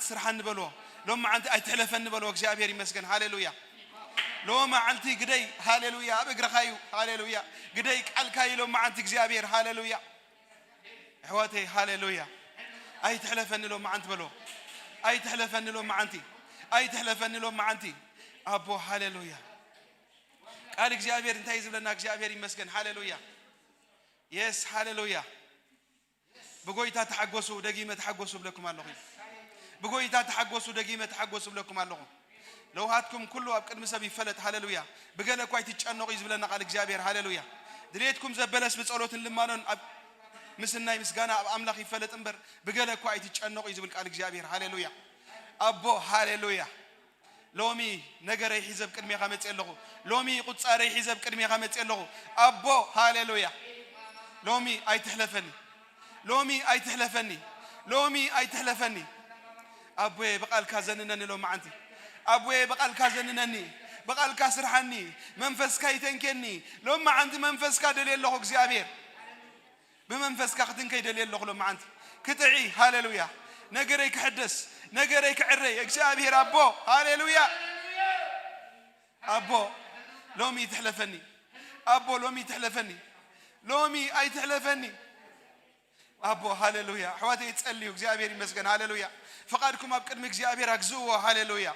ስርሓኒ በልዎ። ሎም መዓንቲ ኣይትሕለፈኒ በልዎ። እግዚኣብሔር ይመስገን። ሃሌሉያ። ሎም መዓልቲ ግደይ። ሃሌሉያ። ኣብ እግርኻ እዩ። ሃሌሉያ። ግደይ ቃልካ እዩ ሎም መዓንቲ እግዚኣብሔር። ሃሌሉያ። ኣሕዋተይ ሃሌሉያ። ኣይትሕለፈኒ ሎም መዓንቲ በልዎ። ኣይትሕለፈኒ ሎም መዓንቲ። ኣይትሕለፈኒ ሎም መዓንቲ። ኣቦ ሃሌሉያ። ቃል እግዚኣብሔር እንታይ ዝብለና? እግዚኣብሔር ይመስገን። ሃሌሉያ። የስ ሃሌሉያ። ብጎይታ ተሓጎሱ፣ ደጊመ ተሓጎሱ እብለኩም ኣለኹ። ብጎይታ ተሓጎሱ፣ ደጊመ ተሓጎሱ እብለኩም ኣለኹ። ለውሃትኩም ኩሉ ኣብ ቅድሚ ሰብ ይፈለጥ። ሃሌሉያ። ብገለ እኳ ኣይትጨነቑ እዩ ዝብለና ቃል እግዚኣብሔር። ሃሌሉያ። ድሌትኩም ዘበለስ ብጸሎትን ልማኖን ኣብ ምስናይ ምስጋና ኣብ ኣምላኽ ይፈለጥ እምበር ብገለ እኳ ኣይትጨነቑ እዩ ዝብል ቃል እግዚኣብሔር። ሃሌሉያ። ኣቦ ሃሌሉያ። ሎሚ ነገረይ ሒዘ ኣብ ቅድሜኻ መጽእ ኣለኹ። ሎሚ ቁጻረይ ሒዘ ኣብ ቅድሜኻ መጽእ ኣለኹ። ኣቦ ሃሌሉያ። ሎሚ ኣይትሕለፈኒ። ሎሚ ኣይትሕለፈኒ። ሎሚ ኣይትሕለፈኒ። ኣቦየ ብቓልካ ዘንነኒ ሎም መዓንቲ። ኣቦየ ብቓልካ ዘንነኒ። ብቓልካ ስርሓኒ። መንፈስካ ይተንኬኒ። ሎም መዓንቲ መንፈስካ ደልየ ኣለኹ እግዚኣብሔር። ብመንፈስካ ክትንከይ ደልየ ኣለኹ ሎም መዓንቲ። ክጥዒ ሃሌሉያ። ነገረይ ክሕደስ። ነገረይ ክዕረይ እግዚኣብሔር ኣቦ። ሃሌሉያ። ኣቦ ሎሚ ትሕለፈኒ። ኣቦ ሎሚ ትሕለፈኒ። ሎሚ ኣይትሕለፈኒ። ኣቦ ሃሌሉያ። ኣሕዋተይ ጸልዩ። እግዚኣብሔር ይመስገን። ሃሌሉያ። ፍቓድኩም ኣብ ቅድሚ እግዚኣብሔር ኣግዝእዎ። ሃሌሉያ።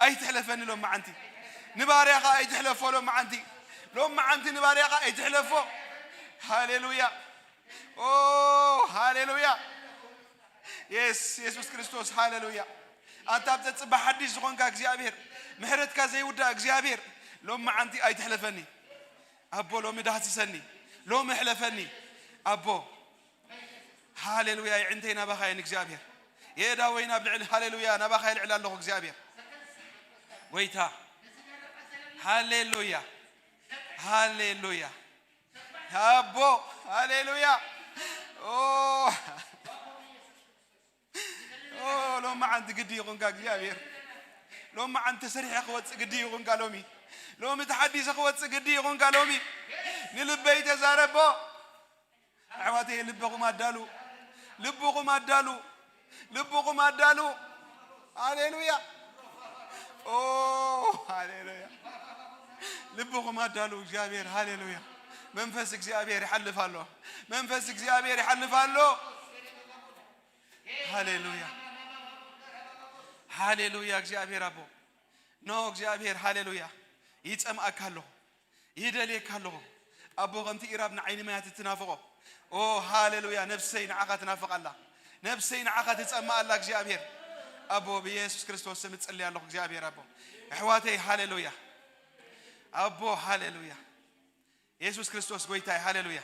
ኣይትሕለፈኒ ሎም መዓንቲ። ንባርያኻ ኣይትሕለፎ ሎም መዓንቲ። ሎም መዓንቲ ንባርያኻ ኣይትሕለፎ። ሃሌሉያ። ኦ ሃሌሉያ። የስ የሱስ ክርስቶስ ሃሌሉያ። ኣንታ ኣብ ዘጽባ ሓድሽ ዝኾንካ እግዚኣብሔር፣ ምሕረትካ ዘይውዳእ እግዚኣብሔር፣ ሎም መዓንቲ ኣይትሕለፈኒ። ኣቦ ሎሚ ዳህስሰኒ። ሎሚ ሕለፈኒ። ኣቦ ሃሌሉያ። የዕንተይ ናባኻ እየን እግዚኣብሔር። የእዳ ወይን ኣብ ልዕሊ ሃሌሉያ ናባኻ የልዕል ኣለኹ እግዚኣብሔር። ጎይታ ሃሌሉያ። ሃሌሉያ። ኣቦ ሃሌሉያ። ኦ ኦ ሎም መዓንቲ ግዲ ይኹንካ እግዚኣብሔር። ሎም መዓንቲ ተሰሪሐ ክወጽእ ግዲ ይኹንካ ሎሚ። ሎሚ ተሓዲሰ ክወጽእ ግዲ ይኹንካ ሎሚ። ንልበይ ተዛረቦ። ኣሕዋተይ ልበኹም ኣዳሉ። ልብኹም ኣዳሉ። ልብኹም ኣዳሉ። ሃሌሉያ። ኦ ሃሌሉያ። ልብኹም ኣዳሉ እግዚኣብሔር። ሃሌሉያ። መንፈስ እግዚኣብሔር ይሓልፍ ኣሎ። መንፈስ እግዚኣብሔር ይሓልፍ ኣሎ። ሃሌሉያ። ሃሌሉያ። እግዚኣብሔር ኣቦ። ኖ እግዚኣብሔር ሃሌሉያ። ይጸምኣካ ኣለኹ። ይደልየካ ኣለኹ። ኣቦ ከምቲ ኢራብ ንዓይኒ ማያት እትናፍቖ። ኦ ሃሌሉያ። ነብሰይ ንዓኻ ትናፍቕ ኣላ። ነብሰይ ንዓኻ ትጸምእ ኣላ እግዚኣብሔር። ኣቦ ብየሱስ ክርስቶስ ስም እጽልይ ኣለኹ እግዚኣብሔር ኣቦ። ኣሕዋተይ ሃሌሉያ። ኣቦ ሃሌሉያ። የሱስ ክርስቶስ ጎይታይ ሃሌሉያ።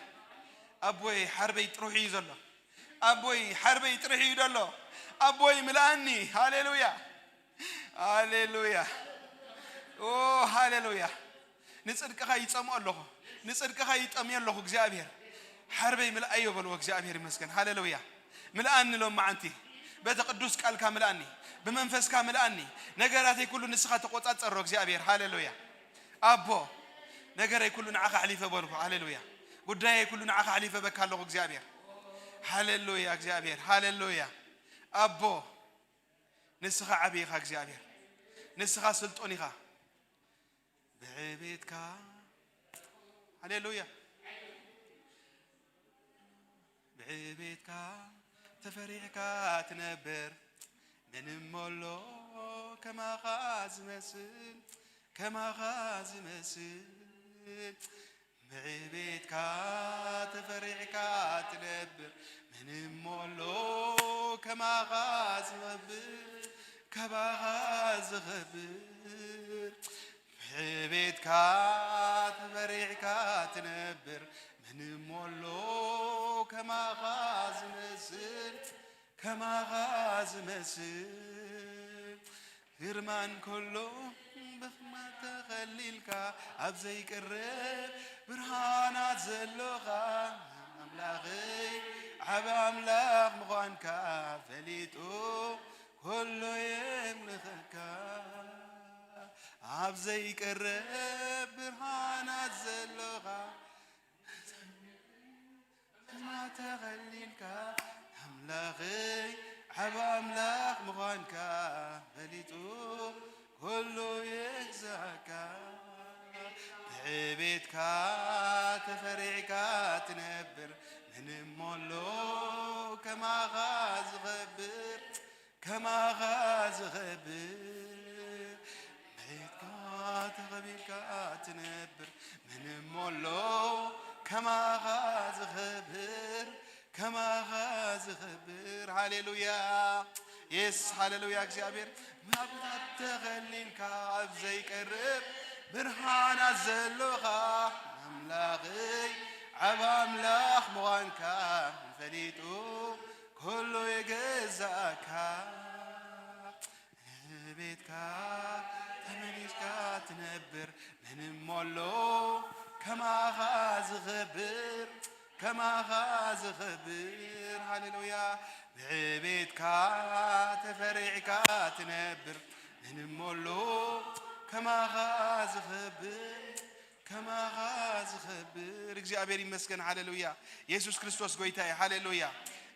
ኣቦይ ሓርበይ ጥሩሕ እዩ ዘሎ። ኣቦይ ሓርበይ ጥሩሕ እዩ ዘሎ። ኣቦይ ምልኣኒ። ሃሌሉያ። ሃሌሉያ። ኦ ሃሌሉያ። ንጽድቅኻ ይጸምኦ ኣለኹ። ንጽድቅኻ ይጠምዮ ኣለኹ እግዚኣብሔር። ሓርበይ ምልኣዮ በልዎ እግዚኣብሔር ይመስገን። ሃሌሉያ። ምልኣኒ ሎም መዓንቲ። በቲ ቅዱስ ቃልካ ምልኣኒ። ብመንፈስካ ምልኣኒ። ነገራተይ ኩሉ ንስኻ ተቆጻጸሮ እግዚኣብሔር። ሃሌሉያ። ኣቦ ነገረይ ኩሉ ንዓኻ ኣሕሊፈ በልኩ። ሃሌሉያ። ጉዳየይ ኩሉ ንዓኻ ኣሕሊፈ በካ ኣለኹ እግዚኣብሔር። ሃሌሉያ እግዚኣብሔር። ሃሌሉያ። ኣቦ ንስኻ ዓቢ ኢኻ እግዚኣብሔር። ንስኻ ስልጡን ኢኻ። ብዕቤትካ ሃሌሉያ። ብዕቤትካ ተፈሪሕካ ትነብር። ምንም ሞሎ ከማኻ ዝመስል፣ ከማኻ ዝመስል። ብዕቤትካ ተፈሪሕካ ትነብር። ምንም ሞሎ ከማኻ ዝኸብር፣ ከማኻ ዝኸብር። ብዕቤትካ ተፈሪሕካ ትነብር። ምንም ሞሎ ከማኻ ዝመስል፣ ከማኻ ዝመስል። ግርማን ከሎ ብኽማ ተኸሊልካ ኣብ ዘይቅረብ ብርሃናት ዘሎኻ ኣምላኸይ ዓቢ ኣምላኽ ምዃንካ ፈሊጡ ኩሉ የምልኸካ። ኣብ ዘይቀረብ ብርሃናት ዘሎኻ ብኽማ ተኸሊልካ ኣምላኸይ ዓብ ኣምላኽ ምዃንካ ፈሊጡ ኩሉ ይግዛእካ። ብዕቤትካ ተፈሪዕካ ትነብር፣ ምንም ኣሎ ከማኻ ዝኸብር፣ ከማኻ ዝኸብር። ብዕቤትካ ተኸቢርካ ትነብር፣ ምንም ኣሎ ከማኻ ዝኸብር፣ ከማኻ ዝኸብር። ሃሌሉያ። የስ፣ ሃሌሉያ። እግዚኣብሔር፣ መብራት ተኸሊልካ ኣብ ዘይቀርብ ብርሃናት ዘሎኻ ኣምላኽይ፣ ዓብ ኣምላኽ ምዃንካ ፈሊጡ ኩሉ ይገዛእካ። ቤትካ ተመሊስካ ትነብር፣ ምንም ኣሎ ከማኻ ዝኸብር፣ ከማኻ ዝኸብር። ሃሌሉያ። ብዕቤትካ ተፈሪዕካ ትነብር፣ ምንም ኣሎ ከማኻ ዝኸብር፣ ከማኻ ዝኸብር። እግዚኣብሔር ይመስገን። ሃሌሉያ። የሱስ ክርስቶስ ጎይታ እዩ። ሃሌሉያ።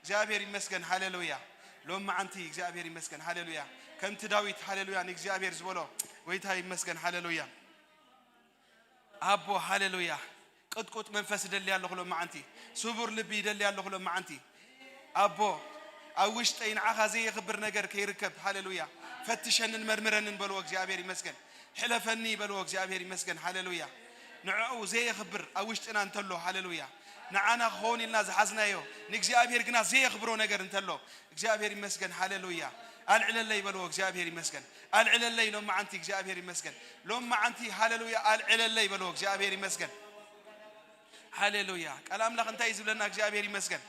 እግዚኣብሔር ይመስገን። ሃሌሉያ። ሎም መዓንቲ እግዚኣብሔር ይመስገን። ሃሌሉያ። ከምቲ ዳዊት ሃሌሉያ ንእግዚኣብሔር ዝበሎ፣ ጎይታ ይመስገን። ሃሌሉያ። ኣቦ ሃሌሉያ። ቅጥቁጥ መንፈስ ይደሊ ኣለኹ ሎም መዓንቲ። ስቡር ልቢ ይደሊ ኣለኹ ሎም መዓንቲ። ኣቦ፣ ኣብ ውሽጠይ ንዓኻ ዘየኽብር ነገር ከይርከብ፣ ሃሌሉያ። ፈትሸንን መርምረንን በልዎ፣ እግዚኣብሔር ይመስገን። ሕለፈኒ በልዎ፣ እግዚኣብሔር ይመስገን። ሃሌሉያ። ንዕኡ ዘየኽብር ኣብ ውሽጥና እንተሎ፣ ሃሌሉያ። ንዓና ክኸውን ኢልና ዝሓዝናዮ፣ ንእግዚኣብሔር ግና ዘየኽብሮ ነገር እንተሎ፣ እግዚኣብሔር ይመስገን። ሃሌሉያ። ኣልዕለለይ በልዎ፣ እግዚኣብሔር ይመስገን። ኣልዕለለይ ሎም መዓንቲ፣ እግዚኣብሔር ይመስገን። ሎም መዓንቲ፣ ሃሌሉያ፣ ኣልዕለለይ በልዎ፣ እግዚኣብሔር ይመስገን። ሃሌሉያ። ቃል ኣምላኽ እንታይ እዩ ዝብለና? እግዚኣብሔር ይመስገን።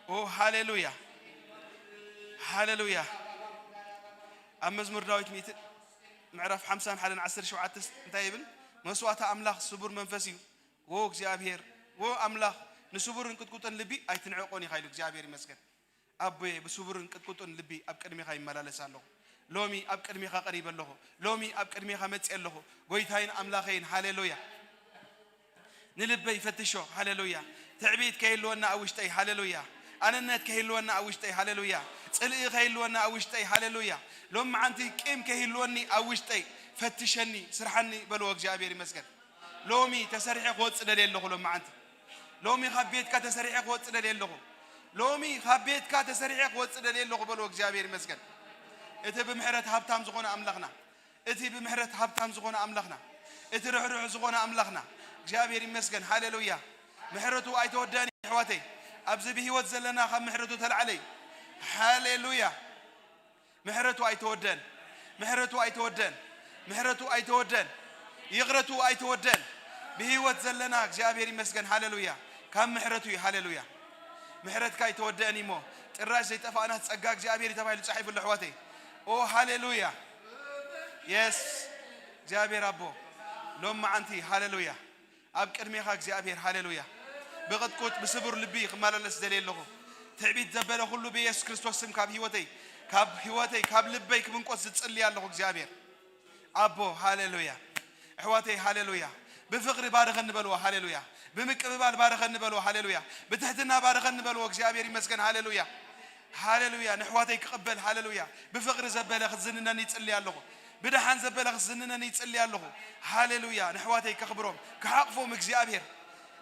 ኦ፣ ሃሌሉያ። ሃሌሉያ። ኣብ መዝሙር ዳዊት ሚእቲ ምዕራፍ ሓምሳን ሓደን ዓሰርተ ሸውዓተ እንታይ ይብል? መስዋእቲ ኣምላኽ ስቡር መንፈስ እዩ። ዎ እግዚኣብሔር፣ ዎ ኣምላኽ፣ ንስቡርን ቅጥቁጥን ልቢ ኣይትንዕቆን ኢኻ ኢሉ። እግዚኣብሔር ይመስገን። ኣቦየ፣ ብስቡርን ቅጥቁጥን ልቢ ኣብ ቅድሜኻ ይመላለስ ኣለኹ። ሎሚ ኣብ ቅድሜኻ ቀሪበ ኣለኹ። ሎሚ ኣብ ቅድሜኻ መጽየ ኣለኹ። ጎይታይን ኣምላኸይን፣ ሃሌሉያ። ንልበይ ፈትሾ፣ ሃሌሉያ። ትዕቢት ከይህልወና ኣብ ውሽጠይ፣ ሃሌሉያ። ኣነነት ከይህልወና ኣብ ውሽጠይ፣ ሃሌሉያ። ጽልኢ ከይህልወና ኣብ ውሽጠይ፣ ሃሌሉያ። ሎም መዓንቲ ቂም ከይህልወኒ ኣብ ውሽጠይ፣ ፈትሸኒ፣ ስርሓኒ በልዎ። እግዚኣብሔር ይመስገን። ሎሚ ተሰሪሐ ክወጽእ ደልየ ኣለኹ። ሎም መዓንቲ፣ ሎሚ ካብ ቤትካ ተሰሪሐ ክወጽእ ደልየ ኣለኹ። ሎሚ ካብ ቤትካ ተሰሪሐ ክወጽእ ደልየ ኣለኹ በልዎ። እግዚኣብሔር ይመስገን። እቲ ብምሕረት ሃብታም ዝኾነ ኣምላኽና፣ እቲ ብምሕረት ሃብታም ዝኾነ ኣምላኽና፣ እቲ ርሕሩሕ ዝኾነ ኣምላኽና እግዚኣብሔር ይመስገን። ሃሌሉያ። ምሕረቱ ኣይተወደአን ኣሕዋተይ። ኣብዚ ብህይወት ዘለና ካብ ምሕረቱ ተላዕለ እዩ። ሃሌሉያ። ምሕረቱ ኣይተወደአን። ምሕረቱ ኣይተወደአን። ምሕረቱ ኣይተወደአን። ይቕረቱ ኣይተወደአን። ብህይወት ዘለና እግዚኣብሔር ይመስገን። ሃሌሉያ። ካብ ምሕረቱ እዩ። ሃሌሉያ። ምሕረትካ ኣይተወደአን እሞ፣ ጥራሽ ዘይጠፋእናት ጸጋ እግዚኣብሔር እዩ ተባሂሉ ጻሒፉ ኣሎ ኣሕዋተይ። ኦ ሃሌሉያ። የስ። እግዚኣብሔር ኣቦ፣ ሎም መዓንቲ፣ ሃሌሉያ። ኣብ ቅድሜኻ እግዚኣብሔር፣ ሃሌሉያ። ብቕጥቁጥ ብስቡር ልቢ ክመላለስ ደልየ ኣለኹ። ትዕቢት ዘበለ ኩሉ ብየሱስ ክርስቶስ ስም ካብ ህይወተይ፣ ካብ ህይወተይ፣ ካብ ልበይ ክምንቆስ ዝጽልይ ኣለኹ እግዚኣብሔር። ኣቦ፣ ሃሌሉያ። ኣሕዋተይ፣ ሃሌሉያ። ብፍቕሪ ባርኸኒ በልዎ፣ ሃሌሉያ። ብምቅብባል ባርኸኒ በልዎ፣ ሃሌሉያ። ብትሕትና ባርኸኒ በልዎ፣ እግዚኣብሔር ይመስገን፣ ሃሌሉያ። ሃሌሉያ። ንኣሕዋተይ ክቕበል፣ ሃሌሉያ። ብፍቕሪ ዘበለ ክትዝንነኒ ይጽሊ ኣለኹ። ብደሓን ዘበለ ክትዝንነኒ ይጽሊ ኣለኹ። ሃሌሉያ። ንኣሕዋተይ ከኽብሮም፣ ክሓቕፎም እግዚኣብሔር።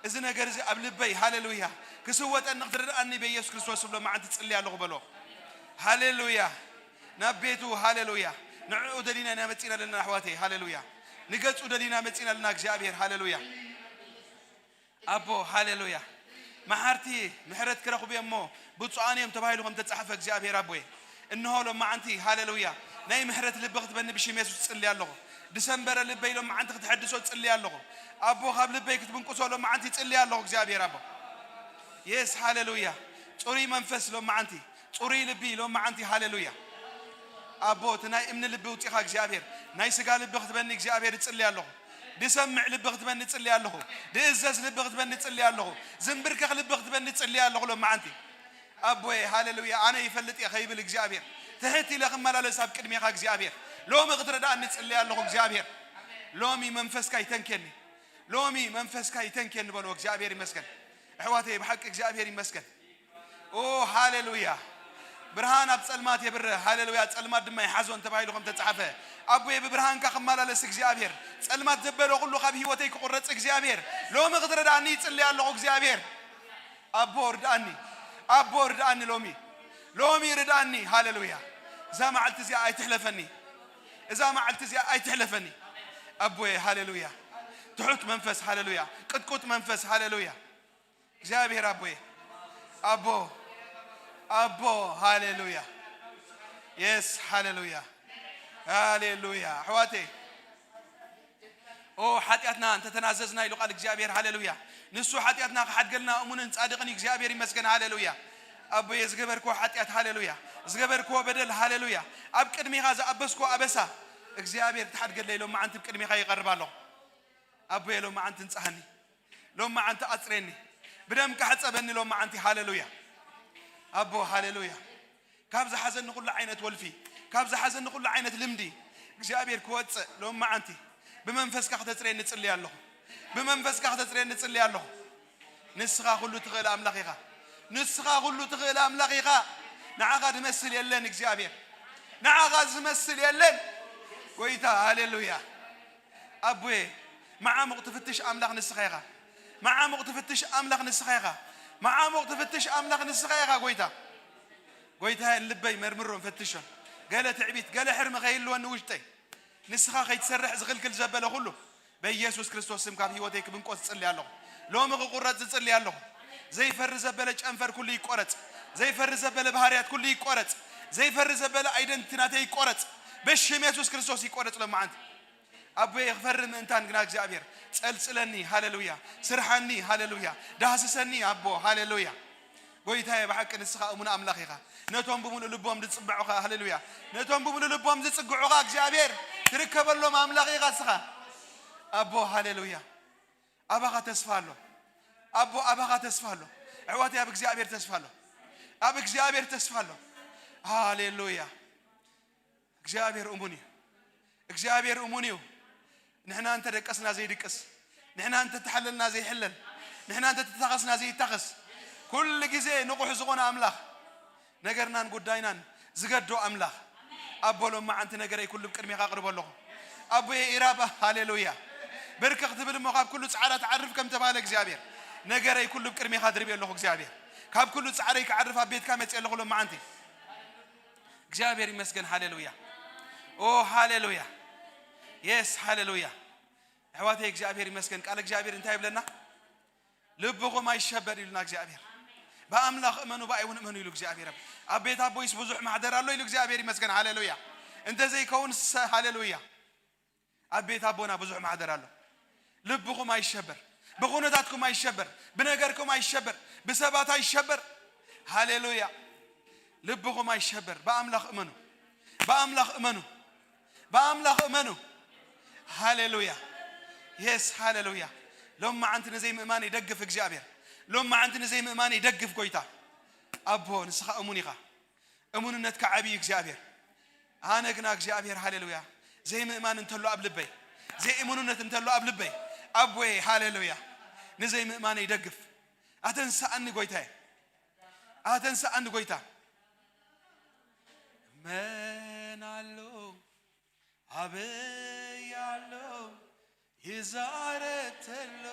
እዚ ነገር እዚ ኣብ ልበይ፣ ሃሌሉያ፣ ክስወጠኒ ክትረድኣኒ በኢየሱስ ክርስቶስ ስም ሎም መዓንቲ ጽሊ ኣለኹ በሎ። ሃሌሉያ። ናብ ቤቱ፣ ሃሌሉያ። ንዕኡ ደሊና ኢና መጺና ኣለና ኣሕዋተይ፣ ሃሌሉያ። ንገጹ ደሊና መጺና ኣለና እግዚኣብሔር፣ ሃሌሉያ። ኣቦ፣ ሃሌሉያ። መሓርቲ ምሕረት ክረኽቡ እዮም እሞ ብፁዓን እዮም ተባሂሉ ከም ተጻሕፈ እግዚኣብሔር ኣቦየ። እንሆ ሎም መዓንቲ፣ ሃሌሉያ፣ ናይ ምሕረት ልቢ ክትበኒ ብሽም የሱስ ጽሊ ኣለኹ። ድሰንበረ ልበይ ሎም መዓንቲ ክትሐድሶ ጽሊ ኣለኹ። ኣቦ፣ ካብ ልበይ ክትብንቁሶ ሎም መዓንቲ ጽሊ ኣለኹ እግዚኣብሔር ኣቦ። የስ፣ ሃሌሉያ። ጽሩይ መንፈስ ሎም መዓንቲ፣ ጽሩይ ልቢ ሎም መዓንቲ፣ ሃሌሉያ። ኣቦ፣ እቲ ናይ እምኒ ልቢ ውጺኻ እግዚኣብሔር፣ ናይ ስጋ ልቢ ክትበኒ እግዚኣብሔር እጽሊ ኣለኹ። ድሰምዕ ልቢ ክትበኒ እጽሊ ኣለኹ። ድእዘዝ ልቢ ክትበኒ እጽሊ ኣለኹ። ዝንብርከኽ ልቢ ክትበኒ እጽሊ ኣለኹ ሎም መዓንቲ። ኣቦየ፣ ሃሌሉያ፣ ኣነ ይፈልጥ እየ ከይብል እግዚኣብሔር፣ ትሕት ኢለ ክመላለስ ኣብ ቅድሜኻ እግዚኣብሔር፣ ሎሚ ክትረዳእኒ እጽሊ ኣለኹ እግዚኣብሔር። ሎሚ መንፈስካ ይተንኬኒ። ሎሚ መንፈስካ ይተንኬኒ በልዎ። እግዚኣብሔር ይመስገን። ኣሕዋተይ፣ ብሓቂ እግዚኣብሔር ይመስገን። ኦ፣ ሃሌሉያ። ብርሃን ኣብ ጸልማት የብርህ፣ ሃሌሉያ፣ ጸልማት ድማ ይሓዞን ተባሂሉ ከም ተጻሕፈ። ኣቦየ ብብርሃንካ ክመላለስ እግዚኣብሔር፣ ጸልማት ዘበለ ኩሉ ካብ ህይወተይ ክቑረጽ እግዚኣብሔር፣ ሎሚ ክትረዳእኒ ይጽሊ ኣለኹ እግዚኣብሔር። ኣቦ ርድኣኒ፣ ኣቦ ርድኣኒ፣ ሎሚ፣ ሎሚ ርድኣኒ፣ ሃሌሉያ። እዛ መዓልቲ እዚኣ ኣይትሕለፈኒ፣ እዛ መዓልቲ እዚኣ ኣይትሕለፈኒ። ኣቦየ፣ ሃሌሉያ። ትሑት መንፈስ፣ ሃሌሉያ። ቅጥቁጥ መንፈስ፣ ሃሌሉያ። እግዚኣብሔር ኣቦየ፣ ኣቦ፣ ኣቦ፣ ሃሌሉያ። የስ፣ ሃሌሉያ፣ ሃሌሉያ። ኣሕዋተይ፣ ኦ፣ ሓጢኣትና እንተተናዘዝና ኢሉ ቃል እግዚኣብሔር፣ ሃሌሉያ። ንሱ ሓጢኣትና ክሓድገልና እሙንን ጻድቕን እዩ። እግዚኣብሔር ይመስገን፣ ሃሌሉያ። ኣቦየ፣ ዝገበርክዎ ሓጢኣት፣ ሃሌሉያ፣ ዝገበርክዎ በደል፣ ሃሌሉያ፣ ኣብ ቅድሚኻ ዝኣበስክዎ ኣበሳ፣ እግዚኣብሔር ክትሓድገለይ ሎመዓንቲ ኣብ ቅድሚኻ ይቐርብ ኣለኹ። ኣቦየ፣ ሎመዓንቲ እንጽሃኒ፣ ሎመዓንቲ ኣጽሬኒ፣ ብደምካ ሕጸበኒ ሎመዓንቲ። ሃሌሉያ ኣቦ፣ ሃሌሉያ። ካብ ዝሓዘኒ ኩሉ ዓይነት ወልፊ፣ ካብ ዝሓዘኒ ኩሉ ዓይነት ልምዲ እግዚኣብሔር ክወጽእ ሎመዓንቲ ብመንፈስካ ክተጽሬኒ እጽሊ ኣለኹ። ብመንፈስካ ክተጽሬኒ እጽሊ ኣለኹ። ንስኻ ኩሉ ትኽእል ኣምላኽ ኢኻ። ንስኻ ኩሉ ትኽእል ኣምላኽ ኢኻ። ንዓኻ ዝመስል የለን እግዚኣብሔር። ንዓኻ ዝመስል የለን ጎይታ። ሃሌሉያ። ኣቦየ፣ መዓሙቕ ትፍትሽ ኣምላኽ ንስኻ ኢኻ። መዓሙቕ ትፍትሽ ኣምላኽ ንስኻ ኢኻ። መዓሙቕ ትፍትሽ ኣምላኽ ንስኻ ኢኻ ጎይታ። ጎይታየ፣ ልበይ መርምሮን ፈትሾን። ገለ ትዕቢት፣ ገለ ሕርሚ ከይህልወኒ ውሽጠይ። ንስኻ ከይትሰርሕ ዝኽልክል ዘበለ ኩሉ በኢየሱስ ክርስቶስ ስም ካብ ህይወተይ ክብንቆስ እጽሊ ኣለኹ። ሎሚ ክቁረጽ እጽሊ ኣለኹ። ዘይፈሪ ዘበለ ጨንፈር ኩሉ ይቆረጽ። ዘይፈሪ ዘበለ ባህርያት ኩሉ ይቆረጽ። ዘይፈሪ ዘበለ ኣይደንቲ ናተይ ይቆረጽ። በሽም የሱስ ክርስቶስ ይቆረጽ ሎመዓንቲ። ኣቦየ ክፈሪ ምእንታን ግና እግዚኣብሔር ጸልጽለኒ፣ ሃሌሉያ። ስርሓኒ፣ ሃሌሉያ። ዳህስሰኒ ኣቦ፣ ሃሌሉያ። ጎይታየ ብሓቂ ንስኻ እሙን ኣምላኽ ኢኻ። ነቶም ብምሉእ ልቦም ዝጽበዑኻ፣ ሃሌሉያ። ነቶም ብምሉእ ልቦም ዝጽግዑኻ እግዚኣብሔር ትርከበሎም ኣምላኽ ኢኻ ንስኻ። ኣቦ፣ ሃሌሉያ። ኣባኻ ተስፋ ኣሎ። ኣቦ፣ ኣባኻ ተስፋ ኣሎ። ኣሕዋተይ፣ ኣብ እግዚኣብሔር ተስፋ ኣሎ። ኣብ እግዚኣብሔር ተስፋ ኣሎ። ሃሌሉያ። እግዚኣብሔር እሙን እዩ። እግዚኣብሔር እሙን እዩ። ንሕና እንተ ደቀስና ዘይድቅስ፣ ንሕና እንተ ተሓለልና ዘይሕለል፣ ንሕና እንተ ተታኸስና ዘይታኸስ፣ ኩሉ ግዜ ንቑሕ ዝኾነ ኣምላኽ፣ ነገርናን ጉዳይናን ዝገዶ ኣምላኽ፣ ኣቦ፣ ሎመዓንቲ ነገረይ ኩሉ ኣብ ቅድሜኻ ኣቕርቦ ኣለኹ። ኣቦየ ኢራባ፣ ሃሌሉያ። ብርክ ክትብል እሞ ካብ ኩሉ ጻዕራ ትዓርፍ ከም ተባህለ እግዚኣብሔር፣ ነገረይ ኩሉ ኣብ ቅድሜኻ ድርብየ ኣለኹ እግዚኣብሔር። ካብ ኩሉ ጻዕረይ ክዓርፍ ኣብ ቤትካ መጽየ ኣለኹ ሎመዓንቲ። እግዚኣብሔር ይመስገን። ሃሌሉያ። ኦ፣ ሃሌሉያ። የስ፣ ሃሌሉያ። ኣሕዋተይ፣ እግዚኣብሔር ይመስገን። ቃል እግዚኣብሔር እንታይ ይብለና? ልብኹም ኣይሸበር ኢሉና እግዚኣብሔር። ብኣምላኽ እመኑ፣ ብኣይ እውን እመኑ ኢሉ እግዚኣብሔር። ኣብ ቤት ኣቦይስ ብዙሕ ማሕደር ኣሎ ኢሉ እግዚኣብሔር ይመስገን። ሃሌሉያ። እንተ ዘይከውን ሰ-፣ ሃሌሉያ። ኣብ ቤት ኣቦና ብዙሕ ማሕደር ኣሎ። ልብኹም ኣይሸበር፣ ብኹነታትኩም ኣይሸበር፣ ብነገርኩም ኣይሸበር፣ ብሰባት ኣይሸበር። ሃሌሉያ። ልብኹም ኣይሸበር። ብኣምላኽ እመኑ፣ ብኣምላኽ እመኑ፣ ብኣምላኽ እመኑ። ሃሌሉያ። የስ፣ ሃሌሉያ። ሎመዓንቲ ንዘይምእማን ይደግፍ እግዚኣብሔር። ሎመዓንቲ ንዘይምእማን ይደግፍ ጎይታ። ኣቦ፣ ንስኻ እሙን ኢኻ። እሙንነትካ ዓብዪ እግዚኣብሔር። ኣነ ግና እግዚኣብሔር፣ ሃሌሉያ፣ ዘይምእማን እንተሎ ኣብ ልበይ፣ ዘይእሙንነት እንተሎ ኣብ ልበይ፣ ኣቦየ፣ ሃሌሉያ፣ ንዘይምእማን ይደግፍ። ኣተንስኣኒ ጎይታየ፣ ኣተንስኣኒ ጎይታ። መን ኣሎ ኣበይ ኣሎ ይዛረብ ተሎ፣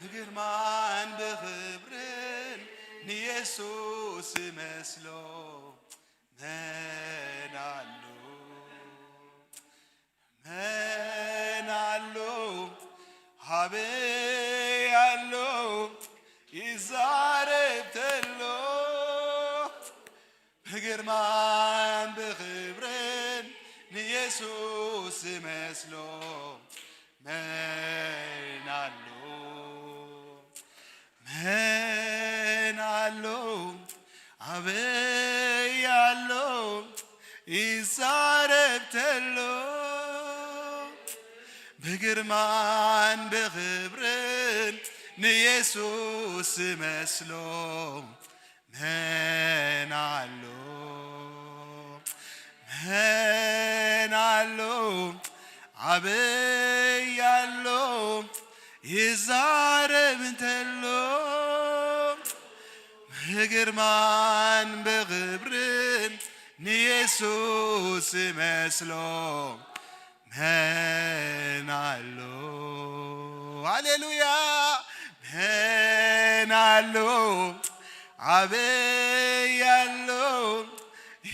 ብግርማን ብኽብርን ንየሱስ ይመስሎ። መን ኣሎ፣ መን ኣሎ፣ ኣበይ ኣሎ ይዛረብ ተሎ፣ ብግርማን ብኽብርን ንየሱስ ይመስሎ። መን ኣሎ፣ መን ኣሎ፣ ኣበይ ኣሎ ይዛረብ ተሎ፣ ብግርማን ብኽብርን ንየሱስ ይመስሎ። መን ኣሎ፣ መን ኣሎ፣ ኣበይ ኣሎ ይዛረብ እንተሎ፣ ብግርማን ብኽብርን ንየሱስ ዝመስሎ መን ኣሎ? ሃሌሉያ! መን ኣሎ? ኣበይ ኣሎ?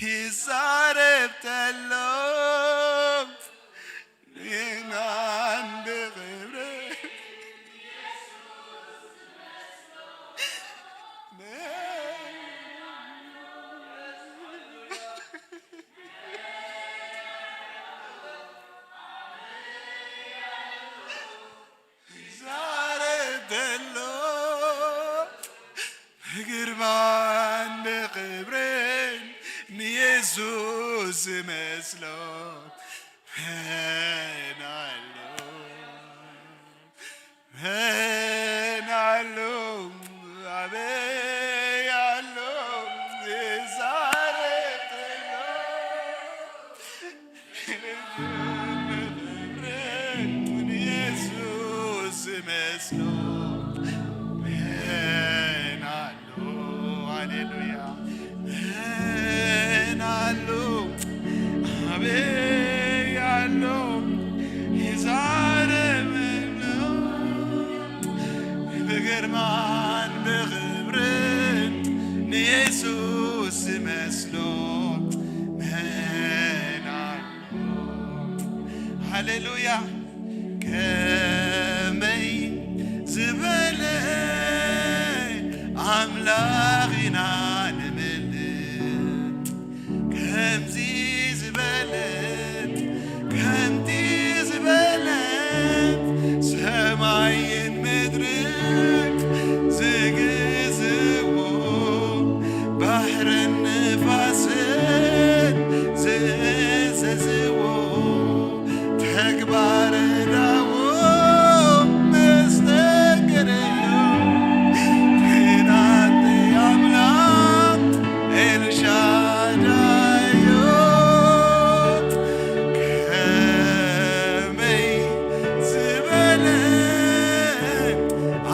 ይዛረብ ተሎ። ብግርማን ብኽብርን ዛረብ ተሎ። ብግርማን ብኽብርን ንየሱስ ዝመስሎ መን ኣሎ? መን ኣሎ? ኣበይ ኣሎ? ዝዛረብ ተሎ። ንየሱስ ዝመስሎ መን ኣሎ? ሃሌሉያ። መን ኣሎ? ኣበይ ኣሎ? ይዛረብ ኣሎ። ብግርማን ብኽብርን ንየሱስ ዝመስሎ መን ኣሎ? ሃሌሉያ። ከመይ ዝበለ ኣምላኽ ኢና ንምልእ፣ ከምዚ ዝበለ፣ ከምቲ ዝበለ፣ ሰማይን ምድርን ዝግዝዎ፣ ባሕርን ንፋስን ዝእዘዝዎ፣ ተግባረ ዳዎ መስተንክር እዩ። ናተይ ኣምላኽ ኤልሻዳይ እዩ። ከመይ ዝበለ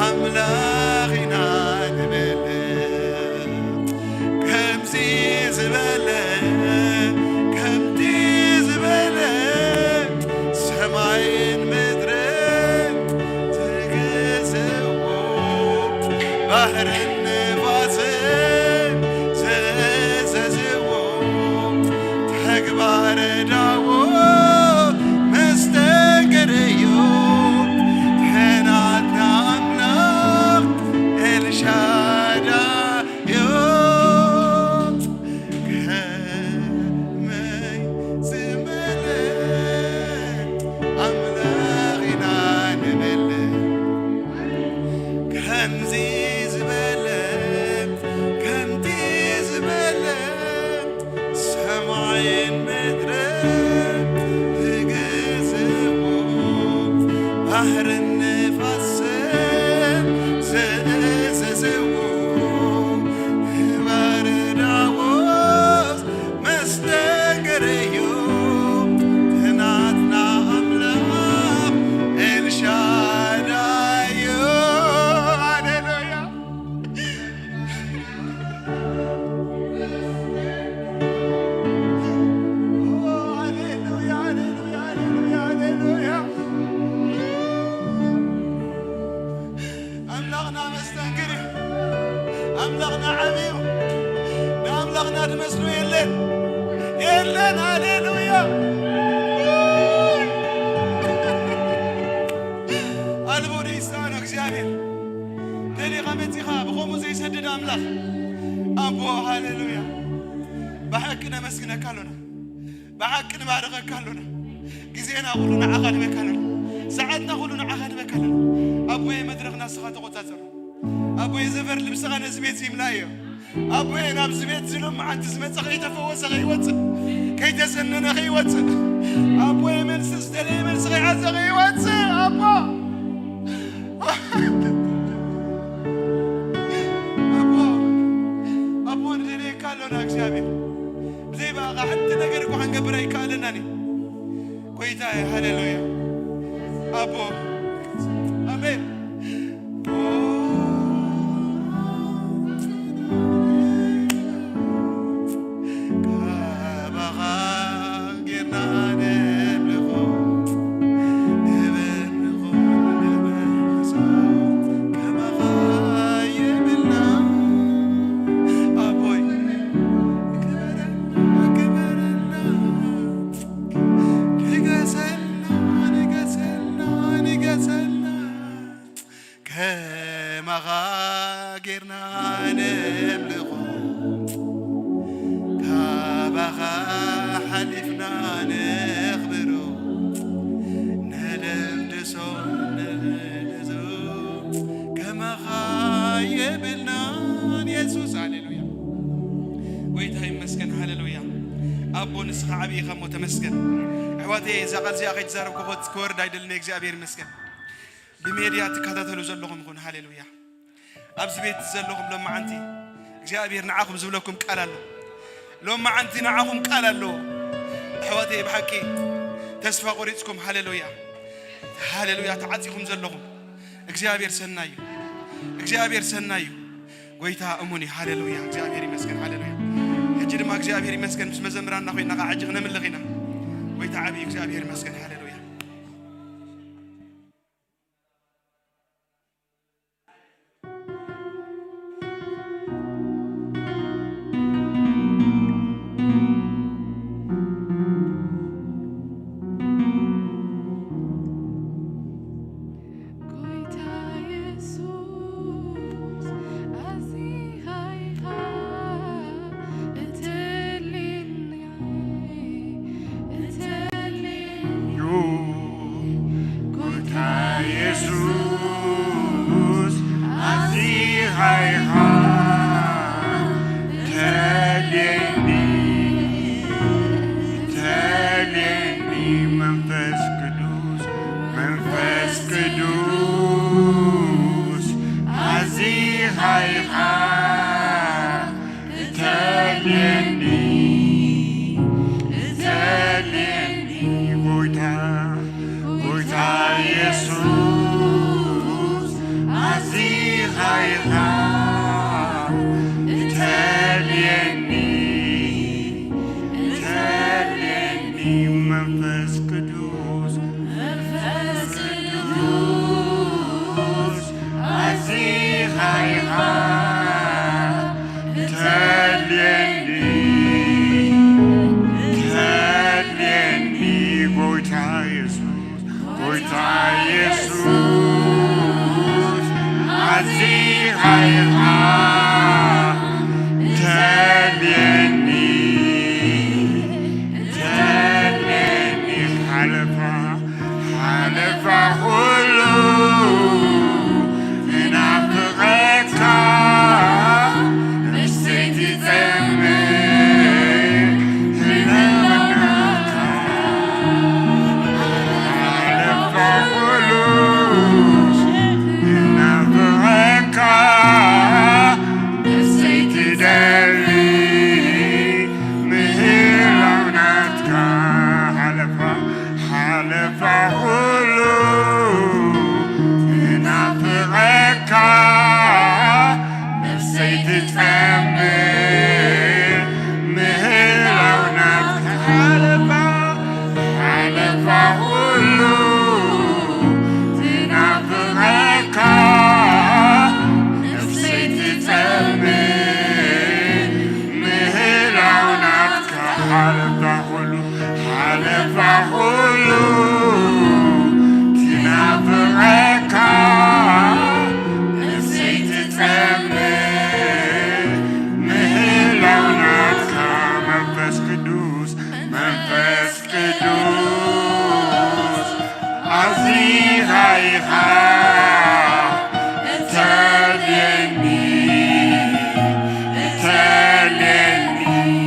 ኣምላኽ ኢና ንበልዕ። ከምዚ ዝበለ፣ ከምቲ ዝበለ፣ ሰማይን ምድርን ዝግዝዎ፣ ባሕርን ንፋስን ዝእዘዝዎ፣ ተግባረ ዳዎ መስተንክር እዩ። ናትና ኣምላኽ ኤልሻዳይ እዩ። ከመይ ዝበለ ኣምላኽ ኢና ንበልዕ። ከምዚ ዝበለ፣ ከምቲ ዝበለ፣ ሰማይን ምድርን ዝግዝዎ፣ ባሕርን ንፋስን ዝእዘዝዎ፣ ተግባረ ዳዎስ መስተንክር እዩ። ናትና ኣምላኽ ኤልሻዳይ እዩ። ሃሌሉያ። ሃሌሉያ፣ ሃሌሉያ፣ ሃሌሉያ፣ ሃሌሉያ። ኣምላኽና መስተንክር እዩ። ኣምላኽና ዓብዩ። ንኣምላኽና ዝመስሎ የለን፣ የለን። ሃሌሉያ። ኣልቦ ዘይሰኣኖ እግዚኣብሔር፣ ደሊኻ መጺኻ ብኸምኡ ዘይሰድድ ኣምላኽ ኣቦ፣ ሃሌሉያ። ብሓቂ ነመስግነካ ኣሎና፣ ብሓቂ ንባርኸካ ኣሎና። ግዜና ኩሉ ንዓኻ ንበካ ኣሎና፣ ሰዓትና ኩሉ ንዓኻ ንበካ ኣሎና። ኣቦየ፣ መድረኽና ንስኻ ተቖጻጸሮ። ኣቦየ፣ ዘፈር ልብስኻ ነዚ ቤት ይምላእዮ። ኣቦየ፣ ናብዚ ቤት እዚ ሎማዓንቲ ዝመጸ ከይተፈወሰ ከይወጽእ፣ ከይተሰነነ ከይወጽእ፣ ኣቦየ፣ መልሲ ዝደለየ መልሲ ከይሓዘ ከይወጽእ፣ ኣቦ፣ ኣቦ፣ ኣቦ፣ ንደልየካ ኣሎና እግዚኣብሔር። ብዘይ ብኣኻ ሓንቲ ነገር እኳ ክንገብር ኣይከኣለናን እዩ። ጎይታየ፣ ሃሌሉያ። ኣቦ፣ ኣሜን። ኣቦ ንስኻ ዓብዪ ኢኻ እሞ ተመስገን። ኣሕዋተይ እዛ ቃል እዚኣ ከይትዛረብ ክወርድ ኣይደልን እግዚኣብሔር ይመስገን። ብሜድያ ትከታተሉ ዘለኹም ይኹን ሃሌሉያ። ኣብዚ ቤት ዘለኹም ሎማዓንቲ እግዚኣብሔር ንዓኹም ዝብለኩም ቃል ኣሎ። ሎማዓንቲ ንዓኹም ቃል ኣሎ። ኣሕዋተይ ብሓቂ ተስፋ ቆሪጽኩም ሃሌሉያ። ሃሌሉያ ተዓጺኹም ዘለኹም እግዚኣብሔር ሰናይ እዩ። እግዚኣብሔር ሰናይ እዩ። ጎይታ እሙን እዩ። ሃሌሉያ እግዚኣብሔር ይመስገን። ሃሌሉያ። ሕጂ ድማ እግዚኣብሔር ይመስገን ምስ መዘምራንና ኮይና ከዓ ሕጂ ክነምልኽ ኢና። ጎይታ ዓብዪ እግዚኣብሔር ይመስገን። ሃሌሉያ። ጎይታ የሱስ ኣዚኻ ኢኻ እተልየኒ፣ እተልየኒ። ዩ ጎይታ የሱስ ኣዚኻ ኢኻ እተልየኒ፣ እተልየኒ መንፈስ ቅዱስ፣ መንፈስ ቅዱስ ኣዚኻ ኢኻ እተልየኒ፣ እተልየኒ ጎይታ፣ ጎይታ የሱስ ኣዚኻ ኢኻ እተልየኒ፣ እተልየኒ መንፈስ ቅዱስ፣ መንፈስ ቅዱስ ኣዚኻ ኢኻ እተልየኒ፣ እተልየኒ ጎይታ የሱስ፣ ጎይታ የሱስ ኣዚኻ ኢኻ እተልየኒ፣ እተልየኒ ሓለፋ፣ ሓለፋ ኩሉ እናፍቐካ ነፍሰይ ትጸምእ ህልውናካ። ሓለፋ ኩሉ እናፍቐካ ነፍሰይ ትደሊ ምህላው ናትካ። ሓለፋ፣ ሓለፋ ኩሉ እናፍቐካ ነፍሰይ ትጸምእ ምህላው ናትካ። ሓለፋ፣ ሓለፋ ኩሉ ትናፍቐካ ነፍሰይ ትጸምእ ምህላው ናትካ። ሓለፋ ኩሉ፣ ሓለፋ ኩሉ ትናፍቐካ ነፍሰይ ትጸምእ ምህላው ናትካ። መንፈስ ቅዱስ፣ መንፈስ ቅዱስ ኣዚኻ ኢኻ እተድልየኒ፣ እተድልየኒ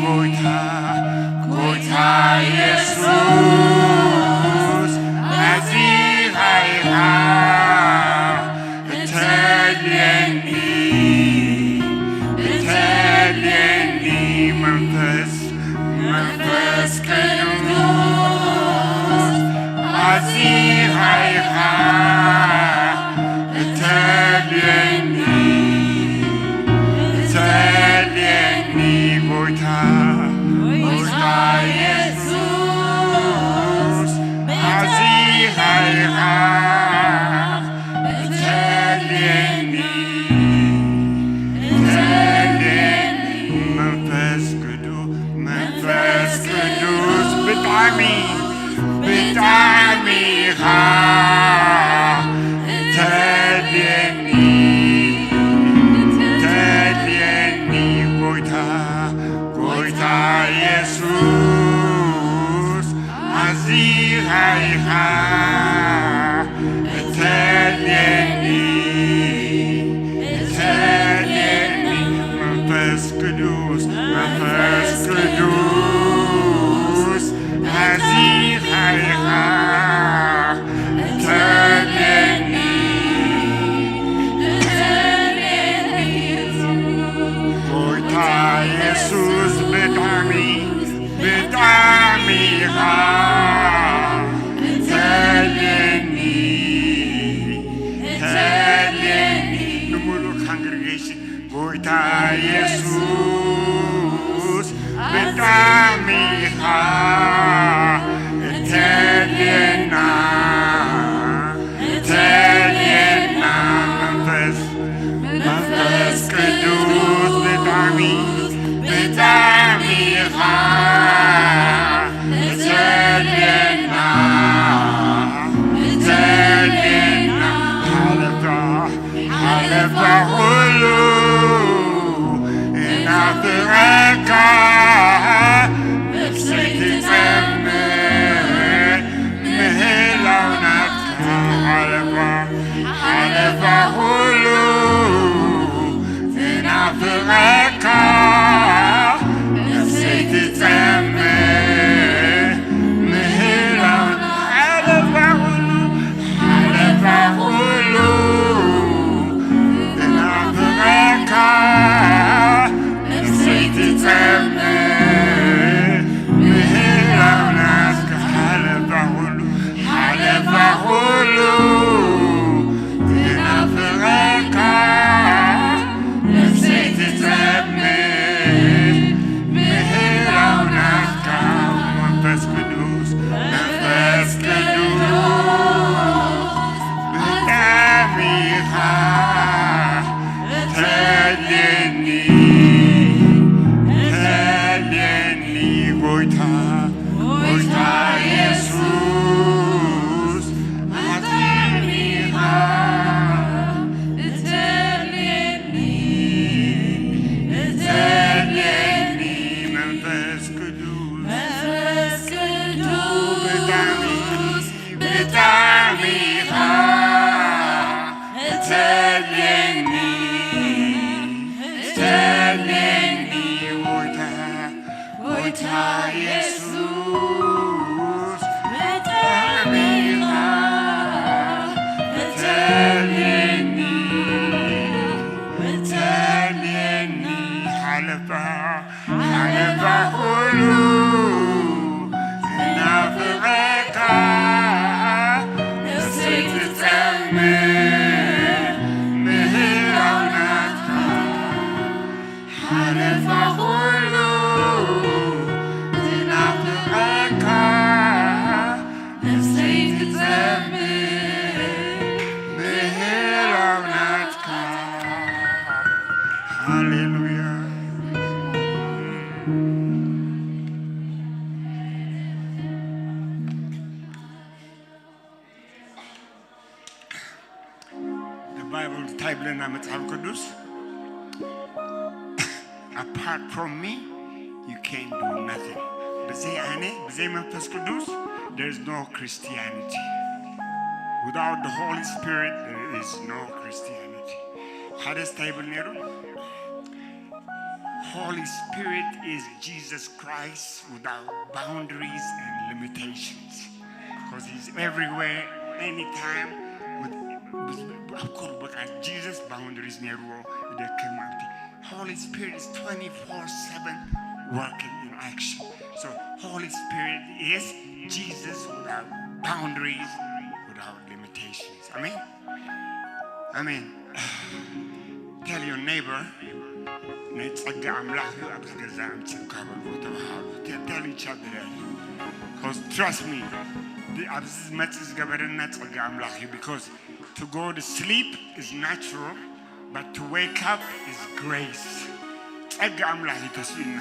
ጎይታ፣ ጎይታ የሱስ ኣዚኻ ኢኻ እተድልየኒ፣ እተድልየኒ መንፈስ፣ መንፈስ ቅዱስ ኣዚኻ ኢኻ እተድልየኒ፣ እተድልየኒ ጎይታ፣ ጎይታ የሱስ ኣዚኻ ኢኻ እተድልየኒ፣ እተድልየኒ መንፈስ ቅዱስ፣ መንፈስ ቅዱስ ብጣዕሚ፣ ብጣዕሚ ኢኻ እተድልየኒ፣ እተድልየኒ ጎይታ፣ ጎይታ የሱስ ኣዚኻ ኢኻ እተድልየኒ፣ እተድልየኒ መንፈስ ቅዱስ፣ መንፈስ ቅዱስ ኢኻ እተልየኒ፣ እተልየኒ። ንምሉእ ካንግሪጌሽን ጎይታ የሱስ ብጣዕሚ ኢኻ እተልየና፣ እተልየና። መንፈስ መንፈስ ቅዱስ ብጣዕሚ ብጣዕሚ ኢኻ እተልየና፣ እተልየና። ሓለፋ ሓለፋ ኩሉ እናፍረካ ነፍሰይ ትጸምእ ምህላው ናትካ። ሓለፋ ሓለፋ ኩሉ እናፍረካ ነፍሰይ ትጸምእ ምህላው። ሓለፋ ኩሉ ሓለፋ ኩሉ እናፍረካ ነፍሰይ ትጸምእ ምህላው ናትካ። ሓለፋ ኩሉ ሓለፋ ኩሉ እናፍረካ ነፍሰይ ትጸምእ ምህላው ናትካ። መንፈስ ቅዱስ መንፈስ ቅዱስ ብጣዕሚ ኢኻ እተልየኒ፣ እተልየኒ ጎይታ፣ ጎይታ የሱስ ብጣዕሚ ኢኻ እተልየኒ፣ እተልየኒ መንፈስ ቅዱስ፣ መንፈስ ቅዱስ ብጣዕሚ ብጣዕሚ ኢኻ እተልየኒ፣ እተልየኒ ጎይታ፣ ጎይታ የሱስ ብጣዕሚ ኢኻ እተልየኒ፣ እተልየኒ። ሓለፋ ሓለፋ ኩሉ እናፍቐካ ነፍሰይ ትጸምእ ምህላው ናትካ። ሓለፋ ኩሉ እናፍቐካ ነፍሰይ ትጸምእ ምህላው ናትካ። ሃሌሉያ። The Bible እንታይ ይብለና መጽሓፍ ቅዱስ? Apart from me, you can do nothing. ብዘይ ኣነ፣ ብዘይ መንፈስ ቅዱስ, there is no Christianity. Without the Holy Spirit, there is no Christianity. ሓደ እንታይ ይብል ነይሩ? Holy Spirit is Jesus Christ without boundaries and limitations. Because he's everywhere, anytime, with, ኣብ ኩሉ በቃ Jesus boundaries ነይርዎ። ደክም ኣብቲ Holy Spirit is twenty-four seven working in action. So Holy Spirit is Jesus without boundaries, without limitations. Amen. ኣሜን። Tell your neighbor, ናይ ጸጋ ኣምላኽ እዩ ኣብዚ ገዛ ኣምጺኡካ በልዎ፣ ተባሃሉ። Te- tell each other that. Because trust me, ብ- ኣብዚ ዝመጽእ ዝገበረና ጸጋ ኣምላኽ እዩ። Because to go to sleep is natural, but to wake up is grace. ጸጋ ኣምላኽ እዩ ተስኢልና።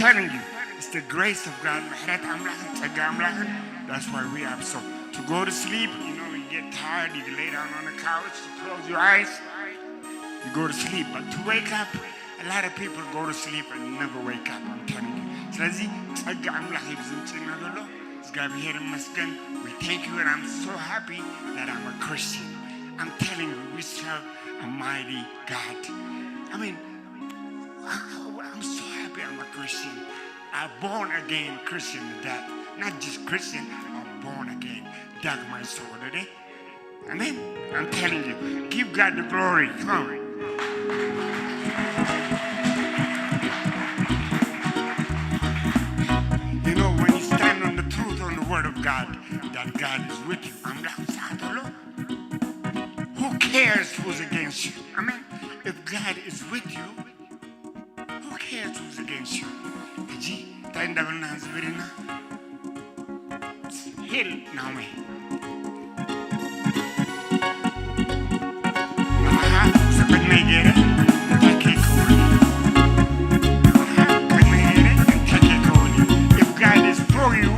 Telling you, it's the grace of God. ምሕረት ኣምላኽን ጸጋ ኣምላኽን. That's why we are so. To go to sleep, you know, you get tired, you lay down on the couch, you close your eyes, you go to sleep. But to wake up, a lot of people go to sleep and never wake up. I'm telling you. ስለዚ ጸጋ ኣምላኽ እዩ ዝምጽእና ዘሎ። እግዚኣብሔር ይመስገን። We thank you and I'm so happy that I'm a Christian. I'm telling you, we serve a mighty God. I mean, I, I'm so happy I'm a Christian. A born again Christian, that not just Christian, a born again. ዳግማይ ዝተወለደ። Amen. I'm telling you, give God the glory. Come on. You know, when you start with you ኣምላኽ ዝሓተሎ who cares who's against you? Amen. If God is with you, who cares who's against you? ሕጂ እንታይ እንዳበልና ዝብርና? Hell now, man. If God is for you,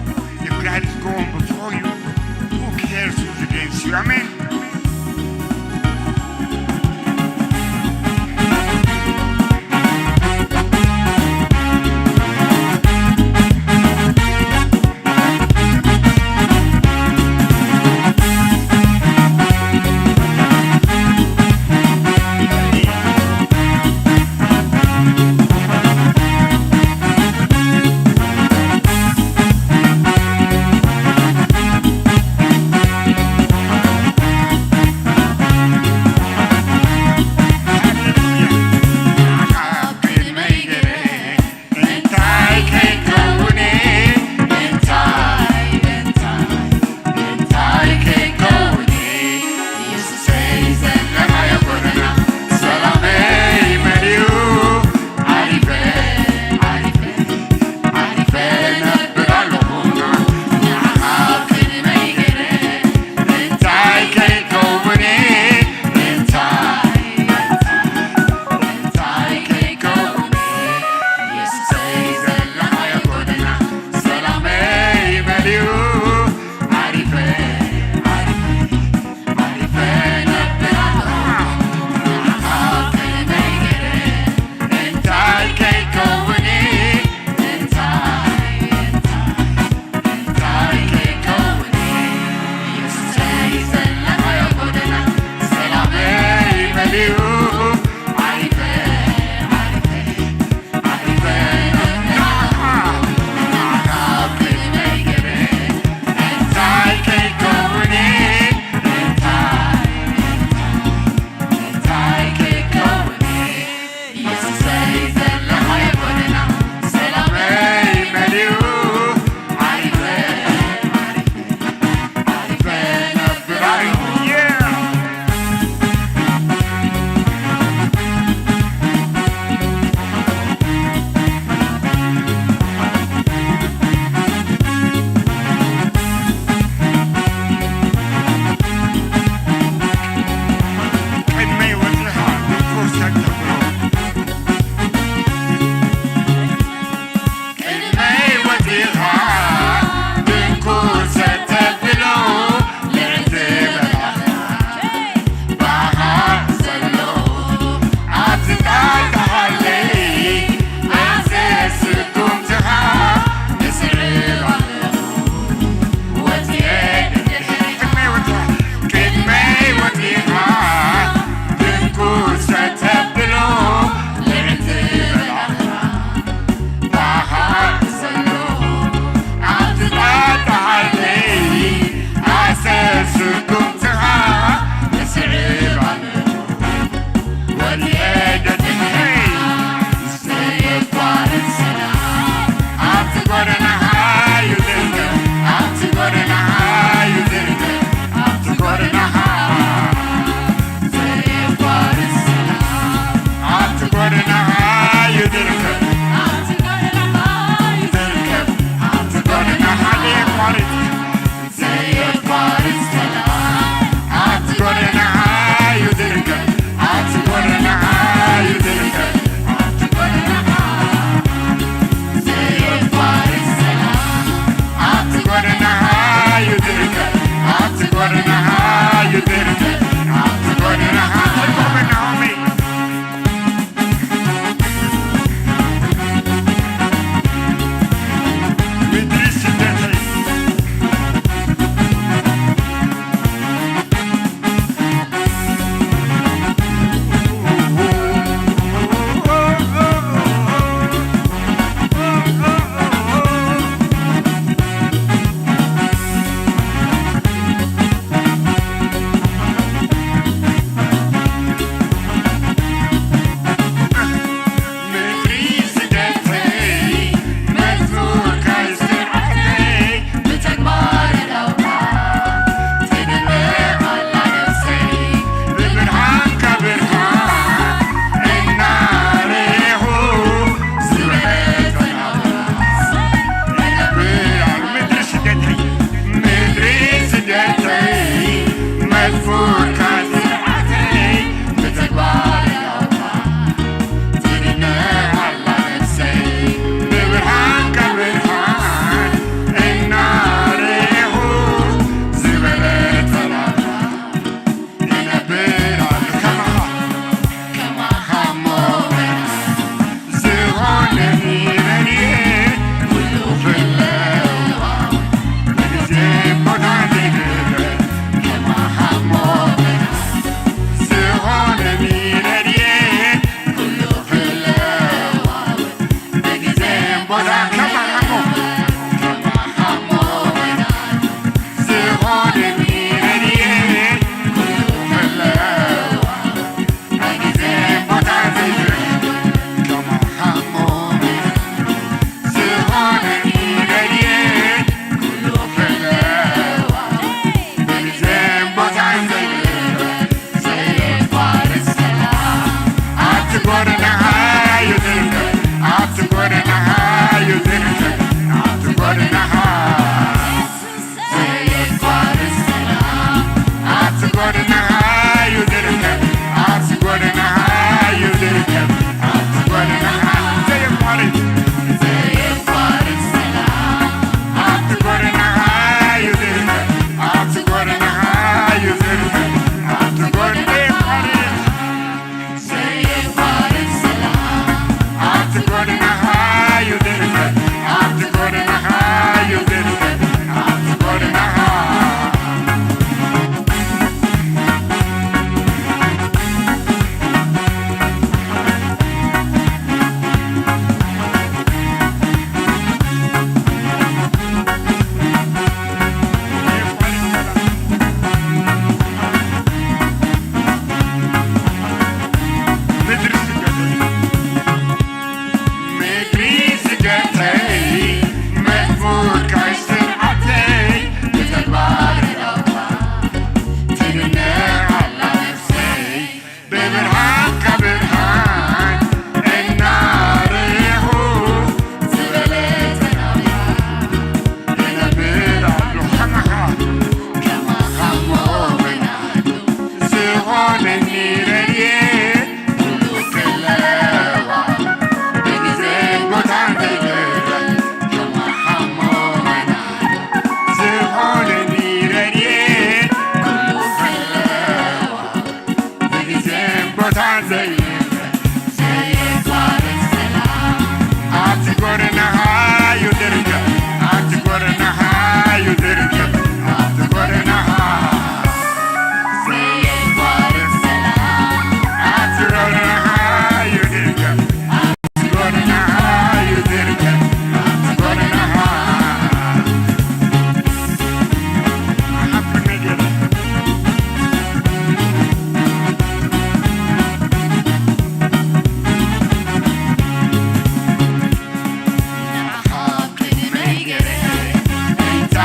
if God is going before you, who cares who's against you? Amen.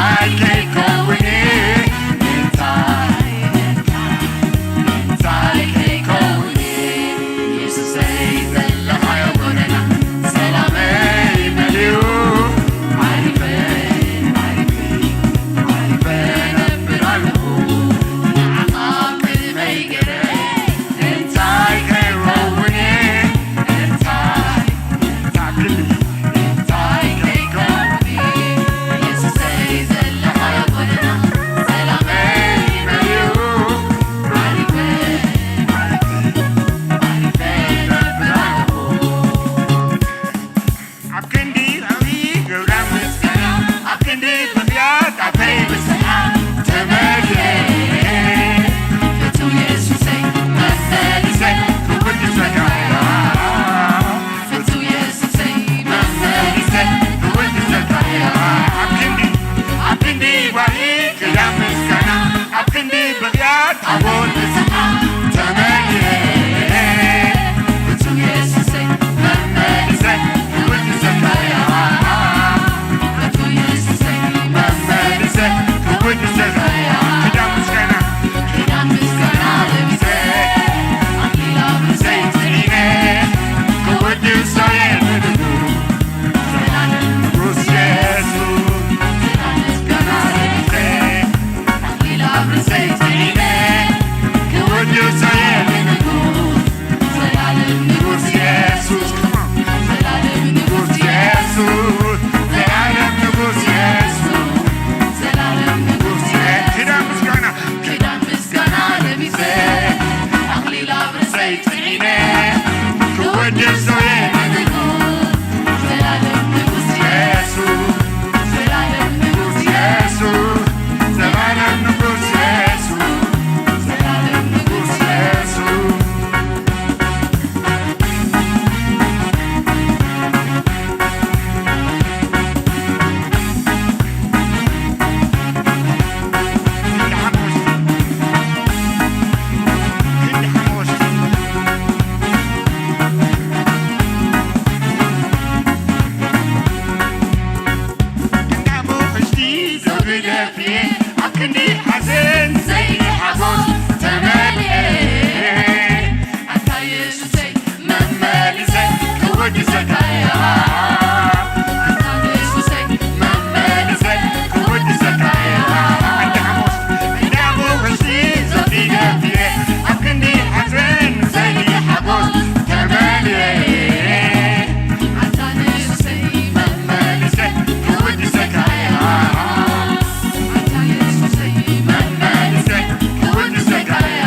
እንታይ ከይከውን፣ እንታይ፣ እንታይ ከይከውን፣ ኢየሱሰይ ዘለኻዮ ጎደና ሰላመይ መሊኡ። ዓሪፈ፣ ዓሪፈ፣ ዓሪፈ ነብር ኣለኹ፣ ንዓኻ ቅድመይ ገይረ። እንታይ ከይከውን፣ እንታይ፣ እንታይ ክሊ፣ እንታይ ከይከውን፣ ኢየሱሰይ ዘለኻዮ ጎደና ሰላመይ መሊኡ። ዓሪፈ፣ ዓሪፈ፣ ዓሪፈ ነብር ኣለኹ። ኣብ ክንዲ ረዊ ገብራ ምስጋና፣ ኣብ ክንዲ ብኽያት ኣፈይ ብስሓ ተመልየ። ፍቱው የሱሰይ መመሊሰ ክውድሰካ እያ። ፍቱው የሱሰይ መመሊሰ ክውድሰካ እያ። ኣብ ክንዲ፣ ኣብ ክንዲ ጓሂ ክዳን ምስጋና፣ ኣብ ክንዲ ብኽያት ኣቦት ብስሓ ተመልየ። ፍቱው የሱሰይ መመሊሰ ክውድሰካ እያ። ፍቱው የሱሰይ መመሊሰ ክውድሰካ እያ። ክዳን ምስጋና፣ ክዳን ምስጋና ለቢሰ፣ ኣክሊል ኣብ ርእሰይ ጽዒነ፣ ክውድሶ እየ ንንጉስ፣ ዘላለም ንጉስ የሱስ። ክዳን ምስጋና ለቢሰ፣ ኣክሊል ኣብ ርእሰይ ጽዒነ፣ ክውድሶ እየ ንንጉስ፣ ዘላለም ንጉስ የሱስ። ዘላለም ንጉስ የሱስ፣ ዘላለም ንጉስ የሱስ፣ ዘላለም ንጉስ የሱስ። ክዳን ምስጋና፣ ክዳን ምስጋና ለቢሰ፣ ኣኽሊል ኣብ ርእሰይ ጽዒነ፣ ክወድሶ እየ ንንጉስ፣ ዘላለም ንጉስ የሱስ። ዘላለም ንጉስ የሱስ፣ ዘላለም ንጉስ የሱስ፣ ዘላለም ንጉስ የሱስ። ኣብ ክንዲ ሓዘን ዘይሓጎስ ተመልኤ። ኣታ የሱሰይ መመሊሰ ክወድሰካ እያ። ኣታ የሱሰይ መመሊሰ ክወድሰካ እያ። እንዳ ሓጎስ እንዳ ብውሕስቲ ዘቢለ ብየ ኣብ ክንዲ ሓዘን ዘይሓጎስ ተመልኤ። ኣታ የሱሰይ መመሊሰ ክውድሰካ እያ። ኣታ የሱሰይ መመሊሰ ክውድሰካ እያ።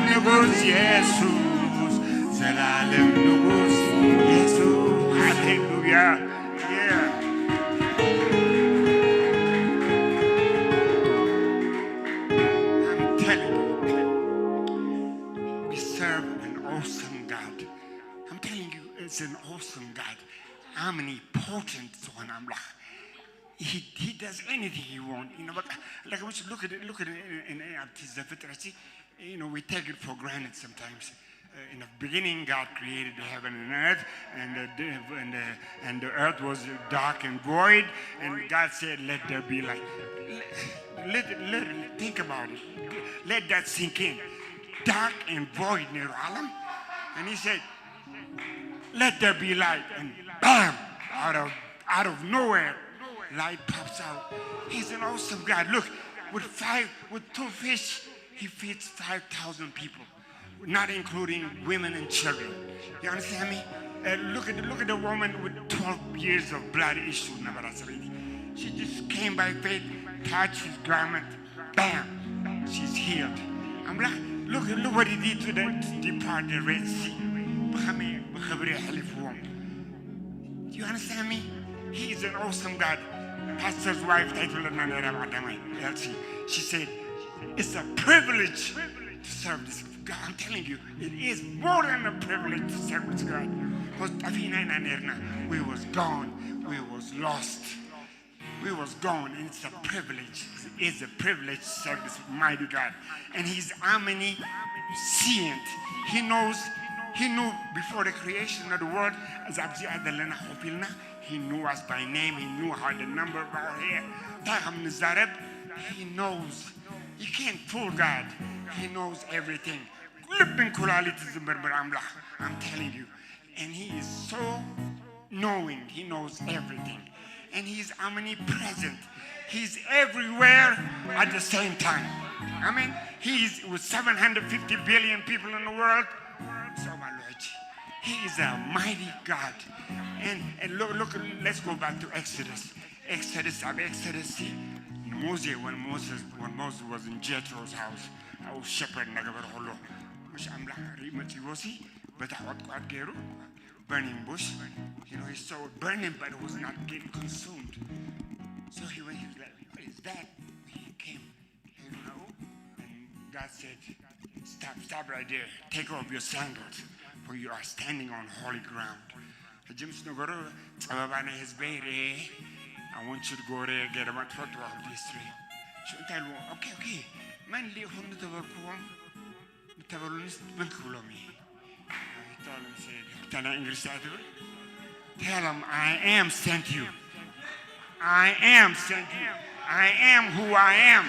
ንጉስ ኢየሱስ፣ ዘላለም ንጉስ ኢየሱስ። ሃሌሉያ። Yeah. I'm telling you, we serve an awesome God. I'm telling you, it's an awesome God. Omnipotent ዝኾነ ኣምላኽ። He, he does anything he wants. You know, but like, we should look at it, look at it in, in, in, at the Zefetresi. You know, we take it for granted sometimes. Uh, in the beginning, God created the heaven and earth, and the, and the, and the earth was dark and void, and God said, "Let there be light." Let, let, let, think about it. Let that sink in. Dark and void, ነይሩ ዓለም. And he said, "Let there be light." And bam! Out of, out of nowhere, light pops out. He's an awesome God. Look, with five, with two fish, he feeds five thousand people, not including women and children. You understand me? Uh, look at, look at the woman with twelve years of blood issue. ዝነበራ ሰበይቲ. She just came by faith, touched his garment, bam, she's healed. ኣምላኽ, look, look what he did to the depart the Red Sea. ብኸመይ ብኽብሪ ኣሕሊፍዎም። You understand me? He is an awesome God. Pastor's wife, እንታይ ትብለና ነይራ ኣብ ቀዳማይ? Elsie. She said, "It's a privilege to serve this God." I'm telling you, it is more than a privilege to serve this God. Because ጠፊእና ኢና ነይርና. We was gone. We was lost. We was gone, and it's a privilege. It's a privilege to serve this mighty God. And he's omniscient. He knows, he knew before the creation of the world, እዛ ኣብዚኣ ዘለና ኮፍ ኢልና, he knew us by name, he knew how the number of our hair. እንታይ ከም ንዛረብ, he knows. You can't fool God. He knows everything. ልብን ኩላሊት ዝምርምር ኣምላኽ. I'm telling you. And he is so knowing. He knows everything. And he's omnipresent. He's everywhere at the same time. I mean, he is with seven hundred fifty billion people in the world. So, my Lord, he is a mighty God. And, and look, look, let's go back to Exodus. Exodus, ኣብ Exodus, ሙሴ, when Moses, when Moses was in Jethro's house, ኣብኡ shepherd እናገበረ ከሎ፣ ምሽ ኣምላኽ ርኢ መጺዎ ሲ፣ በታ ቆጥቋጥ ገይሩ፣ burning bush, you know, he saw it burning, but it was not getting consumed. So he went, he was like, "What is that?" He came, you know, and God said, "Stop, stop right there. Take off your sandals, for you are standing on holy ground." ሕጂ ምስ ነገሩ፣ "ጸበባ ናይ ህዝበይ ርኤ፣ I want you to go there, get about twenty-one history." ሽዑ እንታይ ኢልዎ? "Okay, okay, መን ልኢኹም?" ንተበልክዎም፣ ንተበሉንስ መን ክብሎም እየ? Tell him, say, እታ ናይ እንግሊዝ እንታይ ትብል? "Tell him I am sent you. I am sent you. I am who I am.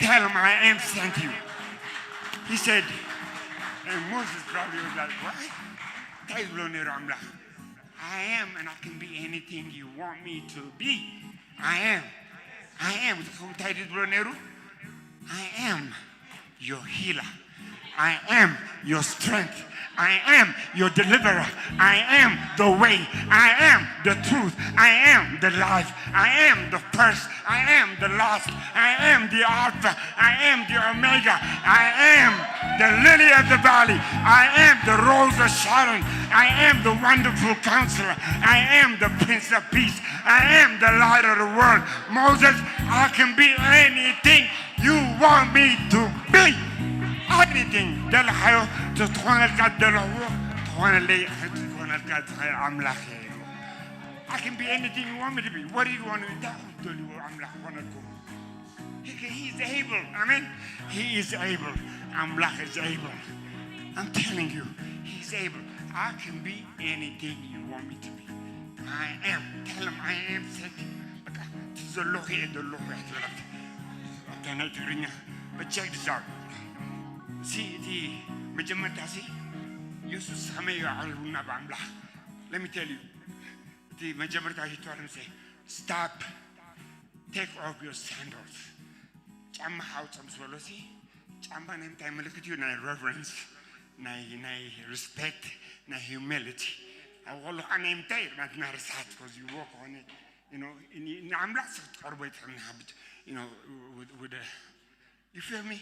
Tell him I am sent you." He said, and Moses probably was like, "What?" እንታይ ዝብሎ ነይሩ ኣምላኽ? "I am, and I can be anything you want me to be. I am. I am." እንታይ ዝብሎ ነይሩ? "I am your healer. I am your strength. I am your deliverer. I am the way. I am the truth. I am the life. I am the first. I am the last. I am the Alpha. I am the Omega. I am the lily of the valley. I am the rose of Sharon. I am the wonderful counselor. I am the Prince of Peace. I am the light of the world." Moses, "I can be anything you want me to be." Anything. ደለኻዮ፣ ትኾነልካ፣ ደለኽዎ ትኾነለይ፣ ትኾነልካ ትኽእል ኣምላኽ እየ። "I can be anything you want me to be." What do you want me to be? እንታይ ትደልይዎ ኣምላኽ ክኾነልኩም? He, he is able. Amen. He is able. ኣምላኽ is able. I'm telling you, he is able. "I can be anything you want me to be. I am." Tell him I am sent. በቃ፣ እቲ ዘለኹ እየ፣ ዘለኹ እየ ትበላት። ኣብታ ናይ ትግርኛ። But check this out. ሲ፣ እቲ መጀመርታ ሲ፣ ኢየሱስ ከመይ እዩ ኣዕሪቡና ብኣምላኽ? Let me tell you. እቲ መጀመርታ ሂቶ ኣለም ሰ፣ "Stop. Take off your sandals." ጫማ ሓውፀ ምስ በሎ ሲ፣ ጫማ ናይ ምንታይ ምልክት እዩ? ናይ reverence፣ ናይ፣ ናይ respect፣ ናይ humility። ኣብ ከሎ ከዓ ናይ ምንታይ ናትና ርስሓት፣ because you walk on it, you know, ንኣምላኽ ሲ ክትቀርቦ ይትኽእል ንሓብት፣ you know, with, with a You feel me?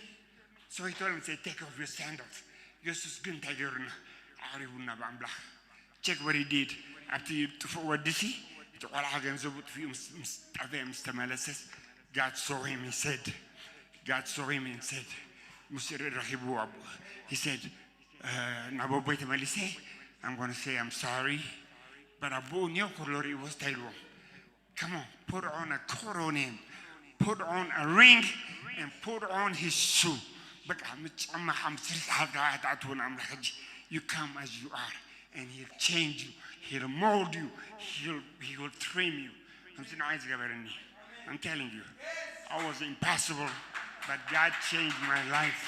So he told him, say, "Take off your sandals." የሱስ ግን እንታይ ገይሩና? ኣቕሪቡና ብኣምላኽ። Check what he did። ኣብቲ ጥፉእ ወድሲ፣ እቲ ቆልዓ ገንዘቡ ጥፊኡ ምስ ጠፈ ምስ ተመለሰስ፣ God saw him, he said, God saw him and said, ምስ ረኺቡ ኣቦ he said, ናብ ኣቦይ ተመሊሰ, I'm gonna say I'm sorry, but ኣቦኡ ኒዮ ከሎ ርእይዎ እንታይ ኢልዎም? Come on, put on a coat on him, put on a ring, and put on his shoe. በቃ ምስ ጫማኻ ምስ ርስሓትካ ኣትኣትዎ ንኣምላኽ ሕጂ። You come as you are, and he'll change you, he'll mold you, he'll, he will trim you. ከምዚ ንዓይ ዝገበረኒ. I'm telling you, I was impossible, but God changed my life.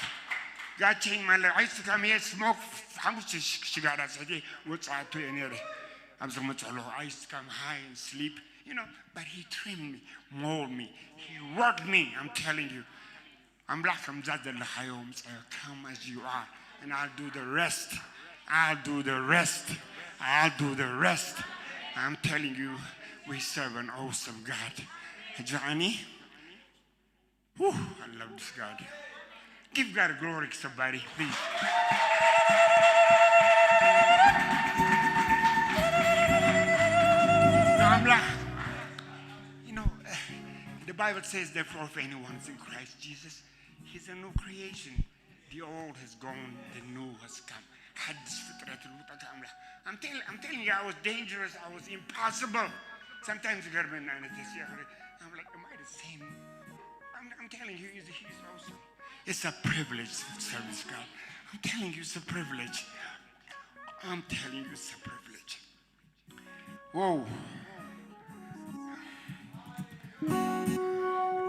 God changed my life. I used to come here, smoke ሓሙሽተ ሽጋራ ስሕቴ ወፅኣቶ እየ ነይረ። ኣብዚ ክመፅእ ኣለኹ። I used to come high and sleep, you know, but he trimmed me, mold me, he worked me, I'm telling you. ኣምላኽ ከምዛ ዘለኻዮ ምፅኦ, come as you are, and I'll do the rest. I'll do the rest. I'll do the rest. I'm telling you, we serve an awesome God. ሕጂ ኸዓኒ Whew, I love this God. Give God glory, somebody, please. ንኣምላኽ, you know, the Bible says, therefore, if anyone is in Christ Jesus, he's a new creation. The old has gone, the new has come. ሓድሽ ፍጥረት ይልውጠካ ኣምላኽ። I'm tell- I'm telling you, I was dangerous, I was impossible. Sometimes ይገርመና ዓይነት ተስፋ ይኽእል። I'm like, am I the same? I'm, I'm telling you, he's, he's awesome. It's a privilege to serve this God. I'm telling you, it's a privilege. I'm telling you, it's a privilege. Wow.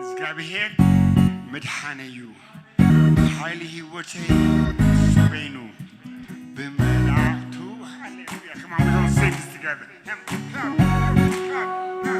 እግዚኣብሔር መድሓነይ እዩ፣ ሓይሊ ህይወተይ በይኑ ብመላእክቱ። Hallelujah. Come on, we're gonna sing this together. Come, come, come, come.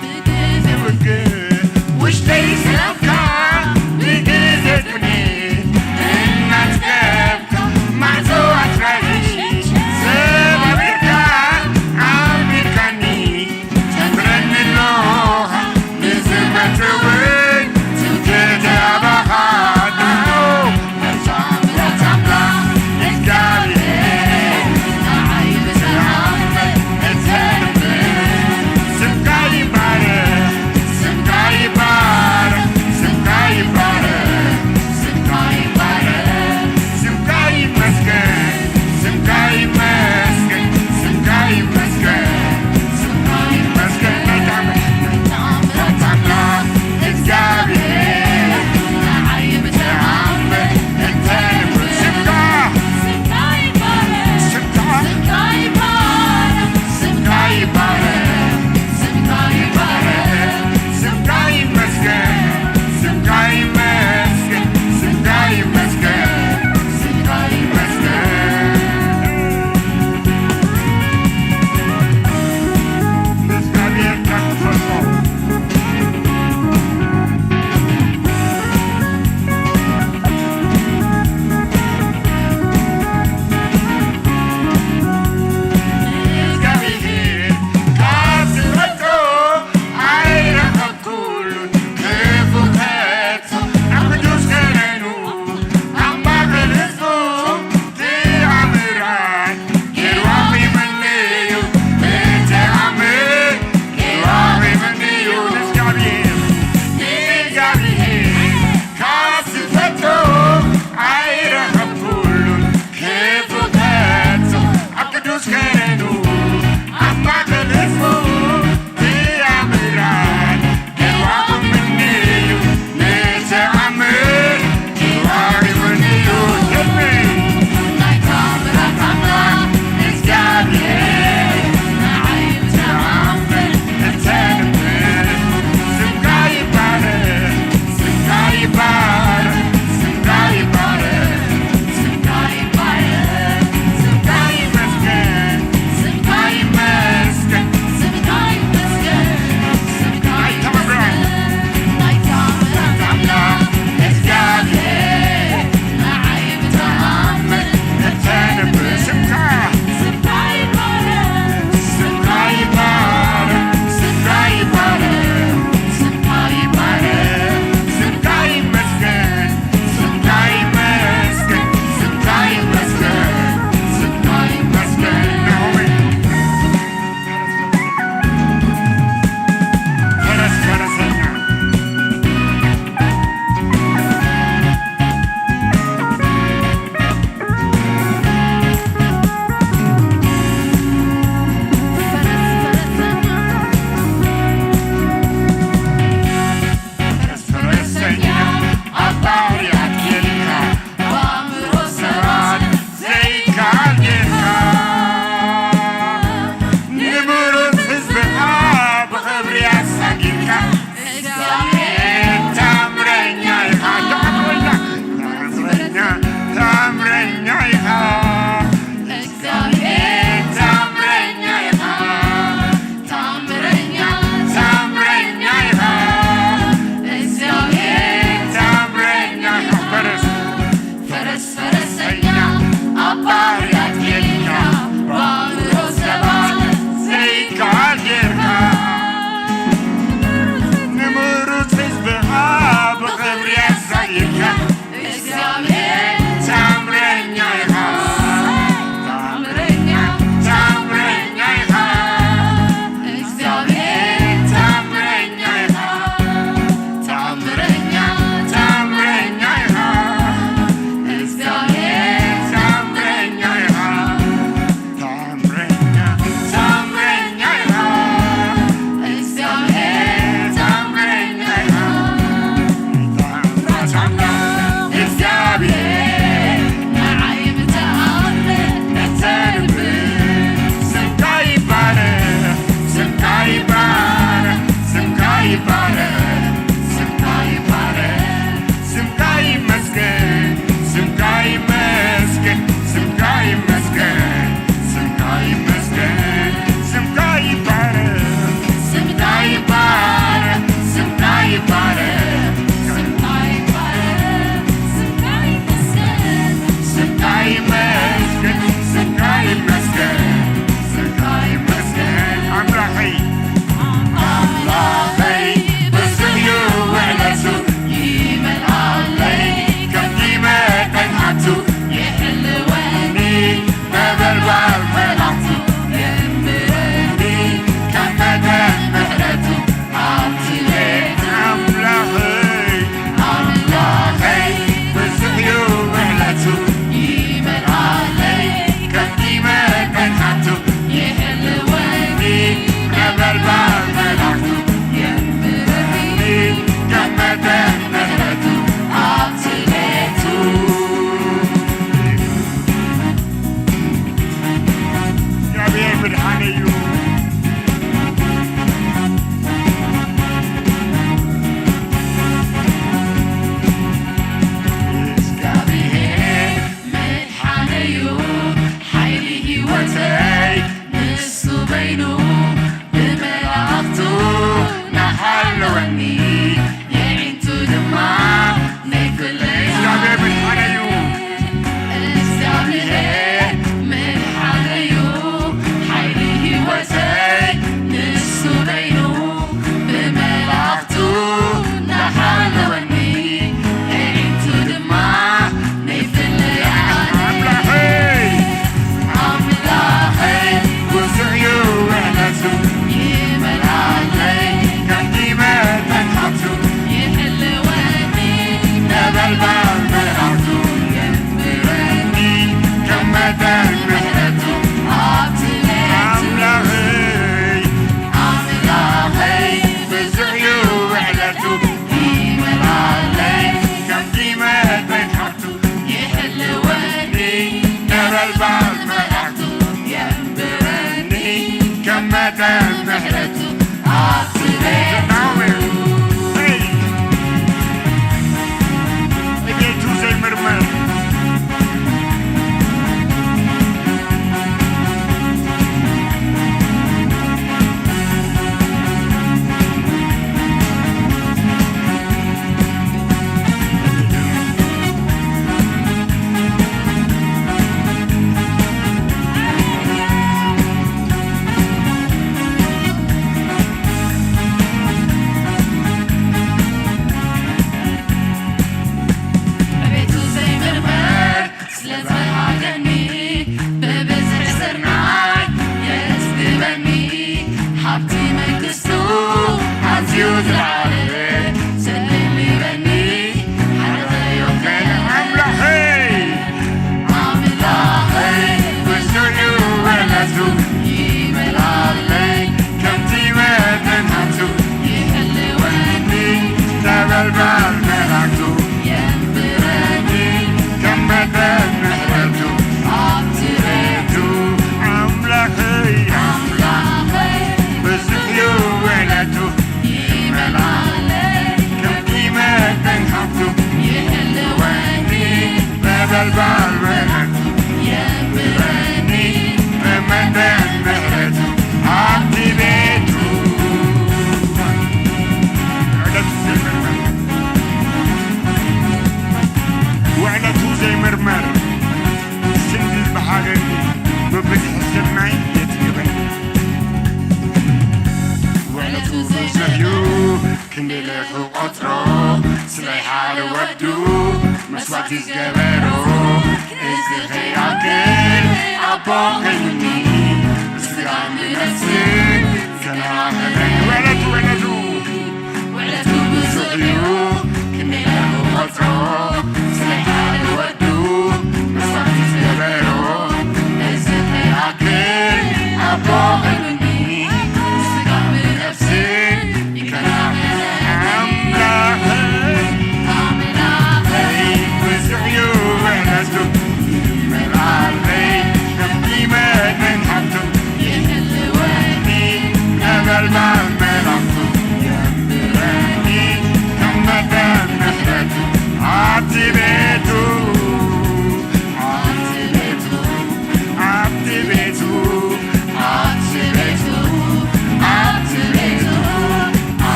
ብግዜ ፍቅር ውሽጠይ ሰብካ ብግዜ ቁኒ እናጽገብካ ማዕጾ ኣትራይ ሰባቢርካ ዓቢድካኒ ተንብረኒ ኣለኻ ንዝመጽእ እውን ትምክሕቲ ኣባኻ ድሮ መርጻ ባልበረት የምረኒ ብመጠን ምሕረቱ ኣብቲ ቤቱ። ውዕለቱ ዘይምርመር፣ ውዕለቱ ዘይምርመር፣ ስንዲ ዝበሃለኒ ብብዝሒ ሰናይ የጽግበኒ። ውዕለቱ ብዙሕ እዩ፣ ክንደይ ኢለ ክቆጽሮ፣ ስለይ ሓደ ወዱ መስዋዕቲ ዝገበሮ፣ እዚ ከይኣክል ኣቦ ኮይኑኒ፣ ብስጋ ብነፍሲ ከናኸነኒ። ውዕለቱ፣ ውዕለቱ፣ ውዕለቱ ብዙሕ እዩ፣ ክንደይ ኢለ ክቆጽሮ፣ ስለይ ሓደ ወዱ መስዋዕቲ ዝገበሮ፣ እዚ ከይኣክል ኣቦ ኮይኑኒ፣ ብስጋ ብነፍሲ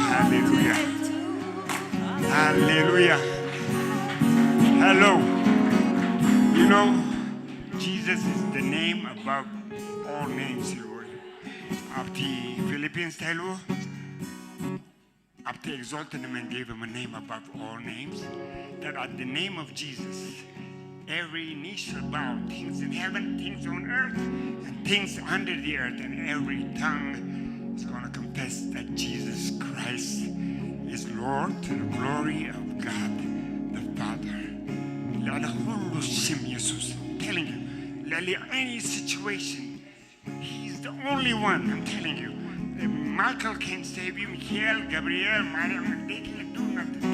ሃሌሉያ፣ ሃሌሉያ። Hello. You know, Jesus is the name above all names, Lord. ኣብቲ ፊሊፒንስ እንታይ ኢልዎ? ኣብቲ exalted man gave him a name above all names, that at the name of Jesus, every knee shall bow, things in heaven, things on earth, and things under the earth, and every tongue is going to confess that Jesus Christ is Lord, to the glory of God the Father. ልዕሊ ኩሉ ስም የሱስ፣ I'm telling you, ልዕሊ any situation, He's the only one, I'm telling you. Michael can save you, Michael, Gabriel, Mariam, they can do nothing.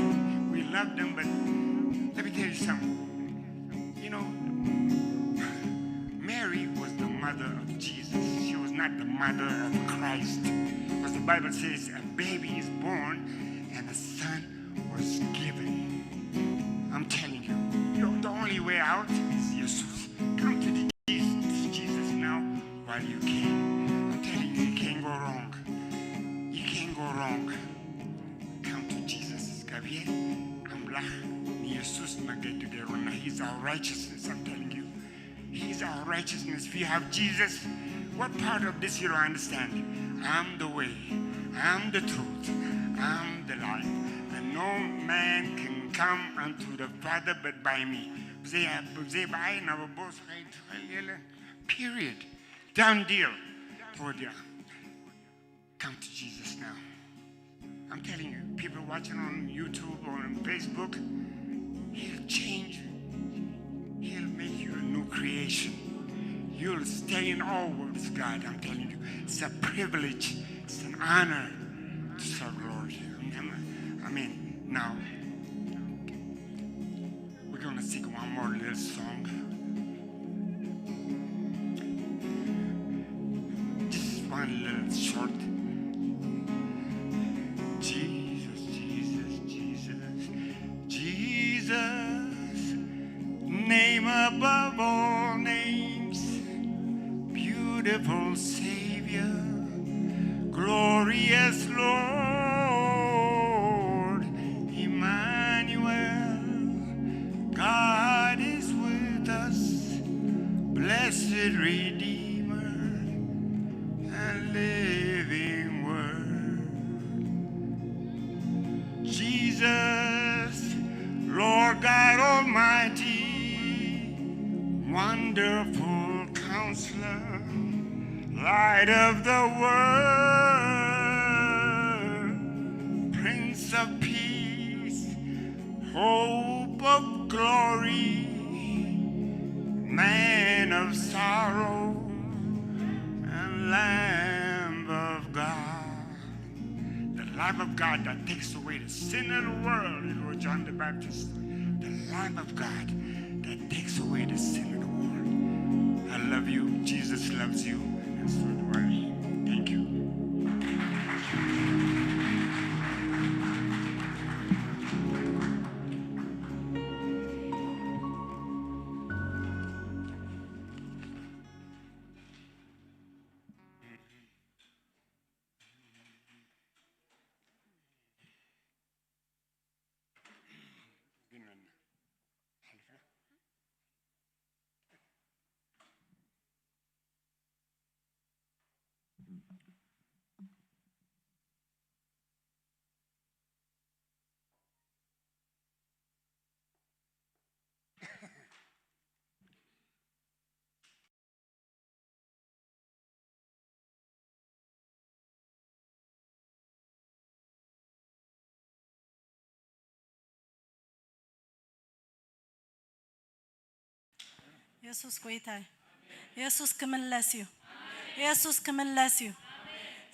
We love them, but let me tell you something. You know, Mary was the mother of Jesus. She was not the mother of Christ. Because the Bible says a baby is born and a son was given. I'm telling you, you the only way out is Jesus. Come to the Jesus, Jesus now while you can. I'm telling you, you can't go wrong. You can't go wrong. Come to Jesus. Gabriel, I'm black. Jesus, my God, to the Rona. He's our righteousness. I'm telling you. He's our righteousness. If you have Jesus, what part of this you don't understand? I'm the way, I'm the truth, I'm the life. And no man can come unto the Father but by me. ብዘይ ብዘይ ብኣይ ናብ ኣቦ ዝኸይድ ዝኽእል የለን። Period. Done deal. ተወዲኣ። Come to Jesus now. I'm telling you, people watching on YouTube or on Facebook, he'll change you. He'll make you a new creation. You'll stay in awe with God. I'm telling you, it's a privilege, it's an honor to serve the Lord. I mean, now, we're gonna sing one more little song. Just one little short. Jesus, Jesus, Jesus, Jesus, name above all names, beautiful Savior, glorious Lord, Emmanuel, God is with us, blessed Redeemer and living Word. Jesus, Lord God Almighty, wonderful Counselor, Light of the world, Prince of Peace, Hope of glory, Man of sorrow, and Lamb of God. The Lamb of God that takes away the sin of the world. It was John the Baptist, the Lamb of God that takes away the sin of the world. I love you. Jesus loves you, and so do I. Thank you. የሱስ ጎይታ እዩ። የሱስ ክምለስ እዩ። የሱስ ክምለስ እዩ።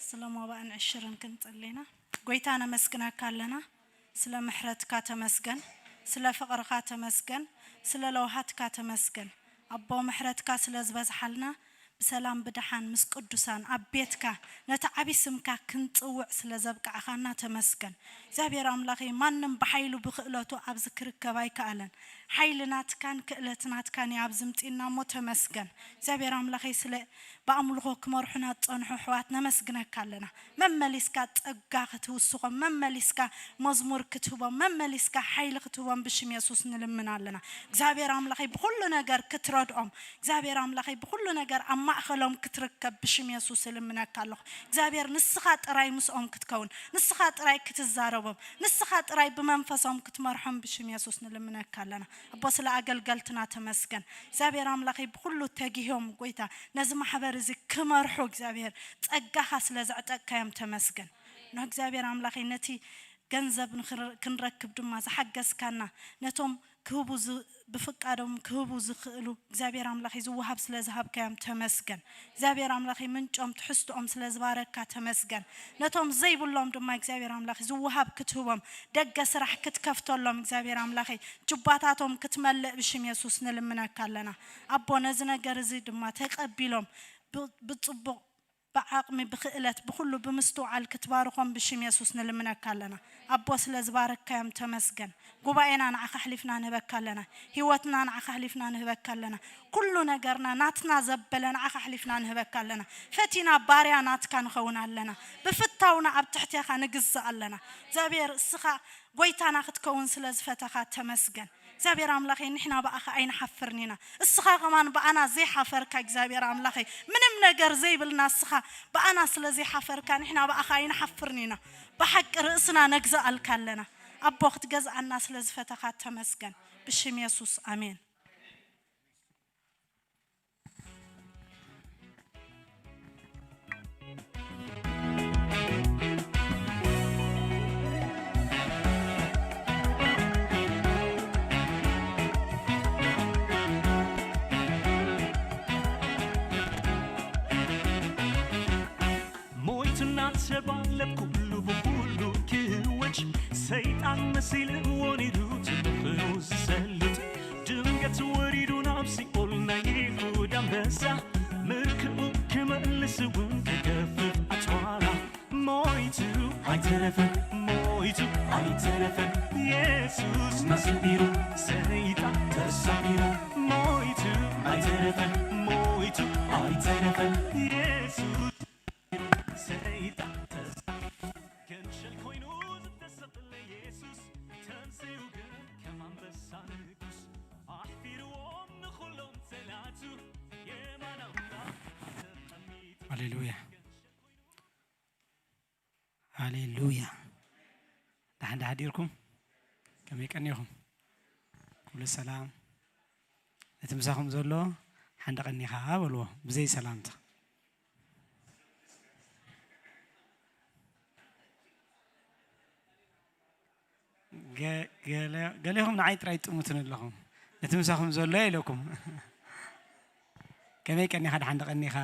ስለ ሞባእን ዕሽርን ክንጽሊ ኢና። ጎይታ ነመስግነካ ኣለና። ስለ ምሕረትካ ተመስገን። ስለ ፍቕርኻ ተመስገን። ስለ ለውሃትካ ተመስገን። ኣቦ ምሕረትካ ስለ ዝበዝሓልና ብሰላም ብደሓን ምስ ቅዱሳን ኣብ ቤትካ ነቲ ዓቢ ስምካ ክንጽውዕ ስለ ዘብቃዕኻና ተመስገን። እግዚኣብሔር ኣምላኸይ ማንም ብሓይሉ ብክእለቱ ኣብዚ ክርከብ ኣይከኣለን። ሓይሊ ናትካን ክእለት ናትካን እዩ ኣብዚ ምጺእና እሞ ተመስገን። እግዚኣብሔር ኣምላኸይ ስለ ብኣምልኾ ክመርሑና ዝጸንሑ ኣሕዋት ነመስግነካ ኣለና። መመሊስካ ጸጋ ክትውስኾም፣ መመሊስካ መዝሙር ክትህቦም፣ መመሊስካ ሓይሊ ክትህቦም ብሽም የሱስ ንልምን ኣለና። እግዚኣብሔር ኣምላኸይ ብኹሉ ነገር ክትረድኦም፣ እግዚኣብሔር ኣምላኸይ ብኹሉ ነገር ኣብ ማእኸሎም ክትርከብ ብሽም የሱስ እልምነካ ኣለኹ። እግዚኣብሔር ንስኻ ጥራይ ምስኦም ክትከውን፣ ንስኻ ጥራይ ክትዛረቦም፣ ንስኻ ጥራይ ብመንፈሶም ክትመርሖም ብሽም የሱስ ንልምነካ ኣለና። ኣቦ ስለ ኣገልገልትና ተመስገን። እግዚኣብሔር ኣምላኸይ ብኹሉ ተጊሆም ጎይታ ነዚ ማሕበር እዚ ክመርሑ እግዚኣብሔር ጸጋኻ ስለ ዘዕጠቅካዮም ተመስገን። ንእግዚኣብሔር ኣምላኸይ ነቲ ገንዘብ ንኽር-፣ ክንረክብ ድማ ዝሓገዝካና ነቶም ክህቡ ዝ-፣ ብፍቃዶም ክህቡ ዝኽእሉ እግዚኣብሔር ኣምላኸይ ዝወሃብ ስለ ዝሃብካዮም ተመስገን። እግዚኣብሔር ኣምላኸይ ምንጮም ትሕዝትኦም ስለ ዝባረካ ተመስገን። ነቶም ዘይብሎም ድማ እግዚኣብሔር ኣምላኸይ ዝወሃብ ክትህቦም ደገ ስራሕ ክትከፍተሎም እግዚኣብሔር ኣምላኸይ ጁባታቶም ክትመልእ ብሽም የሱስ ንልምነካ ኣለና። ኣቦ ነዚ ነገር እዚ ድማ ተቐቢሎም ብ-፣ ብጽቡቕ ብዓቕሚ፣ ብኽእለት፣ ብኹሉ ብምስትውዓል ክትባርኾም ብሽም የሱስ ንልምነካ ኣለና። ኣቦ ስለ ዝባረካዮም ተመስገን። ጉባኤና ንዓኻ ኣሕሊፍና ንህበካ ኣለና። ህይወትና ንዓኻ ኣሕሊፍና ንህበካ ኣለና። ኩሉ ነገርና ናትና ዘበለ ንዓኻ ኣሕሊፍና ንህበካ ኣለና። ፈቲና ባርያ ናትካ ንኸውን ኣለና። ብፍታውና ኣብ ትሕቴኻ ንግዛእ ኣለና። እግዚኣብሔር እስኻ ጎይታና ክትከውን ስለ ዝፈተኻ ተመስገን። እግዚኣብሔር ኣምላኸይ ንሕና ብኣኻ ኣይንሓፍርን ኢና። እስኻ ከማን ብኣና ዘይሓፈርካ እግዚኣብሔር ኣምላኸይ ምንም ነገር ዘይብልና እስኻ ብኣና ስለ ዘይሓፈርካ ንሕና ብኣኻ ኣይንሓፍርን ኢና። ብሓቂ ርእስና ነግዛኣልካ ኣለና። ኣቦ ክትገዝኣና ስለ ዝፈተኻ ተመስገን። ብሽም የሱስ ኣሜን። ሞይቱ እናተባለ ኩሉ ብኩሉ ክወጅ ሰይጣን መሲልዎ ነይሩ ትምኽኑ ዝሰልጥ ድንገት ወሪዱ ናብ ሲኦል ናይ ይሁዳ ኣንበሳ ምልክኡ ክመልስ እውን ክገፍፍ ኣጽዋራ ሞይቱ ኣይተረፈን ሞይቱ ኣይተረፈን ኢየሱስ መሲሉ ሰይጣን ተሳኢሩ ሞይቱ ኣይተረፈን ሞይቱ ኣይተረፈን ኢየሱስ ሰይጣን ተሳኢሩ ገንሸል ኮይኑ ዝተሰቕለ ኢየሱስ ተንሲኡ ግን ከም ኣንበሳ ንጉስ ኣሕፊርዎም ንኹሎም ጸላእቱ የማን ኣምላኽ ተቐሚጡ ሃሌሉያ። ሃሌሉያ። ደሓን ዶ ሓዲርኩም? ከመይ ቀኒኹም? ኩሉ ሰላም? ነቲ ምሳኹም ዘሎ ሓንደ ቀኒኻ በልዎ፣ ብዘይ ሰላምታ። ገ-፣ ገለ-፣ ገሌኹም ንዓይ ጥራይ ጥሙትን ኣለኹም። ነቲ ምሳኹም ዘሎ ኢለኩም። ከመይ ቀኒኻ? ደሓን ዶ ቀኒኻ?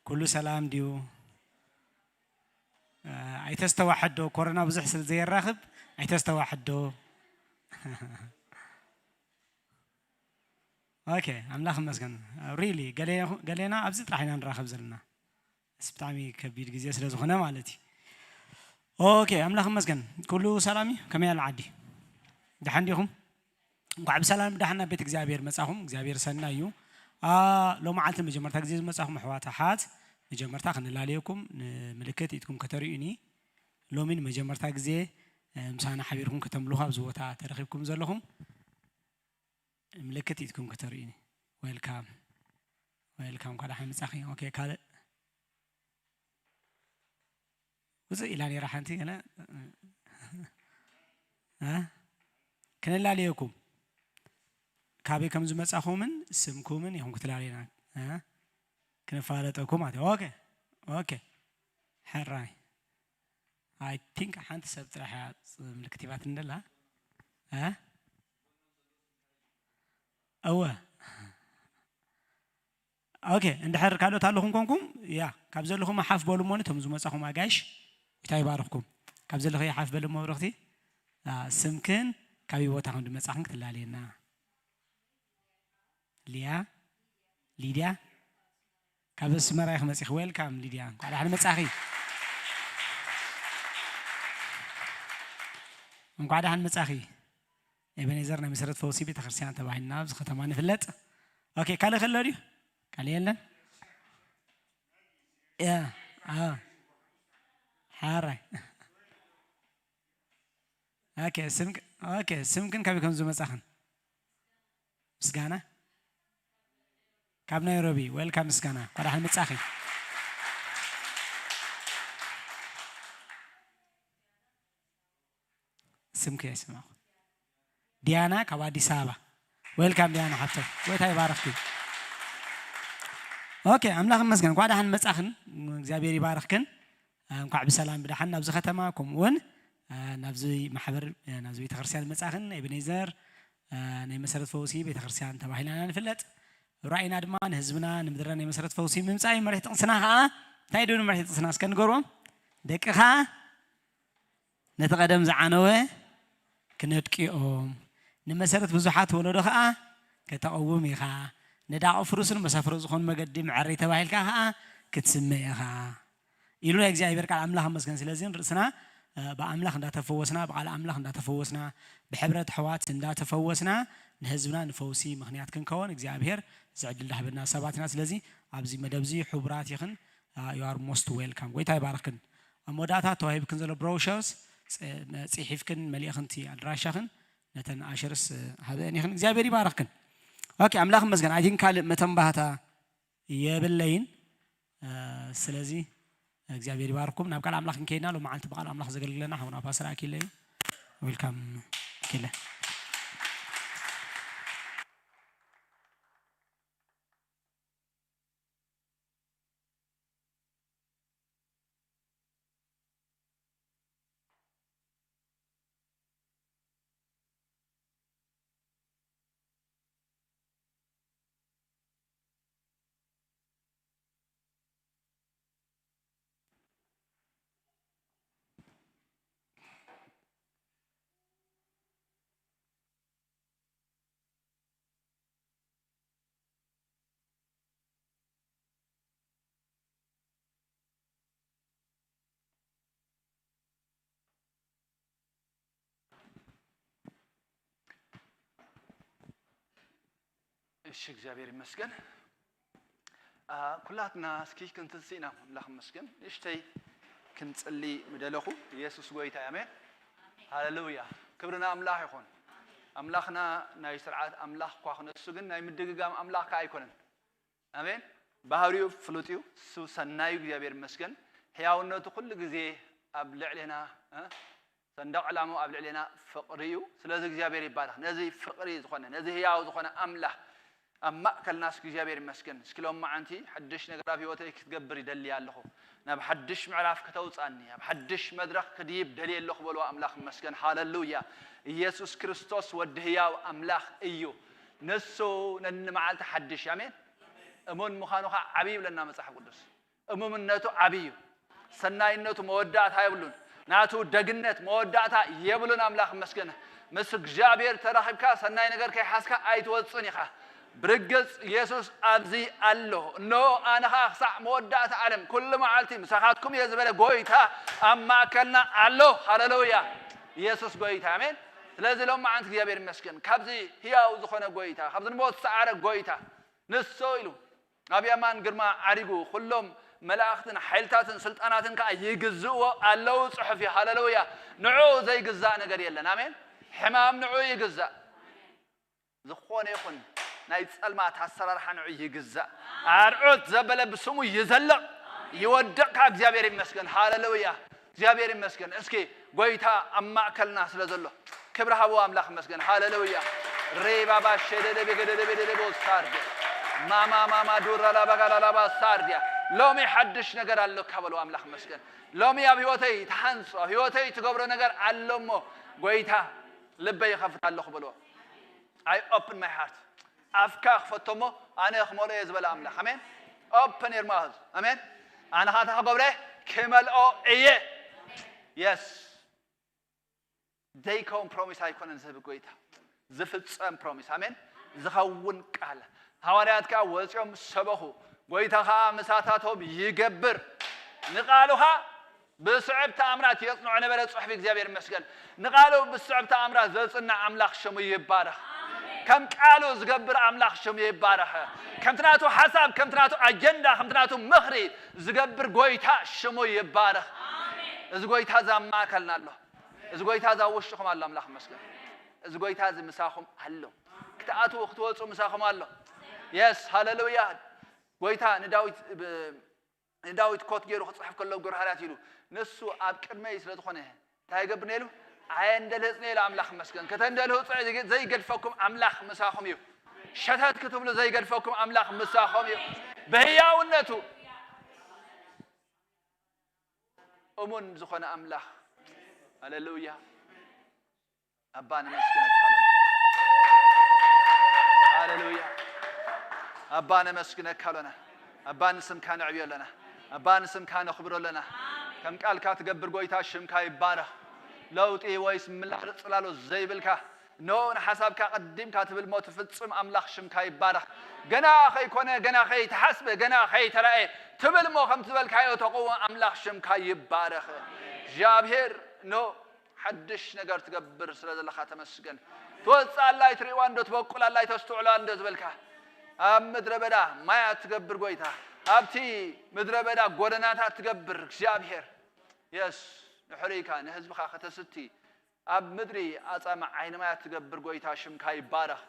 ኩሉ ሰላም ድዩ? እ፣ ኣይተስተዋሕዶ፣ ኮሮና ብዙሕ ስለ ዘየራኽብ ኣይተስተዋሕዶ። ኦኬ፣ ኣምላኽ ይመስገን። ሪሊ ገሌና ኣብዚ ጥራሕ ኢና ንራኸብ ዘለና። እስ ብጣዕሚ ከቢድ ግዜ ስለ ዝኾነ ማለት እዩ። ኦኬ፣ ኣምላኽ ይመስገን። ኩሉ ሰላም እዩ። ከመይ ኣላ ዓዲ? ደሓን ዲኹም? እንኳዕ ብሰላም ደሓን ናብ ቤት እግዚኣብሔር መጻኹም። እግዚኣብሔር ሰናይ እዩ። አ፣ ሎማዓልቲ መጀመርታ ግዜ ዝመጻኹም ኣሕዋት ኣሓት፣ መጀመርታ ክንላለየኩም ንምልክት ኢድኩም ከተርእዩኒ። ሎሚ ንመጀመርታ ግዜ፣ እ፣ ምሳና ሓቢርኩም ከተምልኹ ኣብዚ ቦታ ተረኺብኩም ዘለኹም ምልክት ኢድኩም ከተርእዩኒ። ዌልካም፣ ዌልካም፣ እንኳዕ ደሓን መጻኺ። ኦኬ፣ ካልእ ውፅእ ኢላ ነይራ ሓንቲ ገለ፣ እ? ክንላለየኩም፣ ካበይ ከም ዝመጻኹምን ስምኩምን ኢኹም ክትላለዩና፣ እ? ክንፋለጠኩም ማለት እዩ። ኦኬ፣ ኦኬ፣ ሕራይ። ኣይ ቲንክ ሓንቲ ሰብ ጥራሕ እያ ምልክት ሂባትኒ ዘላ፣ እ? እወ። ኦኬ፣ እንድሕር ካልኦት ኣለኹም ኮንኩም፣ ያ፣ ካብ ዘለኹም ሓፍ በሉ እሞ፣ ነቶም ዝመጻኹም ኣጋይሽ፣ ጎይታ ይባርኽኩም። ካብ ዘለኹ ሓፍ በሉ እሞ፣ ብርኽቲ፣ አ፣ ስምክን ካበይ ቦታ ከም ዝመጻኽን ክትላለየና። ሊያ፣ ሊድያ፣ ካብ ኣስመራ ኢኺ መጺኺ። ዌልካም ሊድያ፣ እንኳዕ ደሓን መጻኺ። እንኳዕ ደሓን መጻኺ። ኤቤኔዘር ናይ መሰረት ፈውሲ ቤተክርስትያን ተባሂልና ኣብዚ ከተማ ንፍለጥ። ኦኬ፣ ካልእ ከሎ ድዩ? ካልእ የለን? ያ፣ ኣዎ። ሓራይ። ኦኬ፣ ስምክ-፣ ኦኬ፣ ስምክን ካበይ ከም ዝመጻኽን? ምስጋና? ካብ ናይሮቢ። ዌልካም ምስጋና። እንኳዕ ደሓን መጻኺ። ስምኪ ኣይሰማኹ። ዲያና ካብ ኣዲስ ኣበባ። ዌልካም ዲያና ሓብተይ። ጎይታ ይባርኽኪ። ኦኬ፣ ኣምላኽ ይመስገን። እንኳዕ ደሓን መጻኽን። እግዚኣብሔር ይባርኽክን። አ፣ እንኳዕ ብሰላም ብደሓን ናብዚ ከተማ፣ ከምኡ እውን፣ አ፣ ናብዚ ማሕበር፣ አ፣ ናብዚ ቤተክርስትያን መጻኽን። ኤቤኔዘር፣ አ፣ ናይ መሰረት ፈውሲ ቤተክርስትያን ተባሂልና ኢና ንፍለጥ። ራእይና ድማ ንህዝብና፣ ንምድርና ናይ መሰረት ፈውሲ ምምጻእ እዩ። መሪሕ ጥቕስና ኸዓ እንታይ ድዩ? መሪሕ ጥቕስና እስከ ንገርዎም። ደቅኻ ነቲ ቀደም ዝዓነወ ክነድቅኦም፣ ንመሰረት ብዙሓት ወለዶ ኸዓ ከተቐውም ኢኻ። ነዳቕ ፍሩስን መሳፍሮ ዝኾኑ መገዲ መዐረይ ተባሂልካ ኸዓ ክትስመ ኢኻ ኢሉ ናይ እግዚኣብሔር ቃል። ኣምላኽ ይመስገን። ስለዚ ርእስና፣ እ፣ ብኣምላኽ እንዳተፈወስና፣ ብቃል ኣምላኽ እንዳተፈወስና፣ ብሕብረት ኣሕዋት እንዳተፈወስና ንህዝብና ንፈውሲ ምኽንያት ክንከውን እግዚኣብሔር እዚ ዕድል ዳህበና ሰባት ኢና። ስለዚ ኣብዚ መደብ እዚ ሕቡራት ኢኽን፣ አ፣ you are most welcome። ጎይታ ይባርኽክን። ኣብ መወዳእታ ተዋሂብክን ዘሎ ብሮሸርስ፣ ጽ-፣ መ-፣ ጽሒፍክን መሊእኽን እቲ ኣድራሻኽን ነተን ኣሸርስ፣ እ፣ ሃበአን ኢኽን። እግዚኣብሔር ይባርኽክን። ኦኬ፣ ኣምላኽ ይመስገን። ኣይ ቲንክ ካልእ መተንባህታ የብለይን። እ፣ ስለዚ እግዚኣብሔር ይባርኽኩም። ናብ ቃል ኣምላኽ ክንከይድና፣ ሎማዓንቲ ብቃል ኣምላኽ ዘገልግለና ሓውና ፓስተር ኣኪለ እዩ። ዌልካም ኣኪለ። እሺ፣ እግዚኣብሔር ይመስገን። አ፣ ኩላትና እስኪ ክንትንስእ ኢና። ኣምላኽ ይመስገን። ንእሽተይ ክንጽሊ ምደለኹ። ኢየሱስ ጎይታ እዩ። ኣሜን። ሃሌሉያ። ክብሪ ንኣምላኽ ይኹን። ኣምላኽና ናይ ስርዓት ኣምላኽ እኳ ክነሱ ግን ናይ ምድግጋም ኣምላኽ ከኣ ኣይኮነን። ኣሜን። ባህሪኡ ፍሉጥ እዩ። እሱ ሰናዩ እግዚኣብሔር ይመስገን። ሕያውነቱ ኩሉ ግዜ ኣብ ልዕሌና፣ እ፣ ሰንደቕ ዕላምኡ ኣብ ልዕሌና ፍቕሪ እዩ። ስለዚ እግዚኣብሔር ይባረኽ። ነዚ ፍቕሪ ዝኾነ፣ ነዚ ህያው ዝኾነ ኣምላኽ ኣብ ማእከልና እስኪ እግዚኣብሔር ይመስገን። እስኪ ሎማዓንቲ ሓድሽ ነገር ኣብ ህይወተይ ክትገብር ይደሊ ኣለኹ። ናብ ሓድሽ ምዕራፍ ከተውጻኒ፣ ኣብ ሓድሽ መድረኽ ክድይብ ደልየ ኣለኹ በልዎ። ኣምላኽ ይመስገን። ሃሌሉያ። ኢየሱስ ክርስቶስ ወዲ ህያው ኣምላኽ እዩ። ንሱ ነንመዓልቲ ሓድሽ። ኣሜን። እሙን ምዃኑ ኸዓ ዓብዪ ይብለና መጽሓፍ ቅዱስ። እሙንነቱ ዓብዪ እዩ። ሰናይነቱ መወዳእታ የብሉን። ናቱ ደግነት መወዳእታ የብሉን። ኣምላኽ ይመስገን። ምስ እግዚኣብሔር ተራኺብካ ሰናይ ነገር ከይሓዝካ ኣይትወጽን ኢኻ። ብርግጽ የሱስ ኣብዚ ኣሎ። እነሆ ኣነ ኸኣ ክሳዕ መወዳእታ ዓለም ኩሉ መዓልቲ ምሳኻትኩም እየ ዝበለ ጎይታ ኣብ ማእከልና ኣሎ። ሃሌሉያ! የሱስ ጎይታ፣ ኣሜን። ስለዚ ሎም መዓንቲ እግዚኣብሔር ይመስገን። ካብዚ ህያው ዝኾነ ጎይታ፣ ካብዚ ንሞት ዝሰዓረ ጎይታ፣ ንሶ ኢሉ ኣብ የማን ግርማ ዓሪጉ፣ ኩሎም መላእኽትን ሓይልታትን ስልጣናትን ከኣ ይግዝእዎ ኣለዉ ጽሑፍ እዩ። ሃሌሉያ! ንዑ ዘይግዛእ ነገር የለን። ኣሜን። ሕማም ንዑ ይግዛእ። ዝኾነ ይኹን ናይ ጸልማት ኣሰራርሓ ንዑ ይግዛእ። ኣርዑት ዘበለ ብስሙ ይዘለቕ፣ ይወድቕ። ካብ እግዚኣብሔር ይመስገን። ሃሌሉያ! እግዚኣብሔር ይመስገን። እስኪ ጎይታ ኣብ ማእከልና ስለ ዘሎ ክብሪ ሃብዎ ኣምላኽ ይመስገን። ሃሌሉያ! ሬባባ ሸደደ ቤገደደ ቤደደ ቦሳርዲያ ማማ ማማ ዱራ ላባጋላ ላባ ሳርዲያ። ሎሚ ሓድሽ ነገር ኣለካ በሉ። ኣምላኽ ይመስገን። ሎሚ ኣብ ህይወተይ ተሓንጾ፣ ኣብ ህይወተይ ትገብሮ ነገር ኣሎ እሞ ጎይታ ልበይ ይኸፍት ኣለኹ በልዎ። I open my heart። ኣፍካ ክፈቶ እሞ ኣነ ክመልኦ እየ ዝበለ ኣምላኽ። ኣሜን። Open your mouth። ኣሜን። ኣነ ኻታ ክገብረ ክመልኦ እየ። የስ። ዘይከውን ፕሮሚስ ኣይኮነን ዝህብ ጎይታ። ዝፍጸም ፕሮሚስ። ኣሜን። ዝኸውን ቃል። ሃዋርያት ከኣ ወጺኦም ሰበኹ። ጎይታ ኸኣ ምሳታቶም ይገብር። ንቃሉኻ ብስዕብ ተኣምራት የጽንዖ ነበረ ጽሑፍ። እግዚኣብሔር ይመስገን። ንቃሉ ብስዕብ ተኣምራት ዘጽንዕ ኣምላኽ ሽሙ ይባረኽ። ከም ቃሉ ዝገብር ኣምላኽ ሽሙ ይባረኽ። ከምቲ ናቱ ሓሳብ፣ ከምቲ ናቱ ኣጀንዳ፣ ከምቲ ናቱ ምኽሪ ዝገብር ጎይታ ሽሙ ይባረኽ። እዚ ጎይታ እዛ ኣብ ማእከልና ኣሎ። እዚ ጎይታ እዛ ኣብ ውሽጥኹም ኣሎ። ኣምላኽ ይመስገን። እዚ ጎይታ እዚ ምሳኹም ኣሎ። ክትኣትዉ ክትወጹ ምሳኹም ኣሎ። የስ፣ ሃሌሉያ። ጎይታ ንዳዊት ብ-፣ ንዳዊት ኮት ገይሩ ክጽሕፍ ከሎ ግብረ ሃርያት ኢሉ፣ ንሱ ኣብ ቅድመይ ስለ ዝኾነ እንታይ ይገብር ነይሩ? ኣየንደልህጽን ኢሉ። ኣምላኽ ይመስገን። ከተንደልህጹ ዘይገድፈኩም ኣምላኽ ምሳኹም እዩ። ሸተት ክትብሉ ዘይገድፈኩም ኣምላኽ ምሳኹም እዩ። ብህያውነቱ እሙን ዝኾነ ኣምላኽ። ሃሌሉያ። ኣባ ነመስግነካ ኣሎና። ሃሌሉያ። ኣባ ነመስግነካ ኣሎና። ኣባ ንስምካ ነዕብዮ ኣሎና። ኣባ ንስምካ ነኽብሮ ኣሎና። ከም ቃልካ ትገብር ጎይታ ሽምካ ይባረኽ። ለውጢ ወይስ ምላቕ ጽላሎት ዘይብልካ፣ ኖ ንሓሳብካ ቀዲምካ ትብል እሞ ትፍጽም ኣምላኽ ሽምካ ይባረኽ። ገና ኸይኮነ፣ ገና ኸይተሓስበ፣ ገና ኸይተራእየ ትብል እሞ ከም ዝበልካዮ ተቕውም ኣምላኽ ሽምካ ይባረኽ። እግዚኣብሔር ኖ ሓድሽ ነገር ትገብር ስለ ዘለኻ ተመስገን። ትወጽእ ኣላ ኣይትርእይዋ እንዶ፣ ትበቁል ኣላ ኣይተስትውዕላ እንዶ ዝበልካ፣ ኣብ ምድረ በዳ ማያት ትገብር ጎይታ፣ ኣብቲ ምድረ በዳ ጎደናታት ትገብር እግዚኣብሔር። የስ፣ ንሕርይካ ንህዝብኻ ከተስቲ ኣብ ምድሪ ኣጻምእ ዓይኒ ማያት ትገብር ጎይታ ሽምካ ይባረኽ።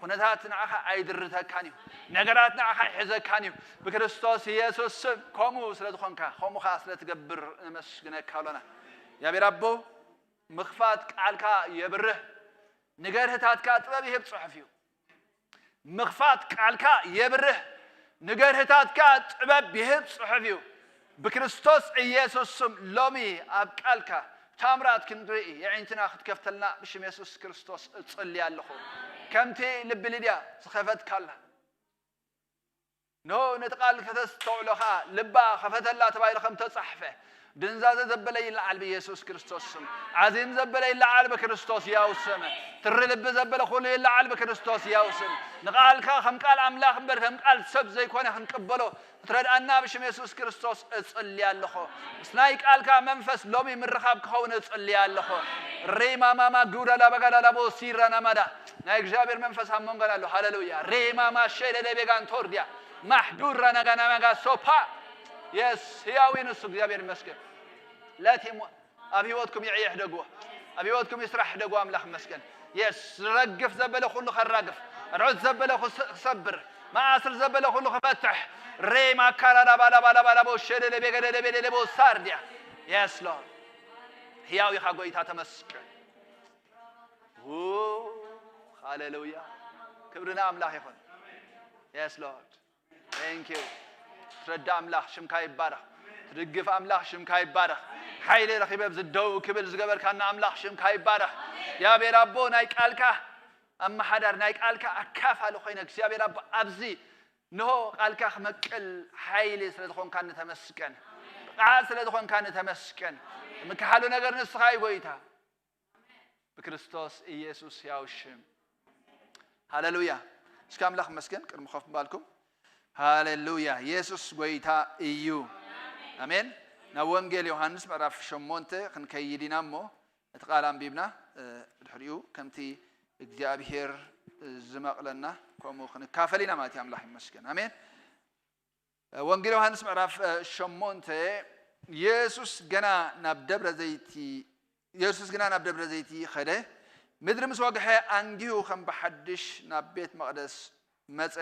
ኩነታት ንዓኻ ኣይድርተካን እዩ። ነገራት ንዓኻ ኣይሕዘካን እዩ። ብክርስቶስ ኢየሱስ ስም ከምኡ ስለ ዝኾንካ፣ ከምኡ ኸኣ ስለ ትገብር ነመስግነካ ኣሎና። እግዚኣብሔር ኣቦ፣ ምኽፋት ቃልካ የብርህ፣ ንገርህታትካ ጥበብ ይህብ ጽሑፍ እዩ። ምኽፋት ቃልካ የብርህ፣ ንገርህታትካ ጥበብ ይህብ ጽሑፍ እዩ። ብክርስቶስ ኢየሱስ ስም ሎሚ ኣብ ቃልካ ታምራት ክንርኢ የዒንትና ክትከፍተልና ብሽም የሱስ ክርስቶስ እጽሊ ኣለኹ። ከምቲ ልቢ ሊድያ ዝኸፈትካላ፣ ኖ ነቲ ቃል ከተስተውዕሎ ኸኣ ልባ ኸፈተላ ተባሂሉ ከም ተጻሕፈ፣ ድንዛዘ ዘበለ ይለዓል ብኢየሱስ ክርስቶስ ስም። ዓዚም ዘበለ ይለዓል ብክርስቶስ ያው ስም። ትሪ ልቢ ዘበለ ኩሉ ይለዓል ብክርስቶስ ያው ስም። ንቃልካ ከም ቃል ኣምላኽ እምበር ከም ቃል ሰብ ዘይኮነ ክንቅበሎ ክትረድኣና ብሽም የሱስ ክርስቶስ እጽሊ ኣለኹ። ምስ ናይ ቃልካ መንፈስ ሎሚ ምርኻብ ክኸውን እጽሊ ኣለኹ። ሪማማማ ጉዳላ በጋዳላ ቦሲራና ማዳ ናይ እግዚኣብሔር መንፈስ ኣብ መንጎና ኣሎ። ሃሌሉያ። ሬማማ ሸለለ ቤጋን ቶርዲያ ማሕዱራ ናጋና ማጋ ሶፓ። የስ፣ ህያው እዩ ንሱ። እግዚኣብሔር ይመስገን። ለቲሞ ኣብ ህይወትኩም ይዕየ ሕደግዎ። ኣብ ህይወትኩም ይስራሕ ሕደግዎ። ኣምላኽ ይመስገን። የስ፣ ዝረግፍ ዘበለ ኩሉ ከራግፍ፣ ርዑት ዘበለ ክስ-፣ ክሰብር፣ መኣስር ዘበለ ኩሉ ክፈትሕ። ሬማ ካራዳ ባላ ባላ ባላ ቦ ሸለለ ቤገደለ ቤደለ ቦ ሳርዲያ። የስ ሎርድ። ህያው ኢኻ ጎይታ፣ ተመስገን። ው፣ ሃሌሉያ። ክብሪ ንኣምላኽ ይኹን። የስ ሎርድ። Thank you። ትረዳ ኣምላኽ ሽምካ ይባረኽ። ትድግፍ ኣምላኽ ሽምካ ይባረኽ። ሓይሊ ረኺበ ኣብዚ ደው ክብል ዝገበርካና ኣምላኽ ሽምካ ይባረኽ። እግዚኣብሔር ኣቦ ናይ ቃልካ ኣመሓዳሪ፣ ናይ ቃልካ ኣካፋሊ ኮይነ እግዚኣብሔር ኣቦ ኣብዚ ንሆ ቃልካ ክመቅል ሓይሊ ስለ ዝኾንካኒ ተመስገን። ቃል ስለ ዝኾንካኒ ተመስገን። ምክሓሉ ነገር ንስኻ እዩ ጎይታ። ብክርስቶስ ኢየሱስ ያው ሽም። ሃሌሉያ። እስኪ ኣምላኽ መስገን ቅድሚ ኮፍ ምባልኩም። ሃሌሉያ። ኢየሱስ ጎይታ እዩ። ኣሜን። ናብ ወንጌል ዮሃንስ ምዕራፍ ሸሞንተ ክንከይድ ኢና እሞ እቲ ቃል ኣንቢብና ድሕሪኡ ከምቲ እግዚኣብሔር ዝመቕለና ከምኡ ክንካፈል ኢና ማለት እዩ። ኣምላኽ ይመስገን። ኣሜን። ወንጌል ዮሃንስ ምዕራፍ ሸሞንተ። የሱስ ገና ናብ ደብረ ዘይቲ የሱስ ግና ናብ ደብረ ዘይቲ ኸደ። ምድሪ ምስ ወግሐ ኣንጊሁ ከም ብሓድሽ ናብ ቤት መቕደስ መጸ።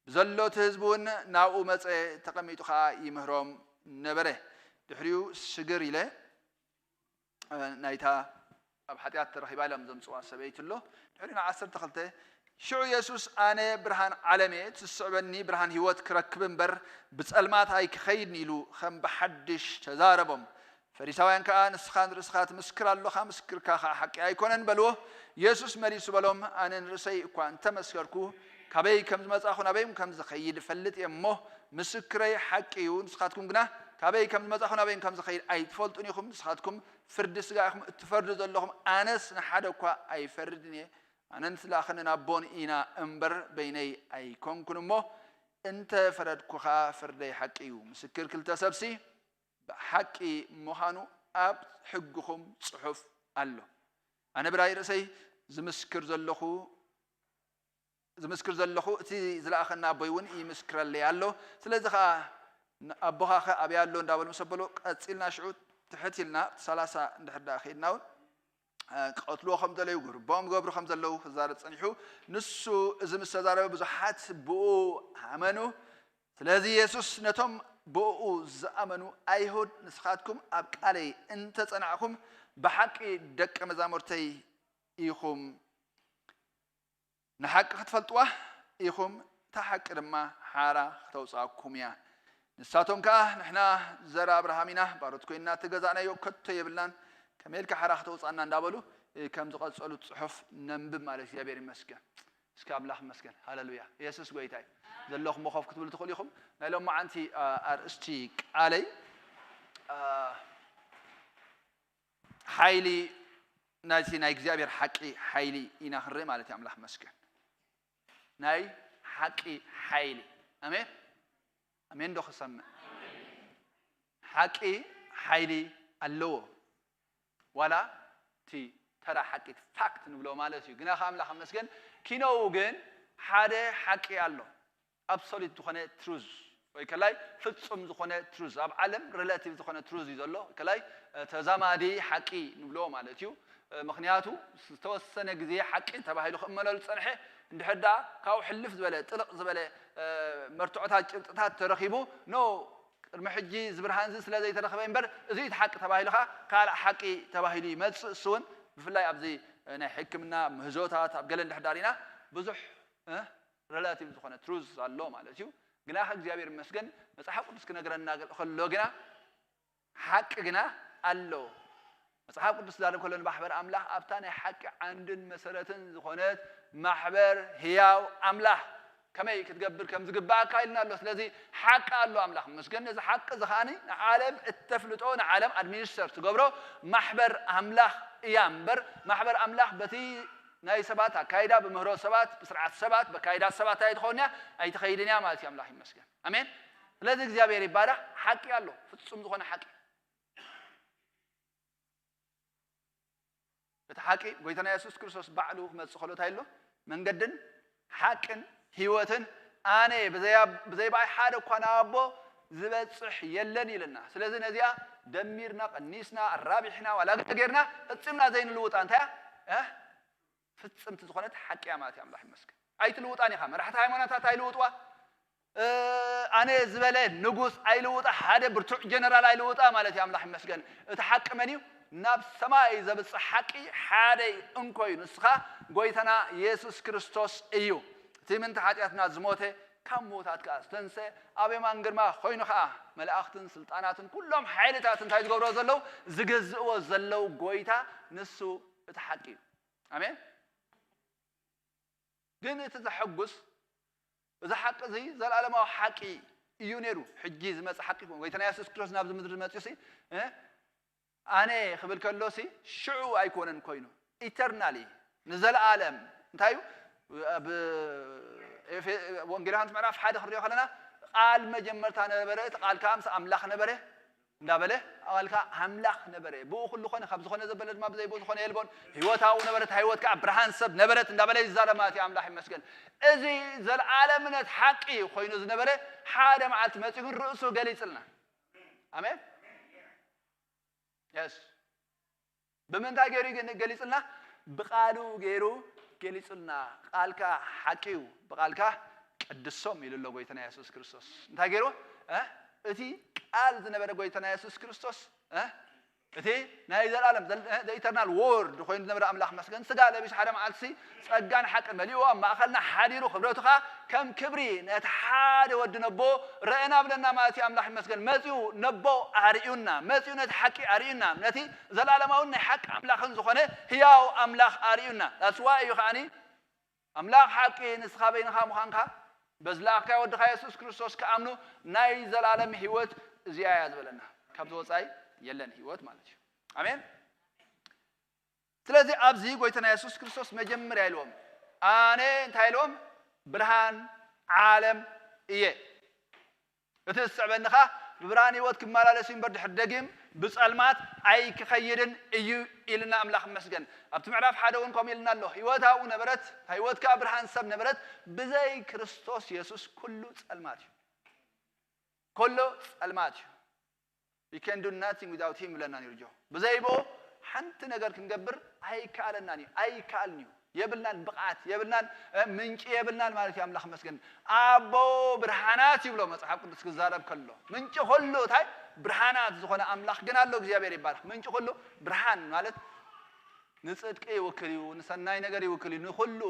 ብዘሎ እቲ ህዝቢ እውን ናብኡ መጸ፣ ተቐሚጡ ኸኣ ይምህሮም ነበረ። ድሕሪኡ ስግር ኢለ ናይታ ኣብ ሓጢኣት ተረኺባ ኢሎም ዘምጽዋ ሰበይቲ ኣሎ። ድሕሪኡ ዓሰርተ ክልተ ሽዑ የሱስ ኣነ ብርሃን ዓለም እየ፣ እቲ ዝስዕበኒ ብርሃን ህይወት ክረክብ እምበር ብጸልማት ኣይክኸይድን ኢሉ ከም ብሓድሽ ተዛረቦም። ፈሪሳውያን ከኣ ንስኻ ንርእስኻ ትምስክር ኣሎኻ፣ ምስክርካ ከኣ ሓቂ ኣይኮነን በልዎ። የሱስ መሊሱ በሎም ኣነ ንርእሰይ እኳ እንተመስከርኩ ካበይ ከም ዝመጻኹ ናበይ ከም ዝኸይድ እፈልጥ እየ እሞ ምስክረይ ሓቂ እዩ። ንስኻትኩም ግና ካበይ ከም ዝመጻኹ ናበይ ከም ዝኸይድ ኣይትፈልጡን ኢኹም። ንስኻትኩም ፍርዲ ስጋ ኢኹም እትፈርዱ ዘለኹም፣ ኣነስ ንሓደ እኳ ኣይፈርድን እየ። ኣነን ዝለኣኸንን ኣቦን ኢና እምበር በይነይ ኣይኮንኩን እሞ እንተ ፈረድኩኻ ፍርደይ ሓቂ እዩ። ምስክር ክልተ ሰብሲ ብሓቂ ምዃኑ ኣብ ሕግኹም ጽሑፍ ኣሎ። ኣነ ብራይ ርእሰይ ዝምስክር ዘለኹ ዝምስክር ዘለኹ እቲ ዝለኣኸና ኣቦይ እውን ይምስክረለይ ኣሎ። ስለዚ ኸዓ ኣቦኻ ኸ ኣበይ ኣሎ እንዳበሉ ምስ ኣበሎ ቀጺልና ሽዑ ትሕት ኢልና ሰላሳ እንድሕር ደኣ ከይድና እውን ክቐትልዎ ከም ዘለዩ ግርቦም ገብሩ ከም ዘለዉ ክዛረብ ጸኒሑ። ንሱ እዚ ምስ ተዛረበ ብዙሓት ብኡ ኣመኑ። ስለዚ የሱስ ነቶም ብኡ ዝኣመኑ ኣይሁድ ንስኻትኩም ኣብ ቃለይ እንተጸናዕኹም ብሓቂ ደቀ መዛሙርተይ ኢኹም። ንሓቂ ክትፈልጥዋ ኢኹም፣ እታ ሓቂ ድማ ሓራ ክተውፅኣኩም እያ። ንሳቶም ከኣ ንሕና ዘር ኣብርሃም ኢና፣ ባሮት ኮይንና እተገዛእናዮ ከቶ የብልናን፣ ከመይ ኢልካ ሓራ ክተውፅኣና እንዳበሉ ከም ዝቐጸሉ ጽሑፍ ነንብብ ማለት እግዚኣብሔር ይመስገን። እስኪ ኣምላኽ ይመስገን። ሃሌሉያ። የሱስ ጎይታ እዩ። ዘለኹም ኮፍ ክትብሉ ትኽእሉ ኢኹም። ናይ ሎማዓንቲ ኣርእስቲ ቃለይ ሓይሊ ናይቲ ናይ እግዚኣብሔር ሓቂ ሓይሊ ኢና ክንርኢ ማለት እዩ። ኣምላኽ መስገን ናይ ሓቂ ሓይሊ። ኣሜን ኣሜን። ዶ ክሰምዕ ሓቂ ሓይሊ ኣለዎ። ዋላ እቲ ተራ ሓቂ ፋክት ንብሎ ማለት እዩ። ግና ከ ኣምላኽ መስገን ኪኖኡ ግን ሓደ ሓቂ ኣሎ። ኣብሶሉት ዝኾነ ትሩዝ ወይ ከላይ ፍጹም ዝኾነ ትሩዝ ኣብ ዓለም ሬላቲቭ ዝኾነ ትሩዝ እዩ ዘሎ። ከላይ ተዛማዲ ሓቂ ንብሎ ማለት እዩ። ምክንያቱ ዝተወሰነ ግዜ ሓቂ ተባሂሉ ክእመነሉ ዝጸንሐ እንድሕር ደኣ ካብኡ ሕልፍ ዝበለ ጥልቕ ዝበለ መርትዖታት ጭብጥታት ተረኺቡ ኖ ቅድሚ ሕጂ እዚ ብርሃን እዚ ስለ ዘይተረኽበ እምበር እዚ እቲ ሓቂ ተባሂሉ ኸዓ ካልእ ሓቂ ተባሂሉ ይመጽእ። እሱ እውን ብፍላይ ኣብዚ ናይ ሕክምና ምህዞታት ኣብ ገለ እንድሕር ዳሪና ብዙሕ ሬላቲቭ ዝኾነ ትሩዝ ኣሎ ማለት እዩ። ግና ከ እግዚኣብሔር ይመስገን መጽሓፍ ቅዱስ ክነግረና ከሎ ግና ሓቂ ግና ኣሎ። መጽሓፍ ቅዱስ ዛረብ ከሎ ንማሕበር ኣምላኽ ኣብታ ናይ ሓቂ ዓንድን መሰረትን ዝኾነት ማሕበር ህያው ኣምላኽ ከመይ ክትገብር ከም ዝግባእ ኣካይልና ኣሎ። ስለዚ ሓቂ ኣሎ ኣምላኽ መስገን። ነዚ ሓቂ እዚ ከዓኒ ንዓለም እተፍልጦ ንዓለም ኣድሚኒስተር ትገብሮ ማሕበር ኣምላኽ እያ እምበር ማሕበር ኣምላኽ በቲ ናይ ሰባት ኣካይዳ ብምህሮ ሰባት ብስርዓት ሰባት በካይዳ ሰባት ኣይትኸውን እያ ኣይትኸይድን እያ ማለት እዩ። ኣምላኽ ይመስገን። ኣሜን። ስለዚ እግዚኣብሔር ይባረኽ። ሓቂ ኣሎ፣ ፍጹም ዝኾነ ሓቂ። እቲ ሓቂ ጎይታና የሱስ ክርስቶስ ባዕሉ ክመጽእ ከሎ እንታይ ኣሎ? መንገድን ሓቅን ህይወትን ኣነ ብዘይ ብዘይ ብኣይ ሓደ እኳ ናብ ኣቦ ዝበጽሕ የለን ኢለና። ስለዚ ነዚኣ ደሚርና ቀኒስና ኣራቢሕና ዋላ ገለ ጌርና ፈጺምና ዘይንልውጣ እንታይ እያ? ፍጽምቲ ዝኾነት ሓቂ እያ ማለት እዩ። ኣምላኽ ይመስገን። ኣይትልውጣን ኢኻ። መራሕቲ ሃይማኖታት ኣይልውጥዋ። ኣነ ዝበለ ንጉስ ኣይልውጣ፣ ሓደ ብርቱዕ ጀነራል ኣይልውጣ ማለት እዩ። ኣምላኽ ይመስገን። እቲ ሓቂ መን እዩ? ናብ ሰማይ ዘብጽሕ ሓቂ ሓደ እንኮ እዩ። ንስኻ ጎይታና የሱስ ክርስቶስ እዩ። እቲ ምንቲ ሓጢኣትና ዝሞተ ካብ ምዉታት ከኣ ዝተንሰ ኣብ የማን ግርማ ኮይኑ ከኣ መላእኽትን ስልጣናትን ኩሎም ሓይልታት እንታይ ዝገብርዎ ዘለዉ ዝግዝእዎ ዘለዉ ጎይታ ንሱ እቲ ሓቂ እዩ። ኣሜን። ግን እቲ ዘሐጉስ እዚ ሓቂ እዚ ዘለኣለማዊ ሓቂ እዩ ነይሩ። ሕጂ ዝመጽእ ሓቂ ይኹን። ጎይታና የሱስ ክርስቶስ ናብዚ ምድሪ መጺኡ ሲ፣ እ? ኣነ ክብል ከሎ ሲ፣ ሽዑ ኣይኮነን ኮይኑ። ኢተርናሊ፣ ንዘለኣለም። እንታይ እዩ? ኣብ ኤፌ-፣ ወንጌል ዮሃንስ ምዕራፍ ሓደ ክንሪኦ ከለና፣ ቃል መጀመርታ ነበረ፣ እቲ ቃል ከኣ ምስ ኣምላኽ ነበረ፣ እንዳበለ፣ ቃል ከኣ ኣምላኽ ነበረ። ብኡ ኩሉ ኾነ፣ ካብ ዝኾነ ዘበለ ድማ ብዘይ ብኡ ዝኾነ የልቦን። ህይወት ኣብኡ ነበረት፣ እታ ህይወት ከኣ ብርሃን ሰብ ነበረት፣ እንዳበለ ይዛረብ ማለት እዩ። ኣምላኽ ይመስገን። እዚ ዘለኣለምነት ሓቂ ኮይኑ ዝነበረ ሓደ መዓልቲ መጺኡ ግን ርእሱ ገሊጽልና። ኣሜን። የስ። ብምንታይ ገይሩ ግን ገሊጽልና? ብቃሉ ገይሩ ገሊጹልና። ቃልካ ሓቂ እዩ፣ ብቃልካ ቅድሶም ኢሉ ኣሎ ጎይታና የሱስ ክርስቶስ። እንታይ ገይሩ? እ? እቲ ቃል ዝነበረ ጎይታና የሱስ ክርስቶስ፣ እ? እቲ ናይ ዘላለም ዘል-፣ እ፣ the eternal word ኮይኑ ዝነበረ ኣምላኽ መስገን ስጋ ለቢሱ ሓደ መዓልቲ ጸጋን ሓቅን መሊኡ ኣብ ማእኸልና ሓዲሩ ክብረቱ ኸኣ ከም ክብሪ ነቲ ሓደ ወዲ ነቦ ረእና ብለና ማለት እዩ። ኣምላኽ ይመስገን። መጺኡ ነቦ ኣርእዩና፣ መጺኡ ነቲ ሓቂ ኣርእዩና፣ ነቲ ዘላለማውን ናይ ሓቂ ኣምላኽን ዝኾነ ህያው ኣምላኽ ኣርእዩና። That's why እዩ ከኣኒ ኣምላኽ ሓቂ ንስኻ በይንኻ ምዃንካ በዚ ለኣኽካዮ ወድኻ የሱስ ክርስቶስ ክኣምኑ ናይ ዘላለም ህይወት እዚኣ እያ ዝበለና። ካብዚ ወጻኢ የለን ህይወት ማለት እዩ። ኣሜን። ስለዚ ኣብዚ ጎይታና የሱስ ክርስቶስ መጀመርያ ኢልዎም፣ ኣነ እንታይ ኢልዎም? ብርሃን ዓለም እየ። እቲ ዝስዕበኒ ኸኣ ብብርሃን ህይወት ክመላለስ እዩ እምበር ድሕር ደጊም ብጸልማት ኣይክኸይድን እዩ ኢልና ኣምላኽ ይመስገን። ኣብቲ ምዕራፍ ሓደ እውን ከምኡ ኢልና ኣሎ። ህይወት ኣብኡ ነበረት፣ እታ ህይወት ከኣ ብርሃን ሰብ ነበረት። ብዘይ ክርስቶስ የሱስ ኩሉ ጸልማት እዩ። ኩሉ ጸልማት እዩ። You can do nothing without him ይብለና ነይሩ ጆ። ብዘይ ብኡ ሓንቲ ነገር ክንገብር ኣይከኣለናን እዩ፣ ኣይከኣልን እዩ። የብልናን ብቕዓት፣ የብልናን፣ እ፣ ምንጪ የብልናን ማለት እዩ። ኣምላኽ ይመስገን። ኣቦ ብርሃናት ይብሎ መጽሓፍ ቅዱስ ክዛረብ ከሎ። ምንጪ ኩሉ እንታይ? ብርሃናት ዝኾነ ኣምላኽ ግን ኣሎ። እግዚኣብሔር ይባረኽ። ምንጪ ኩሉ ብርሃን ማለት ንጽድቂ ይውክል እዩ፣ ንሰናይ ነገር ይውክል እዩ፣ ንኹሉ፣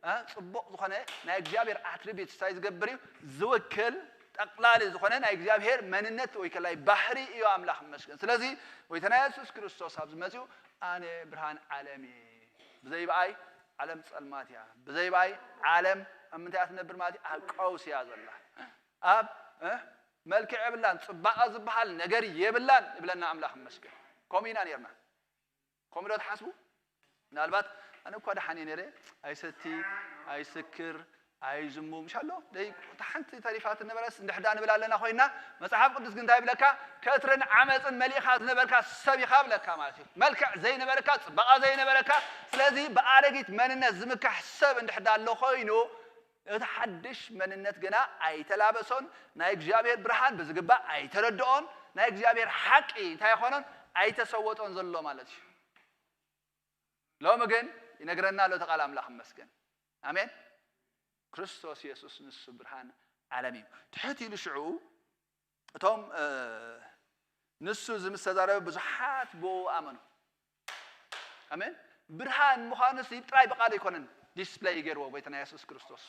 እ፣ ጽቡቕ ዝኾነ ናይ እግዚኣብሔር ኣትሪቢዩትስ እንታይ ዝገብር እዩ? ዝውክል ጠቕላሊ ዝኾነ ናይ እግዚኣብሔር መንነት ወይ ከላይ ባህሪ እዩ ኣምላኽ ይመስገን። ስለዚ ጎይታና የሱስ ክርስቶስ ኣብዚ መጺኡ ኣነ ብርሃን ዓለም እየ፣ ብዘይ ብኣይ ዓለም ጸልማት እያ፣ ብዘይ ብኣይ ዓለም ኣብ ምንታይ እያ ትነብር ማለት እዩ? ኣብ ቀውሲ እያ ዘላ። ኣብ፣ እ፣ መልክዕ የብላን፣ ጽባቐ ዝበሃል ነገር የብላን ይብለና ኣምላኽ ይመስገን። ከምኡ ኢና ነርና። ከምኡ ዶ ትሓስቡ? ምናልባት ኣነ እኳ ደሓን እየ ነይረ፣ ኣይሰቲ፣ ኣይስክር፣ ኣይዝሙ፣ ምሽ ኣሎ? ደይ፣ እታ ሓንቲ ተሪፋት ነበረስ እንድሕዳ ንብል ኣለና ኮይና፣ መጽሓፍ ቅዱስ ግን እንታይ ይብለካ? ከትርን ዓመጽን መሊእኻ ዝነበርካ ሰብ ኢኻ ብለካ ማለት እዩ። መልክዕ ዘይነበረካ፣ ጽባቐ ዘይነበረካ፣ ስለዚ ብኣረጊት መንነት ዝምካሕ ሰብ እንድሕዳ ኣሎ ኮይኑ፣ እቲ ሓድሽ መንነት ገና ኣይተላበሶን፣ ናይ እግዚኣብሔር ብርሃን ብዝግባእ ኣይተረድኦን፣ ናይ እግዚኣብሔር ሓቂ እንታይ ይኾኖን ኣይተሰወጦን ዘሎ ማለት እዩ። ሎሚ ግን ይነግረና ኣሎ እቲ ቃል ኣምላኽ ይመስገን። ኣሜን። ክርስቶስ የሱስ ንሱ ብርሃን ዓለም እዩ። ትሕት ኢሉ ሽዑ እቶም፣ እ፣ ንሱ እዚ ምስ ተዛረበ ብዙሓት ብኡ ኣመኑ። ኣሜን። ብርሃን ምዃኑ ሲ ጥራይ ብቃል ኣይኮነን ዲስፕለይ ገይርዎ ጎይታና የሱስ ክርስቶስ።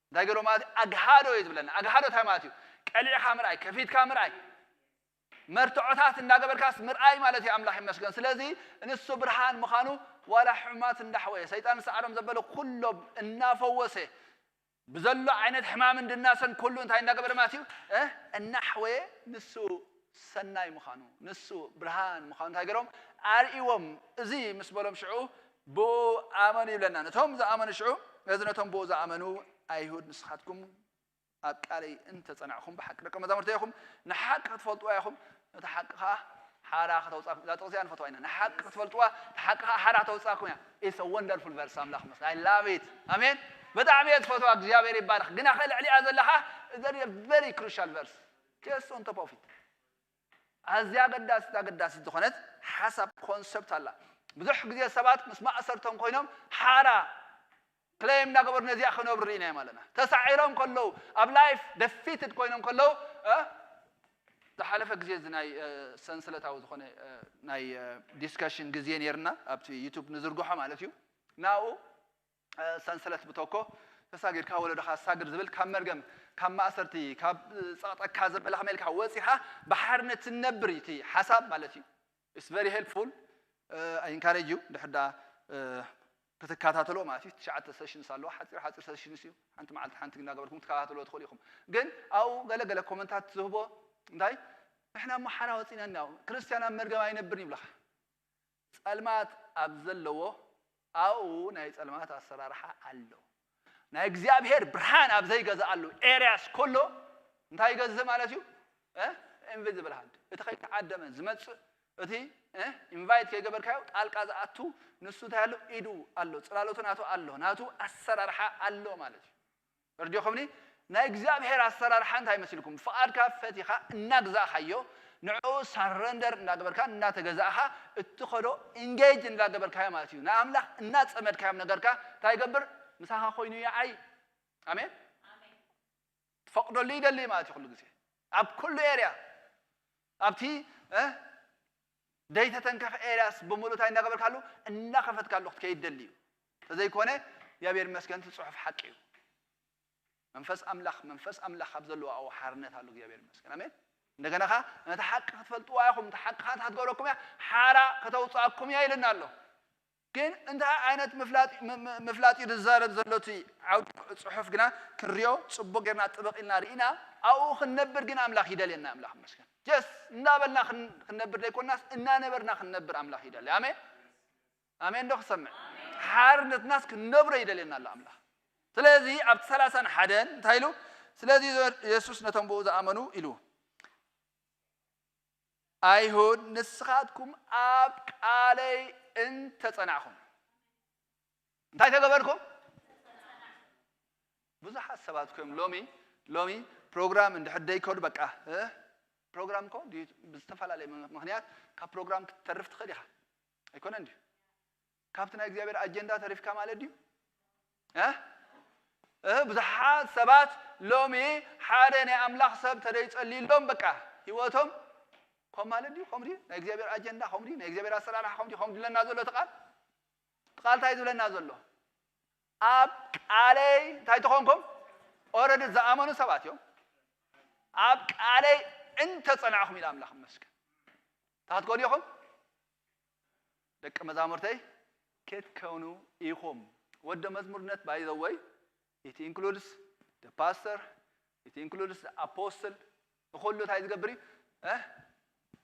እንታይ ገይርዎ ማለት እዩ? ኣግሃዶ እዩ ዝብለና። ኣግሃዶ እንታይ ማለት እዩ? ቀሊዕካ ምርኣይ፣ ከፊትካ ምርኣይ፣ መርትዖታት እንዳገበርካስ ምርኣይ ማለት እዩ። ኣምላኽ ይመስገን። ስለዚ ንሱ ብርሃን ምዃኑ ዋላ ሕማት እንዳሕወየ፣ ሰይጣን ዝሰዓሮም ዘበለ ኩሎም እናፈወሰ፣ ብዘሎ ዓይነት ሕማምን ድናሰን ኩሉ እንታይ እንዳገበረ ማለት እዩ? እ? እናሕወየ ንሱ ሰናይ ምዃኑ፣ ንሱ ብርሃን ምዃኑ እንታይ ገይሮም? ኣርእይዎም። እዚ ምስ በሎም ሽዑ ብኡ ኣመኑ ይብለና። ነቶም ዝኣመኑ ሽዑ፣ እዚ ነቶም ብኡ ዝኣመኑ ኣይሁድ ንስኻትኩም ኣብ ቃለይ እንተጸናዕኹም ብሓቂ ደቀ መዛሙርተይ ኢኹም፣ ንሓቂ ክትፈልጥዋ ኢኹም፣ ነታ ሓቂ ኸኣ ሓራ ከተውጻእኩም። እዛ ጥቕሲ እያ ንፈትዋ ኢና። ንሓቂ ክትፈልጥዋ፣ እታ ሓቂ ኸኣ ሓራ ከተውጻእኩም እያ። It's a wonderful verse፣ ኣምላኽ ይመስገን። I love it። ኣሜን። ብጣዕሚ እየ ዝፈትዋ፣ እግዚኣብሔር ይባረኽ። ግና ኸ ልዕሊኣ ዘለኻ፣ it's a very crucial verse። Just on top of it። ኣዝያ ኣገዳሲት፣ ኣገዳሲት ዝኾነት ሓሳብ፣ ኮንሰፕት ኣላ። ብዙሕ ግዜ ሰባት ምስ ማእሰርቶም ኮይኖም ሓራ ክሌም እናገበሩ ነዚኣ ክነብሩ ርኢናዮም ኣለና። ተሳዒሮም ከለዉ፣ ኣብ ላይፍ ደፊትድ ኮይኖም ከለዉ፣ እ፣ ዝሓለፈ ግዜ እዚ ናይ፣ እ፣ ሰንሰለታዊ ዝኾነ፣ እ፣ ናይ፣ እ፣ ዲስከሽን ግዜ ነይርና፣ ኣብቲ ዩቱብ ንዝርግሖ ማለት እዩ። ናብኡ፣ እ፣ ሰንሰለት ብተኮ ተሳጊርካ ወለዶኻ ኣሳግር ዝብል ካብ መርገም፣ ካብ ማእሰርቲ፣ ካብ ጸቕጠካ ዘበለ ከመይ ኢልካ ወጺኻ ብሓርነት ትነብር እዩ እቲ ሓሳብ ማለት እዩ። It's very helpful። እ፣ I encourage you። ድሕር ደኣ፣ እ፣ ክትከታተሎ ማለት እዩ። ትሽዓተ ሴሽንስ ኣለዎ። ሓፂር ሓፂር ሴሽንስ እዩ። ሓንቲ መዓልቲ ሓንቲ እናገበርኩም ክትከታተሎ ትኽእሉ ኢኹም። ግን ኣብኡ ገለ ገለ ኮመንታት ዝህቦ እንታይ፣ ንሕና እሞ ሓራ ወፂና እኒኣ፣ ክርስትያን ኣብ መርገም ኣይነብርን ይብለኻ። ጸልማት ኣብ ዘለዎ ኣብኡ ናይ ጸልማት ኣሰራርሓ ኣሎ። ናይ እግዚኣብሔር ብርሃን ኣብ ዘይገዝኣሉ ኤርያስ ከሎ እንታይ ይገዝእ ማለት እዩ? ኢንቪዚብል ሃንድ፣ እቲ ከይተዓደመ ዝመጽእ፣ እቲ ኢንቫይት ከይገበርካዮ ጣልቃ ዝኣቱ፣ ንሱ እንታይ ኣሎ? ኢዱ ኣሎ፣ ጽላሎቱ ናቱ ኣሎ፣ ናቱ ኣሰራርሓ ኣሎ ማለት እዩ። ርዲኹምኒ? ናይ እግዚኣብሔር ኣሰራርሓ እንታይ መሲልኩም? ፍቓድካ ፈቲኻ እናግዛእኻዮ፣ ንዕኡ ሳረንደር እናገበርካ እናተገዛእኻ እትኸዶ፣ ኢንጌጅ እንዳገበርካዮ ማለት እዩ። ንኣምላኽ እናጸመድካዮም ነገርካ እንታይ ይገብር? ምሳኻ ኮይኑ ይዓይ። ኣሜን። ትፈቕደሉ ይደሊ ማለት እዩ። ኩሉ ግዜ ኣብ ኩሉ ኤርያ ኣብቲ እ ደይተተንከፈ ኤርያስ ብምሉእ እንታይ እናገበርካሉ? እናኸፈትካሉ ክትከይድ ደሊ እዩ። ተዘይኮነ እግዚኣብሔር ይመስገን፣ እቲ ጽሑፍ ሓቂ እዩ። መንፈስ ኣምላኽ መንፈስ ኣምላኽ ኣብ ዘለዎ ኣብኡ ሓርነት ኣሎ። እግዚኣብሔር ይመስገን። ኣሜን። እንደገና ኸዓ ነቲ ሓቂ ክትፈልጥዋ ኢኹም፣ እቲ ሓቂ ኸዓ እንታይ ክትገብረኩም እያ? ሓራ ከተውፅኣኩም እያ ኢልና ኣሎ። ግን እንታይ ዓይነት ምፍላጥ ም- ም- ምፍላጥ እዩ ዝዛረብ ዘሎ? እቲ ዓውዲ ጽሑፍ ግና ክንሪኦ ጽቡቅ ጌርና ጥብቕ ኢልና ርኢና ኣብኡ ክንነብር ግን ኣምላኽ ይደልየና። ኣምላኽ ይመስገን። ጀስ እንዳበልና ክን- ክንነብር ዘይኮናስ እናነበርና ክንነብር ኣምላኽ ይደሊ። ኣሜን ኣሜን። ዶ ክሰምዕ? ሓርነትናስ ክንነብሮ ይደልየና ኣሎ ኣምላኽ። ስለዚ ኣብቲ ሰላሳን ሓደን እንታይ ኢሉ? ስለዚ የሱስ ነቶም ብኡ ዝኣመኑ ኢሉ፣ ኣይሁድ ንስኻትኩም ኣብ ቃለይ እንተጸናዕኹም እንታይ ተገበርኩም? ብዙሓት ሰባት እኮ እዮም ሎሚ ሎሚ ፕሮግራም እንድሕር ደይከዱ በቃ እ ፕሮግራም እኮ ድዩ ብዝተፈላለየ ምኽንያት ካብ ፕሮግራም ክትተርፍ ትኽእል ኢኻ። ኣይኮነን ድዩ? ካብቲ ናይ እግዚኣብሔር ኣጀንዳ ተሪፍካ ማለት ድዩ? እ እ ብዙሓት ሰባት ሎሚ ሓደ ናይ ኣምላኽ ሰብ ተደይጸልዩሎም በቃ ህይወቶም ከም ማለት ድዩ? ከምኡ ድዩ? ናይ እግዚኣብሔር ኣጀንዳ ከምኡ ድዩ? ናይ እግዚኣብሔር ኣሰራርሓ ከምኡ ድዩ? ከምኡ ድዩ ዝብለና ዘሎ እቲ ቃል? እቲ ቃል እንታይ ዝብለና ዘሎ? ኣብ ቃለይ እንታይ ተኾንኩም? ኦረዲ ዝኣመኑ ሰባት እዮም። ኣብ ቃለይ እንተጸናዕኹም ኢሉ ኣምላኽ ይመስገን። እንታይ ክትኮኑ ኢኹም? ደቂ መዛሙርተይ ክትከውኑ ኢኹም። ወደ መዝሙርነት ባይ ዘ ወይ ኢት ኢንክሉድስ ደ ፓስተር፣ ኢት ኢንክሉድስ ደ ኣፖስትል። ንኹሉ እንታይ ዝገብር እዩ? እ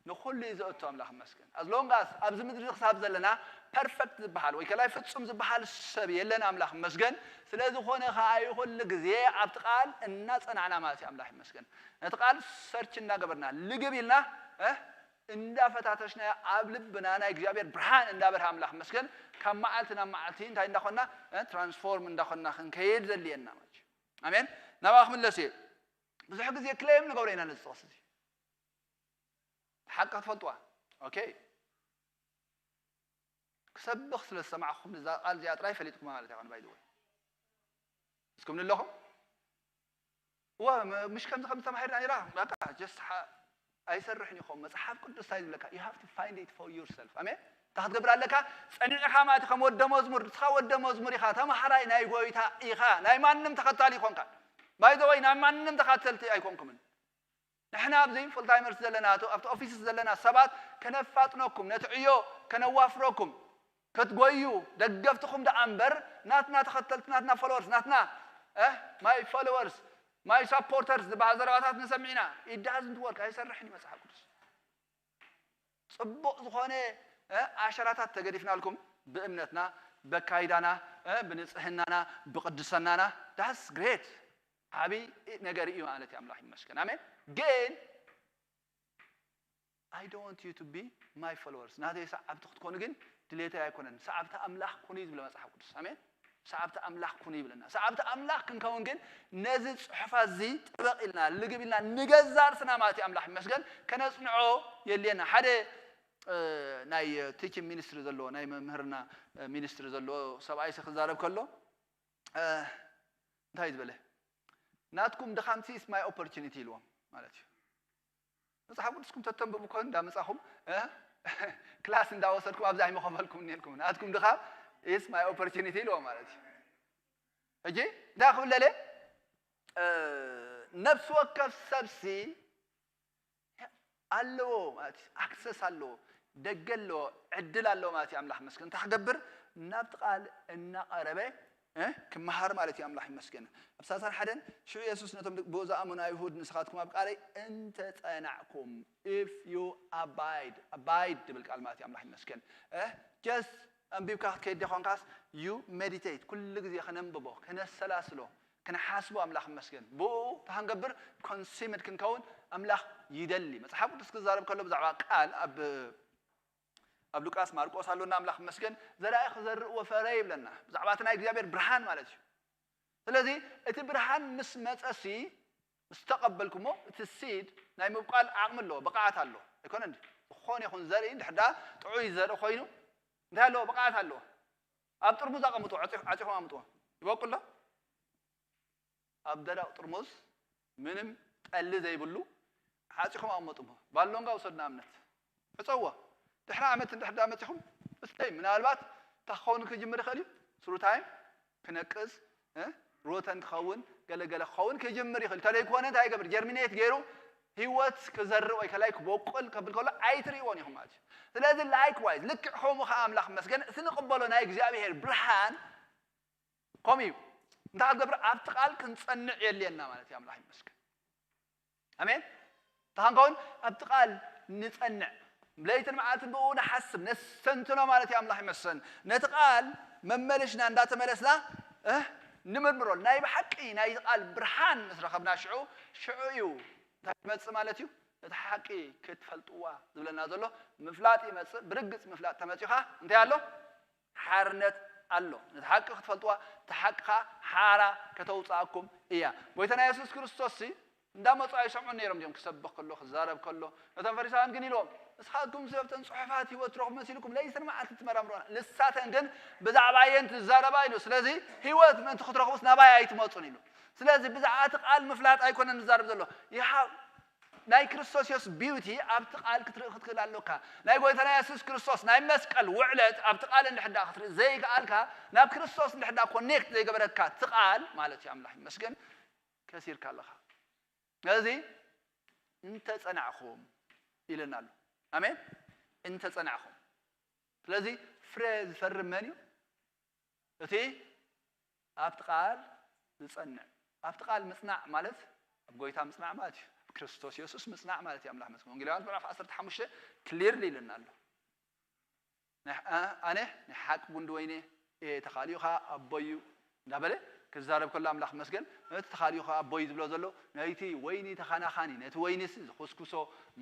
ንኹሉ እዩ ዘእቱ ኣምላኽ ይመስገን። ኣዝ ሎንግ ኣስ ኣብዚ ምድሪ ክሳብ ዘለና ፐርፈክት ዝበሃል ወይ ከላይ ፍጹም ዝበሃል ሰብ የለን ኣምላኽ ይመስገን። ስለ ዝኾነ ኸዓ እዩ ኩሉ ግዜ ኣብቲ ቃል እናጸናዕና ማለት እዩ ኣምላኽ ይመስገን። ነቲ ቃል ሰርች እናገበርና ልግብ ኢልና እ እንዳፈታተሽናዮ ኣብ ልብና ናይ እግዚኣብሔር ብርሃን እንዳበርሃ ኣምላኽ ይመስገን። ካብ መዓልቲ ናብ መዓልቲ እንታይ እንዳኾንና እ ትራንስፎርም እንዳኾንና ክንከይድ ዘድልየና ማለት እዩ። ኣሜን። ናብኣ ክምለስ እየ። ብዙሕ ግዜ ክሌም ንገብሮ ኢና ነዚ ጥቕሲ እዚ። ሓቂ ክትፈልጥዋ። ኦኬ። ክሰብኽ ስለ ዝሰማዕኹም እዛ ቃል እዚኣ ጥራይ ፈሊጥኩማ ማለት እያ ባይ ዘ ወይ። እስኩም ንለኹም እዋ ም- ምሽ ከምዚ ከም ዝተማሂርና ነራ በቃ ጀስት ኣይሰርሕን ይኾም መፅሓፍ ቅዱስ እንታይ ዝብለካ you have to find it for yourself ኣሜን። እንታይ ክትገብር ኣለካ? ጸኒዕኻ ማለት እዩ። ከም ወደ መዝሙር ንስኻ ወደ መዝሙር ኢኻ፣ ተማሃራይ ናይ ጎይታ ኢኻ። ናይ ማንም ተኸታሊ ይኮንካ። ባይ ዘ ወይ ናይ ማንም ተኸተልቲ ኣይኮንኩምን። ንሕና ኣብዚ ፉል ታይመርስ ዘለና ኣብቲ ኦፊስስ ዘለና ሰባት ከነፋጥነኩም ነቲ ዕዮ ከነዋፍረኩም ክትጎዩ ደገፍትኹም ደኣ እምበር ናትና ተኸተልቲ ናትና ፎሎወርስ ናትና my followers my supporters ዝበሃል ዘረባታት ንሰምዕ ኢና። It doesn't work ኣይሰርሕን እዩ መፅሓፍ ቅዱስ። ፅቡቕ ዝኾነ ኣሸራታት ተገዲፍናልኩም ብእምነትና በካይዳና ብንፅህናና ብቅድሰናና that's great ዓብይ ነገር እዩ ማለት እዩ። ኣምላኽ ይመስገን ኣሜን። ግን I don't want you to be my followers ናተይ ሰዓብቲ ክትኮኑ ግን ድሌተይ ኣይኮነን። ሰዓብቲ ኣምላኽ ኩኑ እዩ ዝብለ መፅሓፍ ቅዱስ ኣሜን። ሰዓብቲ ኣምላኽ ኩኑ ይብለና። ሰዓብቲ ኣምላኽ ክንከውን ግን ነዚ ፅሑፋት እዚ ጥበቕ ኢልና ልግብ ኢልና ንገዛ ርስና ማለት እዩ ኣምላኽ ይመስገን ከነፅንዖ የድልየና። ሓደ ናይ ቲችንግ ሚኒስትሪ ዘለዎ ናይ መምህርና ሚኒስትሪ ዘለዎ ሰብኣይ ክዛረብ ከሎ እንታይ ዝበለ ናትኩም ድኻምሲ is my opportunity ኢልዎም ማለት እዩ። መፅሓፍ ቅዱስኩም ተተንብቡ ኮን እንዳመፃኹም ክላስ እንዳወሰድኩም ኣብዚ ኣይመኸፈልኩም ነልኩም ናትኩም ድኻም is my opportunity ኢልዎም ማለት እዩ። ሕጂ እንታይ ክብለለ ነፍሲ ወከፍ ሰብሲ ኣለዎ ማለት እዩ። ኣክሰስ ኣለዎ፣ ደገ ኣለዎ፣ ዕድል ኣለዎ ማለት እዩ። ኣምላኽ መስገን እንታይ ክገብር ናብቲ ቃል እናቐረበ እ ክመሃር ማለት እዩ። ኣምላኽ ይመስገን። ኣብ ሰላሳን ሓደን ሽዑ የሱስ ነቶም ብኡ ዝኣመኑ ኣይሁድ፣ ንስኻትኩም ኣብ ቃለይ እንተጸናዕኩም፣ if you abide፣ abide ድብል ቃል ማለት እዩ። ኣምላኽ ይመስገን። እ just ኣንቢብካ ክትከይድ ዲኻ ኮንካስ፣ you meditate፣ ኩሉ ግዜ ከነንብቦ፣ ከነሰላስሎ፣ ክንሓስቦ፣ ኣምላኽ ይመስገን። ብኡ ተሃንገብር ኮንሲምድ ክንከውን ኣምላኽ ይደሊ። መጽሓፍ ቅዱስ ክዛረብ ከሎ ብዛዕባ ቃል ኣብ ኣብ ሉቃስ ማርቆስ ኣሎና። ኣምላኽ ይመስገን። ዘራኢ ክዘርእ ወፈረ ይብለና፣ ብዛዕባ እቲ ናይ እግዚኣብሔር ብርሃን ማለት እዩ። ስለዚ እቲ ብርሃን ምስ መጸሲ፣ ምስ ተቐበልኩሞ፣ እቲ ሲድ ናይ ምብቋል ዓቕሚ ኣለዎ፣ ብቕዓት ኣለዎ። ኣይኮነን ድዩ? ዝኾነ ይኹን ዘርኢ እንድሕር ደኣ ጥዑይ ዘርኢ ኮይኑ እንታይ ኣለዎ? ብቕዓት ኣለዎ። ኣብ ጥርሙዝ ኣቐምጥዎ፣ ዓጺ- ዓጺኹም ኣምጥዎ። ይበቁል ዶ? ኣብ ደረቕ ጥርሙዝ፣ ምንም ጠሊ ዘይብሉ፣ ዓጺኹም ኣቐምጥዎ። ባሎንጋ ውሰዱ ንኣብነት። ዕጸዎ። ድሕሪ ዓመት እንድሕር ደኣ መጺኹም፣ እስተይ፣ ምናልባት እንታይ ክኸውን ክጅምር ይኽእል እዩ? ስሩ ታይም ክነቅዝ፣ እ? ሮተን ክኸውን፣ ገለ ገለ ክኸውን ክጅምር ይኽእል። እንተደይኮነ እንታይ ይገብር? ጀርሚኔት ገይሩ ህይወት ክዘርእ ወይ ከላይ ክበቁል ከብል ከሎ ኣይትርእይዎን ኢኹም ማለት እዩ። ስለዚ ላይክዋይዝ፣ ልክዕ ከምኡ ኸዓ ኣምላኽ ይመስገን፣ እቲ ንቕበሎ ናይ እግዚኣብሔር ብርሃን ከምኡ እዩ። እንታይ ክገብር? ኣብቲ ቃል ክንጸንዕ የድልየና ማለት እዩ። ኣምላኽ ይመስገን። ኣሜን። እንተ ክንከውን ኣብቲ ቃል ንጸንዕ፣ ለይትን መዓልትን ብኡ ንሓስብ፣ ነስተንትኖ ማለት እዩ። ኣምላኽ ይመስገን። ነቲ ቃል መመለሽና እንዳተመለስና፣ እ፣ ንምርምሮ። ናይ ብሓቂ ናይቲ ቃል ብርሃን ምስ ረኸብና ሽዑ፣ ሽዑ እዩ እንታይ ዝመጽእ ማለት እዩ? ነቲ ሓቂ ክትፈልጥዋ ዝብለና ዘሎ ምፍላጥ ይመጽእ። ብርግጽ ምፍላጥ ተመጺኡ ኸኣ እንታይ ኣሎ? ሓርነት ኣሎ። ነቲ ሓቂ ክትፈልጥዋ፣ እቲ ሓቂ ኸኣ ሓራ ከተውጽኣኩም እያ። ጎይታና የሱስ ክርስቶስሲ እንዳመጹ ኣይሰምዑን ነይሮም ድዮም? ክሰብኽ ከሎ፣ ክዛረብ ከሎ። ነቶም ፈሪሳውያን ግን ኢልዎም፣ "ንስኻትኩም ሰብተን ጽሑፋት ህይወት ትረኽቡ መሲልኩም ለይትን መዓልትን ትመራምሩና። ንሳተን ግን ብዛዕባ እየን ትዛረባ" ኢሉ። ስለዚ ህይወት ምእንቲ ክትረኽቡስ ናባይ ኣይትመጹን ኢሉ። ስለዚ ብዛዕባ እቲ ቃል ምፍላጥ ኣይኮነን ዝዛረብ ዘሎ። ይሃ-፣ ናይ ክርስቶስ የሱስ ቢዩቲ ኣብቲ ቃል ክትርኢ ክትክእል ኣለካ። ናይ ጎይታና የሱስ ክርስቶስ ናይ መስቀል ውዕለት ኣብቲ ቃል እንድሕር ደኣ ክትርኢ ዘይከኣልካ፣ ናብ ክርስቶስ እንድሕር ደኣ ኮኔክት ዘይገበረካ እቲ ቃል ማለት እዩ፣ ኣምላኽ ይመስገን፣ ከሲርካ ኣለኻ። ስለዚ እንተጸናዕኹም ኢለና ኣሎ። ኣሜን። እንተጸናዕኹም። ስለዚ ፍረ ዝፈርም መን እዩ? እቲ ኣብቲ ቃል ዝጸንዕ። ኣብቲ ቃል ምጽናዕ ማለት ኣብ ጎይታ ምጽናዕ ማለት እዩ። ኣብ ክርስቶስ የሱስ ምጽናዕ ማለት እዩ። ኣምላኽ መስገን። ወንጌል ዮሃንስ ምዕራፍ ዓሰርተ ሓሙሽተ ክሊርሊ ኢለና ኣሎ። ናይ- ኣ- ኣነ ናይ ሓቂ ጉንዲ ወይኒ እየ፣ ተኻልዩ ኸኣ ኣቦይ እዩ እንዳበለ ክዛረብ ከሎ ኣምላኽ መስገን፣ እቲ ተኻልዩ ኸኣ ኣቦይ ዝብሎ ዘሎ ነቲ ወይኒ ተኻናኻኒ፣ ነቲ ወይኒስ ዝኹስኩሶ፣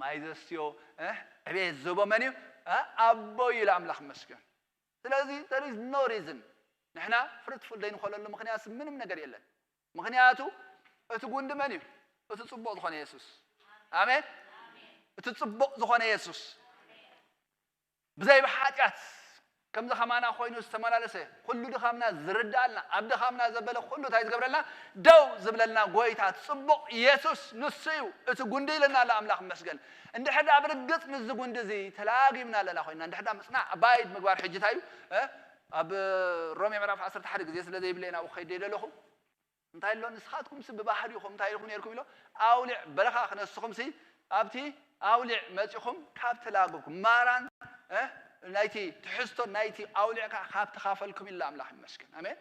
ማይ ዘስትዮ፣ እ፣ ዕቤት ዝህቦ መን እዩ? እ፣ ኣቦይ ኢሉ ኣምላኽ መስገን። ስለዚ there is no reason ንሕና ፍሩትፉል ዘይንኾነሉ ምኽንያት ምንም ነገር የለን። ምኽንያቱ እቲ ጉንዲ መን እዩ? እቲ ጽቡቕ ዝኾነ የሱስ። ኣሜን። እቲ ጽቡቕ ዝኾነ የሱስ ብዘይ ብሓጢኣት ከምዚ ከማና ኮይኑ ዝተመላለሰ፣ ኩሉ ድኻምና ዝርዳኣልና፣ ኣብ ድኻምና ዘበለ ኩሉ እንታይ ዝገብረልና? ደው ዝብለልና ጎይታ ጽቡቕ የሱስ ንሱ እዩ። እቲ ጉንዲ ኢለና ኣሎ ኣምላኽ ይመስገን። እንድሕር ደኣ ብርግጽ ምስዚ ጉንዲ እዚ ተላጊብና ኣለና ኮይንና፣ እንድሕር ደኣ ምጽናዕ ኣባይድ ምግባር ሕጂ እንታይ እዩ? እ? ኣብ ሮሜ ምዕራፍ ዓሰርተ ሓደ ግዜ ስለ ዘይብለይ ናብኡ ክኸይድ ደለኹ። እንታይ ኣሎ? "ንስኻትኩምሲ ብባህሪኹም እንታይ ኢኹም ነይርኩም?" ኢሎ፣ "ኣውሊዕ በረኻ ክነስኹምሲ ኣብቲ ኣውሊዕ መጺኹም ካብ ተላገብኩም፣ ማራን፣ እ፣ ናይቲ ትሕዝቶን ናይቲ ኣውሊዕ ከኣ ካብ ተኻፈልኩም" ኢላ ኣምላኽ ይመስገን። ኣሜን።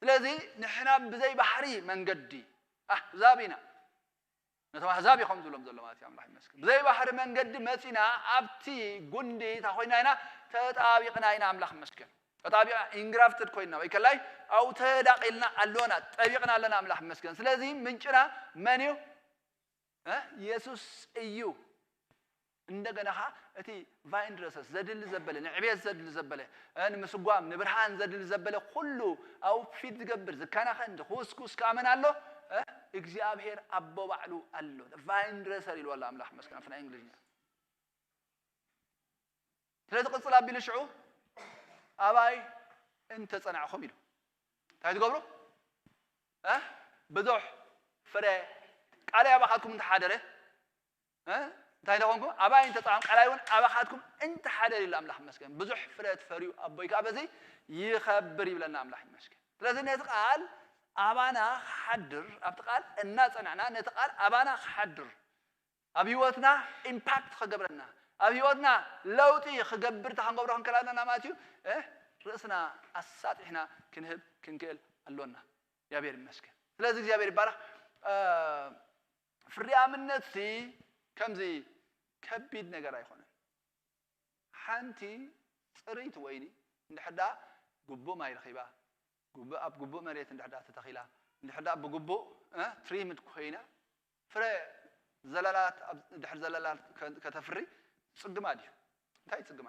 ስለዚ ንሕና ብዘይ ባህሪ መንገዲ ኣህዛብ ኢና። ነቶም ኣህዛብ እዩ ከም ዝብሎም ዘሎ ማለት እዩ። ኣምላኽ ይመስገን። ብዘይ ባህሪ መንገዲ መጺና ኣብቲ ጉንዲ እታ ኮይና ኢና ተጣቢቕና ኢና። ኣምላኽ ይመስገን። ተጣቢቕና፣ ኢንግራፍትድ ኮይና ወይ ከላይ ኣብኡ ተዳቒልና ኣሎና፣ ጠቢቕና ኣለና። ኣምላኽ ይመስገን። ስለዚ ምንጭና መን እዩ? እ? የሱስ እዩ። እንደገና ኸዓ እቲ ቫይን ድረሰስ ዘድሊ ዘበለ፣ ንዕቤት ዘድሊ ዘበለ፣ እ፣ ንምስጓም፣ ንብርሃን ዘድሊ ዘበለ ኩሉ ኣብኡ ፊት ዝገብር፣ ዝከናኸን፣ ዝኹስኩስ ከኣ መን ኣሎ? እ፣ እግዚኣብሔር ኣቦ ባዕሉ ኣሎ። ቫይን ድረሰር ኢልዎ ኣሎ ኣምላኽ መስገን ኣብቲ ናይ እንግሊዝኛ። ስለዚ ቅጽል ኣቢሉ ሽዑ ኣባይ እንተጸናዕኹም ኢሉ። እንታይ ትገብሩ? እ? ብዙሕ ፍረ፣ ቃለይ ኣባኻትኩም እንተሓደረ፣ እ? እንታይ ደኾንኩም? ኣባይ እንተጸናዕኹም፣ ቃለይ እውን ኣባኻትኩም እንተሓደረ ኢሉ ኣምላኽ ይመስገን። ብዙሕ ፍረ ትፈርዩ፣ ኣቦይ ከኣ በዚ ይኸብር ይብለና ኣምላኽ ይመስገን። ስለዚ ነቲ ቃል ኣባና ክሓድር፣ ኣብቲ ቃል እናጸናዕና፣ ነቲ ቃል ኣባና ክሓድር፣ ኣብ ህይወትና ኢምፓክት ክገብረና፣ ኣብ ህይወትና ለውጢ ክገብር፣ እንታይ ክንገብሮ ክንክእል ኣለና ማለት እዩ? እ? ርእስና ኣሳጢሕና ክንህብ ክንክእል ኣሎና። እግዚኣብሔር ይመስገን። ስለዚ እግዚኣብሔር ይባረኽ። ፍርያምነት ሲ ከምዚ ከቢድ ነገር ኣይኮነን። ሓንቲ ፅርይቲ ወይኒ እንድሕዳ ግቡእ ማይ ረኺባ፣ ግቡእ ኣብ ግቡእ መሬት እንድሕዳ ተተኺላ፣ እንድሕዳ ብግቡእ ትሪምድ ኮይና ፍረ ዘለላት ድሕር ዘለላት ከተፍሪ ፅግማ ድዩ? እንታይ ፅግማ?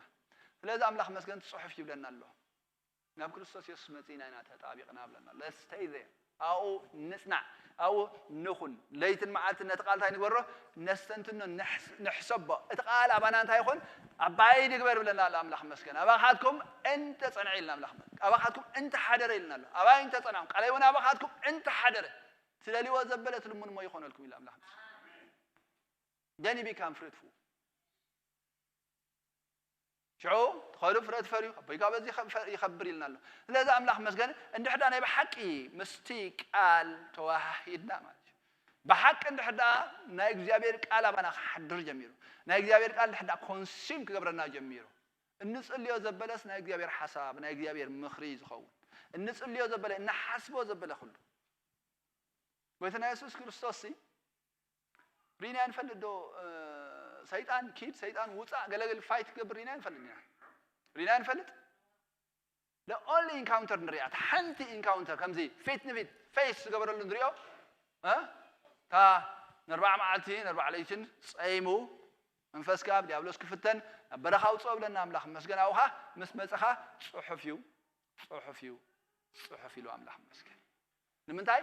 ስለዚ ኣምላኽ መስገን ፅሑፍ ይብለና ኣሎ። ናብ ክርስቶስ የሱስ መጺእና ኢና ተጣቢቕና ብለና። Let's stay there. ኣብኡ ንጽናዕ፣ ኣብኡ ንኹን። ለይትን መዓልትን ነቲ ቃል እንታይ ንግበሮ? ነስተንትኖ፣ ንሕሰቦ። እቲ ቃል ኣባና እንታይ ይኹን? ኣባይ ንግበር ብለና ኣሎ ኣምላኽ መስገን። ኣባኻትኩም እንተ ጸንዐ ኢልና ኣምላኽ መስገን። ኣባኻትኩም እንተ ሓደረ ኢልና ኣሎ። ኣባይ እንተ ጸንዐ፣ ቃለይ እውን ኣባኻትኩም እንተ ሓደረ። ትደልይዎ ዘበለ ትልምንሞ ይኾነልኩም ኢሉ ኣምላኽ መስገን። Then you become fruitful. ሽዑ ትኸዱ ፍረ ትፈርዩ ኣቦይ ካብ በዚ ይኸብር ኢልና ኣሎ። ስለዚ ኣምላኽ መስገን እንድሕዳ ናይ ብሓቂ ምስቲ ቃል ተዋሃሂድና ማለት እዩ። ብሓቂ እንድሕዳ ናይ እግዚኣብሔር ቃል ኣባና ክሓድር ጀሚሩ፣ ናይ እግዚኣብሔር ቃል እንድሕዳ ኮንሲም ክገብረና ጀሚሩ፣ እንጽልዮ ዘበለስ ናይ እግዚኣብሔር ሓሳብ ናይ እግዚኣብሔር ምኽሪ ዝኸውን፣ እንጽልዮ ዘበለ፣ እንሓስቦ ዘበለ ኩሉ ጎይታና የሱስ ክርስቶስ ሲ ሪና ንፈልጥ ዶ? ሰይጣን ኪድ፣ ሰይጣን ውፃእ፣ ገለገል ፋይት ክገብር ሪና ንፈልጥ ኢና። ሪና ንፈልጥ? The only encounter ንሪኣ፣ ሓንቲ ኢንካውንተር ከምዚ ፊት ንፊት ፌስ ዝገበረሉ ንሪኦ እታ ንርባዕ መዓልቲ ንርባዕ ለይትን ፀይሙ መንፈስካ ብዲያብሎስ ክፍተን ናብ በረኻ ውፅኦ ብለና ኣምላኽ መስገን ኣብኻ ምስ መፅኻ ፅሑፍ እዩ፣ ፅሑፍ እዩ፣ ፅሑፍ ኢሉ ኣምላኽ መስገን። ንምንታይ?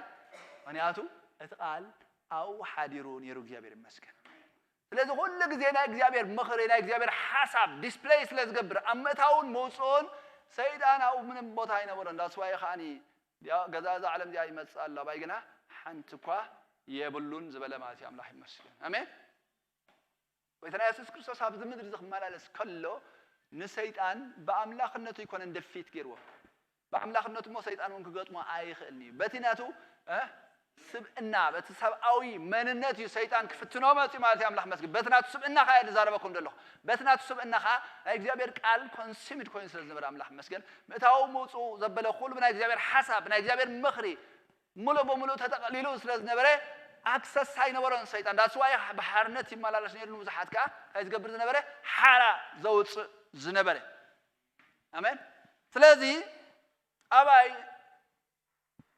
ምኽንያቱ እቲ ቃል ኣብኡ ሓዲሩ ነይሩ እግዚኣብሔር ይመስገን። ስለዚ ኩሉ ግዜ ናይ እግዚኣብሔር ምኽሪ ናይ እግዚኣብሔር ሓሳብ ዲስፕለይ ስለ ዝገብር ኣብ ምእታውን መውፅኦን ሰይጣን ኣብኡ ምንም ቦታ ኣይነበሮን። ዳስዋይ ከዓኒ ገዛ እዛ ዓለም እዚኣ ይመፅእ ኣሎ ኣባይ ግና ሓንቲ እኳ የብሉን ዝበለ ማለት እዩ። ኣምላኽ ይመስገን። ኣሜን። ጎይታና የሱስ ክርስቶስ ኣብዚ ምድሪ እዚ ክመላለስ ከሎ ንሰይጣን ብኣምላኽነቱ ኣይኮነን ደፊት ገይርዎ። ብኣምላኽነቱ እሞ ሰይጣን እውን ክገጥሞ ኣይኽእልን እዩ። በቲ ናቱ ስብእና በቲ ሰብኣዊ መንነት እዩ ሰይጣን ክፍትኖ መፅዩ ማለት እዩ። ኣምላኽ መስገን። በቲ ናቱ ስብእና ከዓ ዝዛረበኩም ዘለኹ በቲ ናቱ ስብእና ከዓ ናይ እግዚኣብሔር ቃል ኮንሲምድ ኮይኑ ስለ ዝነበረ ኣምላኽ መስገን። ምእታዊ ምውፅኡ ዘበለ ኩሉ ብናይ እግዚኣብሔር ሓሳብ ብናይ እግዚኣብሔር ምኽሪ ሙሉእ ብሙሉእ ተጠቕሊሉ ስለ ዝነበረ ኣክሰስ ኣይነበሮን ሰይጣን። ዳስዋይ ብሓርነት ይመላለስ ነይሩ። ንብዙሓት ከዓ እንታይ ዝገብር ዝነበረ ሓራ ዘውፅእ ዝነበረ። ኣሜን። ስለዚ ኣባይ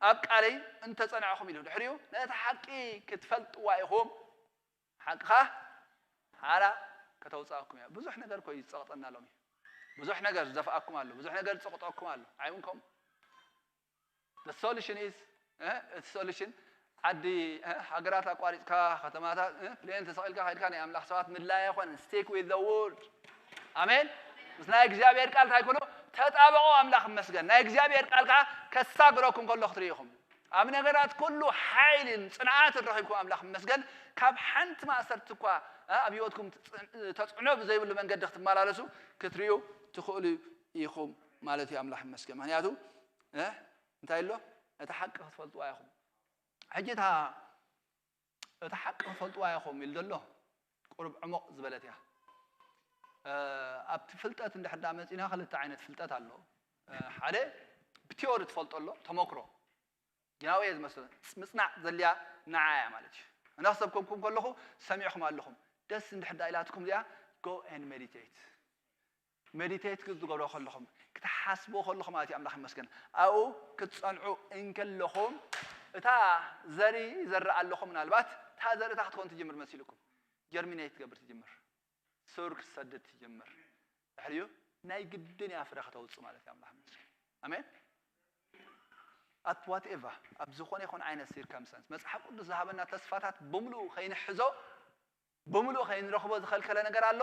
ኣብ ቃለይ እንተጸናዕኹም ኢሉ ድሕሪኡ ነቲ ሓቂ ክትፈልጥዋ ኢኹም ሓቅኻ ሓራ ከተውፅኣኩም እያ። ብዙሕ ነገር እኮ እዩ ዝፀቕጠና ሎሚ። ብዙሕ ነገር ዝደፍኣኩም ኣሎ፣ ብዙሕ ነገር ዝፀቕጠኩም ኣሎ። ኣይምንከም? The solution is እቲ ሶሉሽን ዓዲ ሃገራት ኣቋሪፅካ ከተማታት ፕሌን ተሰቂልካ ከድካ ናይ ኣምላኽ ሰባት ምድላይ ኣይኮነን። Stick with the word. ኣሜን። ምስ ናይ እግዚኣብሔር ቃል እንታይ ኩኑ ተጣበቑ። ኣምላኽ ይመስገን። ናይ እግዚኣብሔር ቃል ከዓ ከሳግረኩም ከሎ ክትርኢ ኢኹም። ኣብ ነገራት ኩሉ ሓይልን ጽንዓትን ረኺብኩም ኣምላኽ ይመስገን። ካብ ሓንቲ ማእሰርቲ እኳ ኣብ ህይወትኩም ተጽዕኖ ብዘይብሉ መንገዲ ክትመላለሱ ክትርእዩ ትኽእሉ ኢኹም ማለት እዩ። ኣምላኽ ይመስገን። ምክንያቱ እንታይ ኣሎ? እቲ ሓቂ ክትፈልጥዋ ኢኹም። ሕጂ እታ እቲ ሓቂ ክትፈልጥዋ ኢኹም ኢሉ ዘሎ ቁሩብ ዕሙቕ ዝበለት እያ። ኣብቲ ፍልጠት እንድሕር ዳ መፂና ክልተ ዓይነት ፍልጠት ኣሎ። ሓደ ብቲዮሪ ትፈልጦ ኣሎ፣ ተመክሮ ግናዊ እየ ዝመስሎ ምፅናዕ ዘልያ ንዓ እያ ማለት እዩ። ኣነ ክሰብከኩም ከለኹ ሰሚዕኹም ኣለኹም። ደስ እንድሕር ዳ ኢላትኩም እዚኣ go and meditate። ሜዲቴት ክትገብሮ ከለኹም ክትሓስቦ ከለኹም ማለት እዩ ኣምላኽ ይመስገን ኣብኡ ክትፀንዑ እንከለኹም እታ ዘሪ ይዘርእ ኣለኹ ምናልባት እታ ዘርእታ ክትኮን ትጅምር መሲልኩም ጀርሚኔት ትገብር ትጅምር ሱር ክትሰድድ ትጅምር ድሕሪኡ ናይ ግድን እያ ፍረ ከተውፅእ ማለት እዩ ኣምላኽ ይመስገን ኣሜን at whatever ኣብ ዝኾነ ይኹን ዓይነት ሲርከምስታንስ መፅሓፍ ቅዱስ ዝሃበና ተስፋታት ብምሉኡ ከይንሕዞ ብምሉእ ከይንረኽቦ ዝኸልከለ ነገር ኣሎ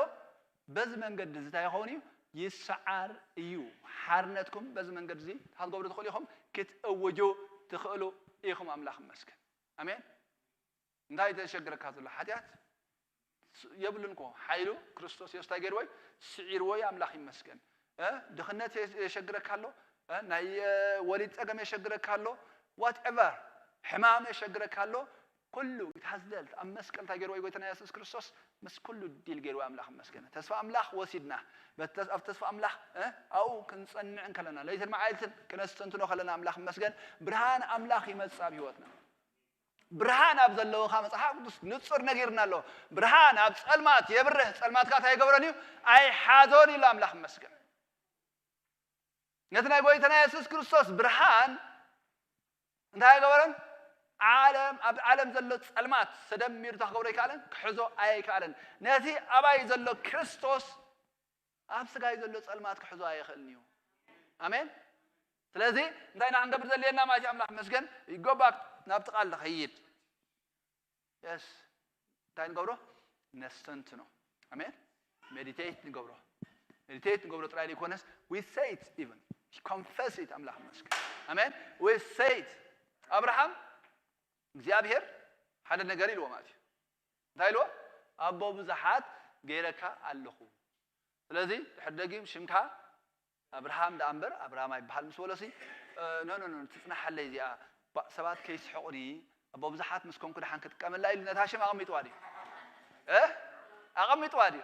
በዚ መንገዲ እዚ እንታይ ይኸውን እዩ ይሰዓር እዩ ሓርነትኩም በዚ መንገዲ እዚ ክትገብሩ ትኽእሉ ኢኹም ክትእውጁ ትኽእሉ ኢኹም ኣምላኽ ይመስገን ኣሜን እንታይ ተሸግረካ ዘሎ ሓጢኣት የብሉን ኮ ሓይሉ ክርስቶስ የሱስ እንታይ ገይርዎ እዩ ስዒርዎ እዩ ኣምላኽ ይመስገን ድኽነት የሸግረካ ኣሎ ናይ ወሊድ ፀገም የሸግረካ ኣሎ ዋትኤቨር ሕማም የሸግረካ ኣሎ ኩሉ፣ it has dealt፣ ኣብ መስቀል እንታይ ገይርዎ እዩ ጎይታና የሱስ ክርስቶስ? ምስ ኩሉ ዲል ገይርዎ። ኣምላኽ ይመስገን። ተስፋ ኣምላኽ ወሲድና። በተ-፣ ኣብ ተስፋ ኣምላኽ፣ እ፣ ኣብኡ ክንጸንዕ እንከለና፣ ለይትን መዓልትን ክነስተንትኖ ከለና፣ ኣምላኽ ይመስገን፣ ብርሃን ኣምላኽ ይመጽእ ኣብ ህይወትና። ብርሃን ኣብ ዘለዎ ኸኣ መጽሓፍ ቅዱስ ንጹር ነጊርና ኣሎ። ብርሃን ኣብ ጸልማት የብርህ፣ ጸልማት ከኣ እንታይ ኣይገብሮን እዩ? ኣይሓዞን እዩ ኢሉ ኣምላኽ ይመስገን። ነቲ ናይ ጎይታና የሱስ ክርስቶስ ብርሃን እንታይ ኣይገበረን? ዓለም፣ ኣብ ዓለም ዘሎ ጸልማት ተደሚሩ እንታይ ክገብሮ ኣይከኣለን? ክሕዞ ኣይከኣለን። ነቲ ኣባይ ዘሎ ክርስቶስ ኣብ ስጋይ ዘሎ ጸልማት ክሕዞ ኣይኽእልን እዩ። ኣሜን። ስለዚ እንታይ ኢና ክንገብር ዘድልየና ማለት እዩ? ኣምላኽ ይመስገን፣ ይጎባክ ናብቲ ቃል ንኸይድ። የስ፣ እንታይ ንገብሮ? ነስተንትኖ። ኣሜን። ሜዲቴት ንገብሮ። ሜዲቴት ንገብሮ ጥራይ ዘይኮነስ፣ we say it even, confess it። ኣምላኽ ይመስገን። ኣሜን። We say it። ኣብርሃም እግዚኣብሔር ሓደ ነገር ኢልዎ ማለት እዩ። እንታይ ኢልዎ? ኣቦ ብዙሓት ገይረካ ኣለኹ። ስለዚ ድሕር ደጊም ሽምካ ኣብርሃም ደኣ እምበር ኣብርሃም ኣይበሃል ምስ በሎሲ፣ እ፣ ኖ፣ ኖ፣ ኖ፣ ትጽናሓለይ እዚኣ፣ ባ-፣ ሰባት ከይስሕቑኒ፣ ኣቦ ብዙሓት ምስ ኮንኩ ደሓን ክጥቀመላ ኢሉ ነታ ሽም ኣቐሚጥዋ ድዩ? እ? ኣቐሚጥዋ ድዩ?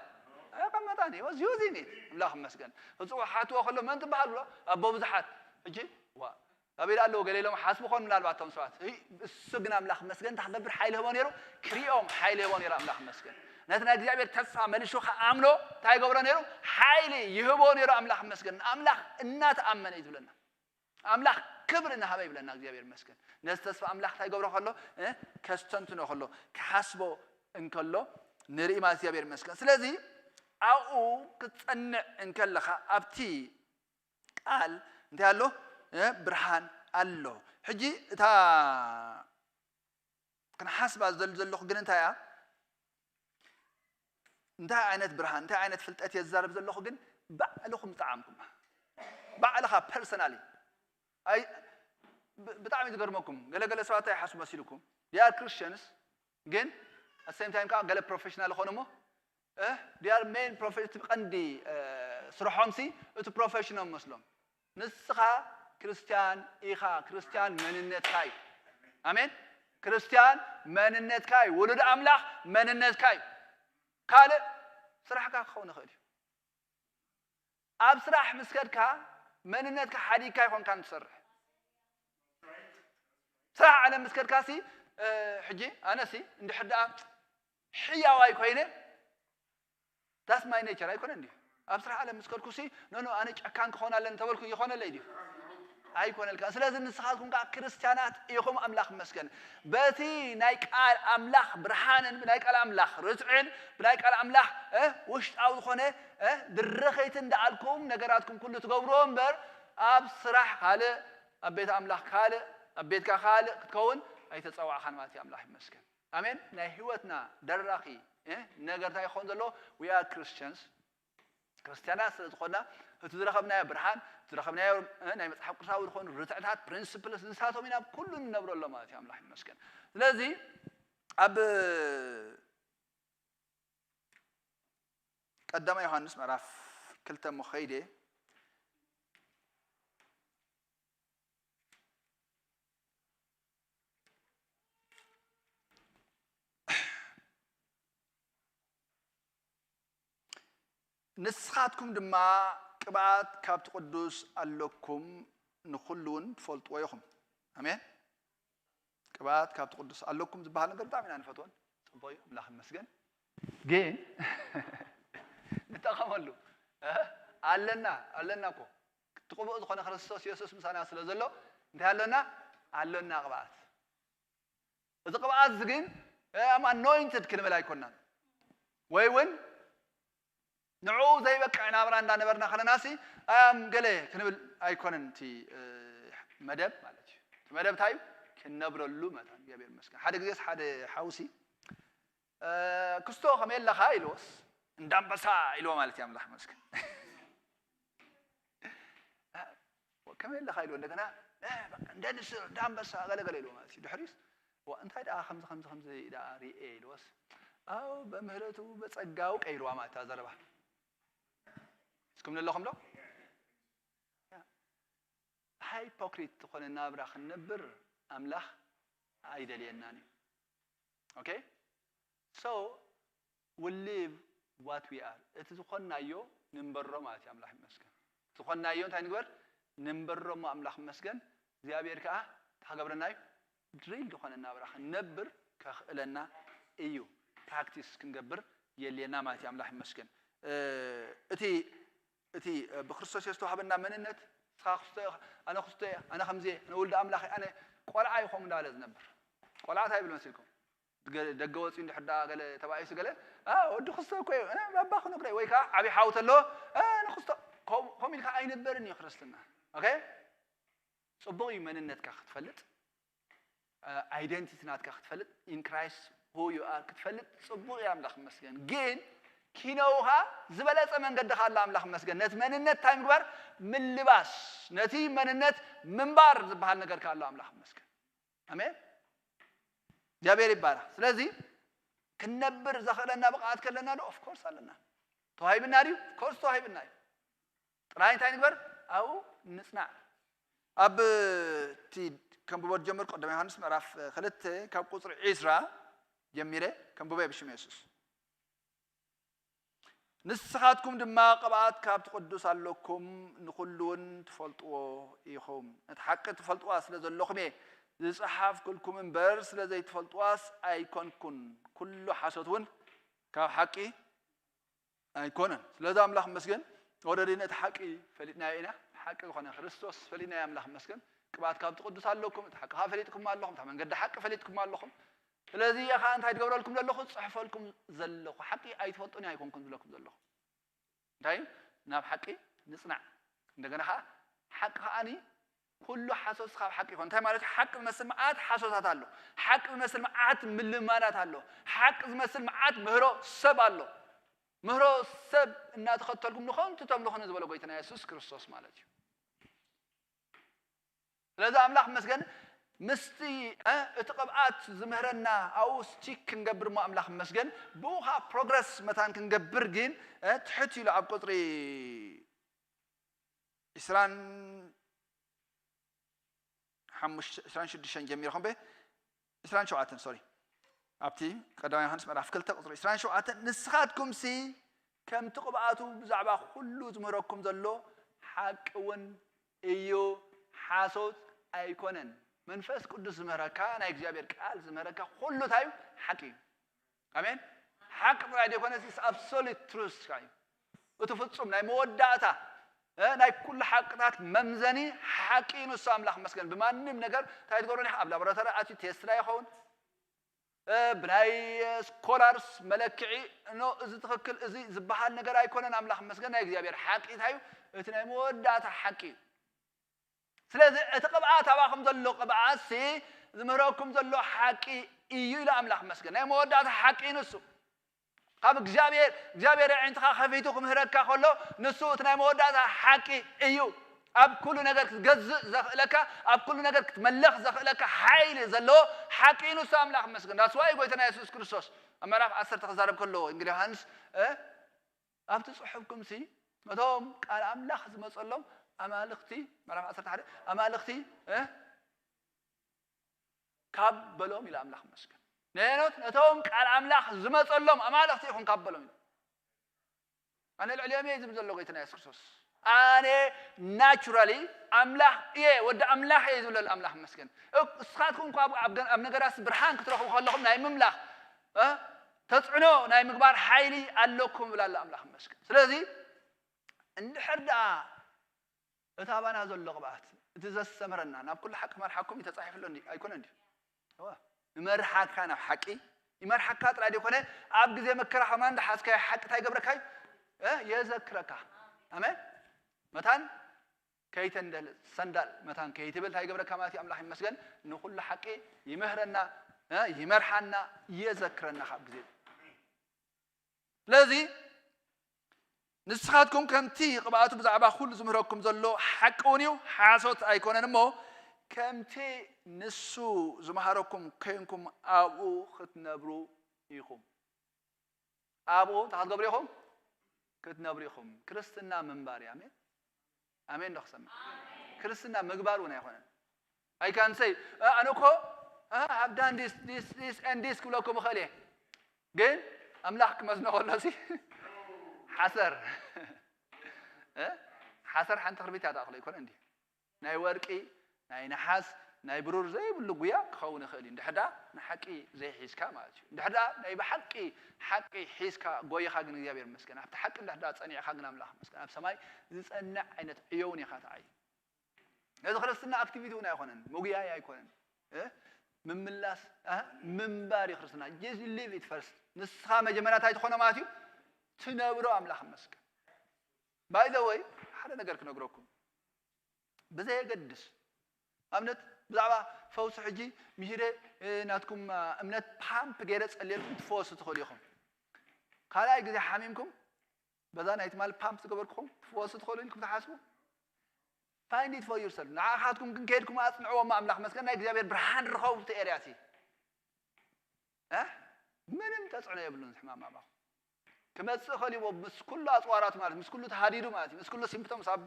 ኣይቐመጣን። He was using it። ኣምላኽ ይመስገን። ክጽውዕ ሓትዎ ከሎ መን ትበሃል ብሎ? ኣቦ ብዙሓት። ሕጂ፣ ዋ፣ ኣበይ ደኣ ኣለዉ ገለ ኢሎም ሓስቡ ኾን ምናልባት እቶም ሰባት። እይ፣ እሱ ግን ኣምላኽ ይመስገን እንታይ ክገብር ሓይሊ ህቦ ነይሩ? ክሪኦም ሓይሊ ህቦ ነይሩ ኣምላኽ ይመስገን። ነቲ ናይ እግዚኣብሔር ተስፋ መሊሹ ክኣምኖ እንታይ ይገብሮ ነይሩ? ሓይሊ ይህቦ ነይሩ ኣምላኽ ይመስገን። ኣምላኽ እናተኣመነ እዩ ዝብለና። ኣምላኽ ክብሪ እናሃበ ይብለና እግዚኣብሔር ይመስገን። ነዚ ተስፋ ኣምላኽ እንታይ ይገብሮ ከሎ? እ? ከስተንትኖ ከሎ፣ ክሓስቦ እንከሎ ንርኢ ማለት እግዚኣብሔር ይመስገን። ስለዚ ኣብኡ ክትጸንዕ እንከለኻ ኣብቲ ቃል እንታይ ኣሎ? እ፣ ብርሃን ኣሎ። ሕጂ እታ ክንሓስባ ዝደሊ ዘለኹ ግን እንታይ እያ? እንታይ ዓይነት ብርሃን፣ እንታይ ዓይነት ፍልጠት እየ ዝዛረብ ዘለኹ ግን ባዕልኹም ዝጠዓምኩማ። ባዕልኻ ፐርሰናሊ። ኣይ፣ ብ-፣ ብጣዕሚ ዝገርመኩም፣ ገለ ገለ ሰባት እንታይ ይሓስቡ መሲልኩም? They are Christians፣ ግን at same time ከዓ ገለ ፕሮፌሽናል ዝኾኑ እሞ፣ እ፣ they are main ፕሮፌ-፣ እቲ ቀንዲ፣ እ፣ ስርሖምሲ እቲ ፕሮፌሽኖም መስሎም። ንስኻ ክርስትያን ኢኻ፣ ክርስትያን መንነትካ እዩ። ኣሜን። ክርስትያን መንነትካ እዩ። ውሉድ ኣምላኽ መንነትካ እዩ። ካልእ ስራሕካ ክኸውን ይኽእል እዩ። ኣብ ስራሕ ምስ ከድካ መንነትካ ሓዲግካ ኣይኮንካን ትሰርሕ። ስራሕ ዓለም ምስ ከድካሲ፣ እ፣ ሕጂ ኣነሲ እንድሕር ደኣ ሕያዋይ ኮይነ፣ that's my nature ኣይኮነን ድዩ? ኣብ ስራሕ ዓለም ምስ ከድኩሲ፣ ኖ፣ ኖ፣ ኣነ ጨካን ክኾን ኣለኒ ተበልኩ ይኾነለይ ድዩ? ኣይኮነልካ። ስለዚ ንስኻትኩም ከኣ ክርስትያናት ኢኹም፣ ኣምላኽ ይመስገን። በቲ ናይ ቃል ኣምላኽ ብርሃንን ብናይ ቃል ኣምላኽ ርትዕን ብናይ ቃል ኣምላኽ፣ እ፣ ውሽጣዊ ዝኾነ፣ እ፣ ድርኺትን ደኣልኩም ነገራትኩም ኩሉ ትገብርዎ እምበር፣ ኣብ ስራሕ ካልእ፣ ኣብ ቤት ኣምላኽ ካልእ፣ ኣብ ቤትካ ካልእ ክትከውን ኣይተጸዋዕኻን ማለት እዩ። ኣምላኽ ይመስገን። ኣሜን። ናይ ህይወትና ደራኺ፣ እ፣ ነገር እንታይ ይኸውን ዘሎ? We are Christians። ክርስትያናት ስለ ዝኾንና፣ እቲ ዝረኸብናዮ ብርሃን፣ እቲ ዝረኸብናዮ፣ እ፣ ናይ መጽሓፍ ቅዱሳዊ ዝኾኑ ርትዕታት፣ ፕሪንስፕልስ፣ ንሳቶም ኢና ኣብ ኩሉ ንነብረሎም ማለት እዩ። ኣምላኽ ይመስገን። ስለዚ ኣብ ቀዳማይ ዮሃንስ ምዕራፍ ክልተ እሞ ከይደ፣ ንስኻትኩም ድማ ቅብኣት ካብቲ ቅዱስ ኣለኩም፣ ንኹሉ እውን ትፈልጥዎ ኢኹም። ኣሜን። ቅብኣት ካብቲ ቅዱስ ኣለኩም ዝበሃል ነገር ብጣዕሚ ኢና ንፈትዎን። ጽቡቕ እዩ፣ ኣምላኽ ይመስገን። ግን ንጠቐመሉ፣ እ? ኣለና፣ ኣለና እኮ። እቲ ቅቡእ ዝኾነ ክርስቶስ የሱስ ምሳና ስለ ዘሎ፣ እንታይ ኣሎና? ኣሎና ቅብኣት። እዚ ቅብኣት እዚ ግን፣ እ፣ ኣም ኣኖይንትድ ክንብል ኣይኮናን። ወይ እውን ንዕኡ ዘይበቅዕ ናብራ እንዳነበርና ከለናሲ፣ ኣም ገለ ክንብል ኣይኮነን እቲ፣ እ፣ መደብ ማለት እዩ። እቲ መደብ እንታይ እዩ? ክንነብረሉ መታን። እግዚኣብሔር ይመስገን። ሓደ ግዜስ ሓደ ሓውሲ፣ እ፣ ክስቶ ከመይ ኣለኻ ኢልዎስ፣ እንዳንበሳ ኢልዎ ማለት እዩ። ኣምላኽ ይመስገን። ከመይ ኣለኻ ኢልዎ፣ እንደገና፣ እ፣ በቃ እንደ ንስር፣ እንደ ኣንበሳ፣ ገለ ገለ ኢልዎ ማለት እዩ። ድሕሪስ፣ ዋ፣ እንታይ ደኣ ከምዚ፣ ከምዚ፣ ከምዚ ደኣ ሪኤ ኢልዎስ፣ ኣው በምህረቱ በጸጋው ቀይርዋ ማለት እታ ዘረባ። እስኩም ኣለኹም ዶ? ሃይፖክሪት ዝኾነ ናብራ ክንነብር ኣምላኽ ኣይደልየናን እዩ። okay? So we live what we are. እቲ ዝኾንናዮ ንንበሮ ማለት እዩ። ኣምላኽ ይመስገን። ዝኾንናዮ እንታይ ንግበር? ንንበሮ እሞ ኣምላኽ ይመስገን። እግዚኣብሔር ከዓ እንታይ ክገብረና እዩ? ድሪል ዝኾነ ናብራ ክንነብር ከኽእለና እዩ። ፕራክቲስ ክንገብር የድልየና ማለት እዩ። ኣምላኽ ይመስገን። እቲ እቲ ብክርስቶስ የዝተዋህበና መንነት፣ ንስኻ ክስቶ ኢኻ፣ ኣነ ክስቶ እየ፣ ኣነ ከምዚ እየ፣ ኣነ ወልዲ ኣምላኽ እየ፣ ኣነ ቆልዓ እየ ከምኡ እንዳበለ ዝነብር። ቆልዓ እንታይ ይብል መሲልኩም? ገ- ደገ ወፂኡ እንድሕር ዳ ገለ ተባኢሱ ገለ፣ "ኣ፣ ወዲ ክስቶ እኮ እዩ፣ እ፣ ባባ ክነግሮ እዩ." ወይ ከዓ ዓብዪ ሓው ተሎ፣ "እ፣ ንክስቶ." ከም- ከምኡ ኢልካ ኣይንበርን እዩ ክርስትና። ኦኬ? ፅቡቕ እዩ መንነትካ ክትፈልጥ፣ ኣይደንቲቲ ናትካ ክትፈልጥ፣ ኢን ክራይስት ሁ ዩ ኣር ክትፈልጥ ፅቡቕ እዩ። ኣምላኽ ይመስገን። ግን ኪነውኻ ዝበለፀ መንገዲ ካሎ ኣምላኽ ይመስገን። ነቲ መንነት እንታይ ምግባር? ምልባስ። ነቲ መንነት ምንባር ዝበሃል ነገር ካሎ ኣምላኽ ይመስገን። ኣሜን። እግዚኣብሔር ይባረኽ። ስለዚ ክንነብር ዘኽእለና ብቕዓት ከለና ዶ? ኦፍኮርስ ኣለና። ተዋሂብና ድዩ? ኦፍኮርስ ተዋሂብና እዩ። ጥራይ እንታይ ንግበር? ኣብኡ ንጽናዕ። ኣብ እቲ ከንብቦ ዝጀመር ቀዳማይ ዮሃንስ ምዕራፍ ክልተ ካብ ቁጽሪ ዒስራ ጀሚረ ከንብቦ እየ ብሽም የሱስ። ንስኻትኩም ድማ ቅብኣት ካብቲ ቅዱስ ኣለኩም፣ ንኹሉ እውን ትፈልጥዎ ኢኹም። ነቲ ሓቂ ትፈልጥዋ ስለ ዘለኹም እየ ዝጸሓፍኩልኩም እምበር፣ ስለ ዘይትፈልጥዋስ ኣይኮንኩን። ኩሉ ሓሶት እውን ካብ ሓቂ ኣይኮነን። ስለዚ ኣምላኽ ይመስገን፣ ኦረዲ ነቲ ሓቂ ፈሊጥናዮ ኢና። ሓቂ ዝኾነ ክርስቶስ ፈሊጥናዮ፣ ኣምላኽ ይመስገን። ቅብኣት ካብቲ ቅዱስ ኣለኩም፣ እቲ ሓቂ ኸዓ ፈሊጥኩም ኣለኹም፣ እታ መንገዲ ሓቂ ፈሊጥኩም ኣለኹም። ስለዚ እየ ኸዓ እንታይ ትገብረልኩም ዘለኹ? ጽሕፈልኩም ዘለኹ። ሓቂ ኣይትፈልጡን ኣይኮንኩን ዝብለኩም ዘለኹ። እንታይ? ናብ ሓቂ ንጽናዕ። እንደገና ኸዓ ሓቂ ኸዓኒ ኩሉ ሓሶት ካብ ሓቂ ይኾን። እንታይ ማለት እዩ? ሓቂ ዝመስል መዓት ሓሶታት ኣሎ። ሓቂ ዝመስል መዓት ምልማዳት ኣሎ። ሓቂ ዝመስል መዓት ምህሮ ሰብ ኣሎ። ምህሮ ሰብ እናተኸተልኩም ንኸንቱ ተምልኹ ንዝበሎ ጎይታና የሱስ ክርስቶስ ማለት እዩ። ስለዚ ኣምላኽ መስገን ምስቲ፣ እ፣ እቲ ቅብኣት ዝምህረና ኣብኡ ስቲክ ክንገብር እሞ ኣምላኽ መስገን ብኡ ኸዓ ፕሮግረስ መታን ክንገብር ግን፣ እ፣ ትሕት ኢሉ ኣብ ቁጽሪ ዒስራን ሓሙሽተ፣ ዒስራን ሽዱሽተን ጀሚርኩም በ ዒስራን ሸውዓተን፣ ሶሪ፣ ኣብቲ ቀዳማይ ዮሃንስ ምዕራፍ ክልተ ቁጽሪ ዒስራን ሸውዓተን፣ ንስኻትኩምሲ ከምቲ ቅብኣቱ ብዛዕባ ኩሉ ዝምህረኩም ዘሎ ሓቂ እውን እዩ፣ ሓሶት ኣይኮነን። መንፈስ ቅዱስ ዝምህረካ፣ ናይ እግዚኣብሔር ቃል ዝምህረካ ኩሉ እንታይ እዩ? ሓቂ እዩ። ኣሜን። ሓቂ ጥራይ ዘይኮነስ፣ it's absolute truth እዩ። እቲ ፍጹም ናይ መወዳእታ፣ እ፣ ናይ ኩሉ ሓቅታት መምዘኒ ሓቂ እዩ ንሱ። ኣምላኽ መስገን። ብማንም ነገር እንታይ ትገብሮ ኢኻ? ኣብ ላቦራቶሪ ኣትዩ ቴስት ላይ ይኸውን፣ እ፣ ብናይ ስኮላርስ መለክዒ፣ ኖ፣ እዚ ትኽክል፣ እዚ ዝበሃል ነገር ኣይኮነን። ኣምላኽ መስገን። ናይ እግዚኣብሔር ሓቂ እንታይ እዩ? እቲ ናይ መወዳእታ ሓቂ እዩ። ስለዚ እቲ ቅብኣት ኣባኹም ዘሎ ቅብኣትሲ ዝምህረኩም ዘሎ ሓቂ እዩ ኢሉ ኣምላኽ መስገን። ናይ መወዳእታ ሓቂ እዩ ንሱ። ካብ እግዚኣብሔር፣ እግዚኣብሔር ኣዒንትኻ ከፊቱ ክምህረካ ከሎ ንሱ እቲ ናይ መወዳእታ ሓቂ እዩ። ኣብ ኩሉ ነገር ክትገዝእ ዘኽእለካ፣ ኣብ ኩሉ ነገር ክትመለኽ ዘኽእለካ ሓይሊ ዘለዎ ሓቂ እዩ ንሱ ኣምላኽ መስገን። ዳስ ዋይ ጎይታና የሱስ ክርስቶስ ኣብ ምዕራፍ ዓሰርተ ክዛረብ ከሎ ወንጌል ዮሃንስ፣ እ፣ ኣብቲ ጽሑፍኩምሲ ነቶም ቃል ኣምላኽ ዝመጸሎም ኣማልኽቲ፣ ምዕራፍ ዓሰርተ ሓደ፣ ኣማልኽቲ፣ እ፣ ካብ በሎም ኢሉ ኣምላኽ መስገን። ነኖት ነቶም ቃል ኣምላኽ ዝመጸሎም ኣማልኽቲ ኢኹም ካብ በሎም ኢሉ። ኣነ ልዕሊኦም እየ ዝብል ዘሎ ጎይታና የሱስ ክርስቶስ። ኣነ ናቹራሊ ኣምላኽ እየ፣ ወዲ ኣምላኽ እየ ዝብለሉ ኣምላኽ መስገን። እብ-፣ እስኻትኩም እኳ ኣብ፣ ኣብ ገ-፣ ኣብ ነገራት ብርሃን ክትረኽቡ ከለኹም ናይ ምምላኽ፣ እ፣ ተጽዕኖ ናይ ምግባር ሓይሊ ኣለኩም ይብል ኣሎ ኣምላኽ መስገን። ስለዚ እንድሕር ደኣ እቲ ኣባና ዘሎ ቅብኣት፣ እቲ ዘስተምረና፣ ናብ ኩሉ ሓቂ ክመርሓኩም እዩ ተጻሒፉ ኣሎ እንዲ-፣ ኣይኮነ እንዲ? እወ። ይመርሓካ ናብ ሓቂ፣ ይመርሓካ ጥራይ ዘይኮነ፣ ኣብ ግዜ መከራ ከማን ዝሓዝካዮ ሓቂ እንታይ ይገብረካ እዩ? እ፣ የዘክረካ። ኣሜን። መታን ከይተንደል ሰንዳል መታን ከይትብል እንታይ ይገብረካ ማለት እዩ? ኣምላኽ ይመስገን፣ ንኹሉ ሓቂ ይምህረና፣ እ፣ ይመርሓና፣ የዘክረና ካብ ግዜ። ስለዚ ንስኻትኩም ከምቲ ቅብኣቱ ብዛዕባ ኩሉ ዝምህረኩም ዘሎ ሓቂ እውን እዩ፣ ሓሶት ኣይኮነን እሞ፣ ከምቲ ንሱ ዝመሃረኩም ኮይንኩም ኣብኡ ክትነብሩ ኢኹም። ኣብኡ እንታይ ክትገብሩ ኢኹም? ክትነብሩ ኢኹም። ክርስትና ምንባር እዩ። ኣሜን፣ ኣሜን ዶ ክሰምዕ? ክርስትና ምግባር እውን ኣይኮነን። I can say፣ "እ፣ ኣነ እኮ I've done this, this, this, and this ክብለኩም እኽእል እየ። ግን ኣምላኽ ክመዝኖ ከሎ ሲ ሓሰር እ? ሓሰር ሓንቲ ክርቢት እያ ትኣኽሎ ኣይኮነ እንዲ ናይ ወርቂ ናይ ነሓስ ናይ ብሩር ዘይብሉ ጉያ ክኸውን ይኽእል እዩ። እንድሕዳ ንሓቂ ዘይሒዝካ ማለት እዩ። እንድሕዳ ናይ ብሓቂ ሓቂ ሒዝካ ጎይኻ ግን እግዚኣብሔር ይመስገን ኣብቲ ሓቂ እንድሕዳ ጸኒዕካ ግን ኣምላኽ ይመስገን ኣብ ሰማይ ዝጸንዕ ዓይነት ዕዮ እውን ኢኻ ትዓይ። ነዚ ክርስትና ኣክቲቪቲ እውን ኣይኮነን፣ መጉያይ ኣይኮነን። እ? ምምላስ እ? ምንባር እዩ ክርስትና። Just leave it first። ንስኻ መጀመርያ እንታይ ትኾኖ ማለት እዩ? ትነብሮ ኣምላኽ ይመስገን። By the way ሓደ ነገር ክነግረኩም ብዘየገድስ ኣብነት ብዛዕባ ፈውሲ ሕጂ ምሂረ ናትኩም እምነት ፓምፕ ገይረ ጸልየልኩም ትፈወሱ ትኽእሉ ኢኹም። ካልኣይ ግዜ ሓሚምኩም በዛ ናይ ትማል ፓምፕ ዝገበርኩኹም ትፈወሱ ትኽእሉ ኢልኩም ትሓስቡ? Find it for yourself። ንዓኻትኩም ግን ከይድኩም ኣጽንዕዎ ኣምላኽ መስገን ናይ እግዚኣብሔር ብርሃን ርኸቡ እቲ ኤርያ እቲ ምንም ተጽዕኖ የብሉን ሕማም ኣባኹም ክመጽእ ኸሊዎ ምስ ኩሉ ኣጽዋራቱ ማለት ምስ ኩሉ ተሃዲዱ ማለት እዩ ምስ ኩሉ ሲምፕቶምስ ኣብ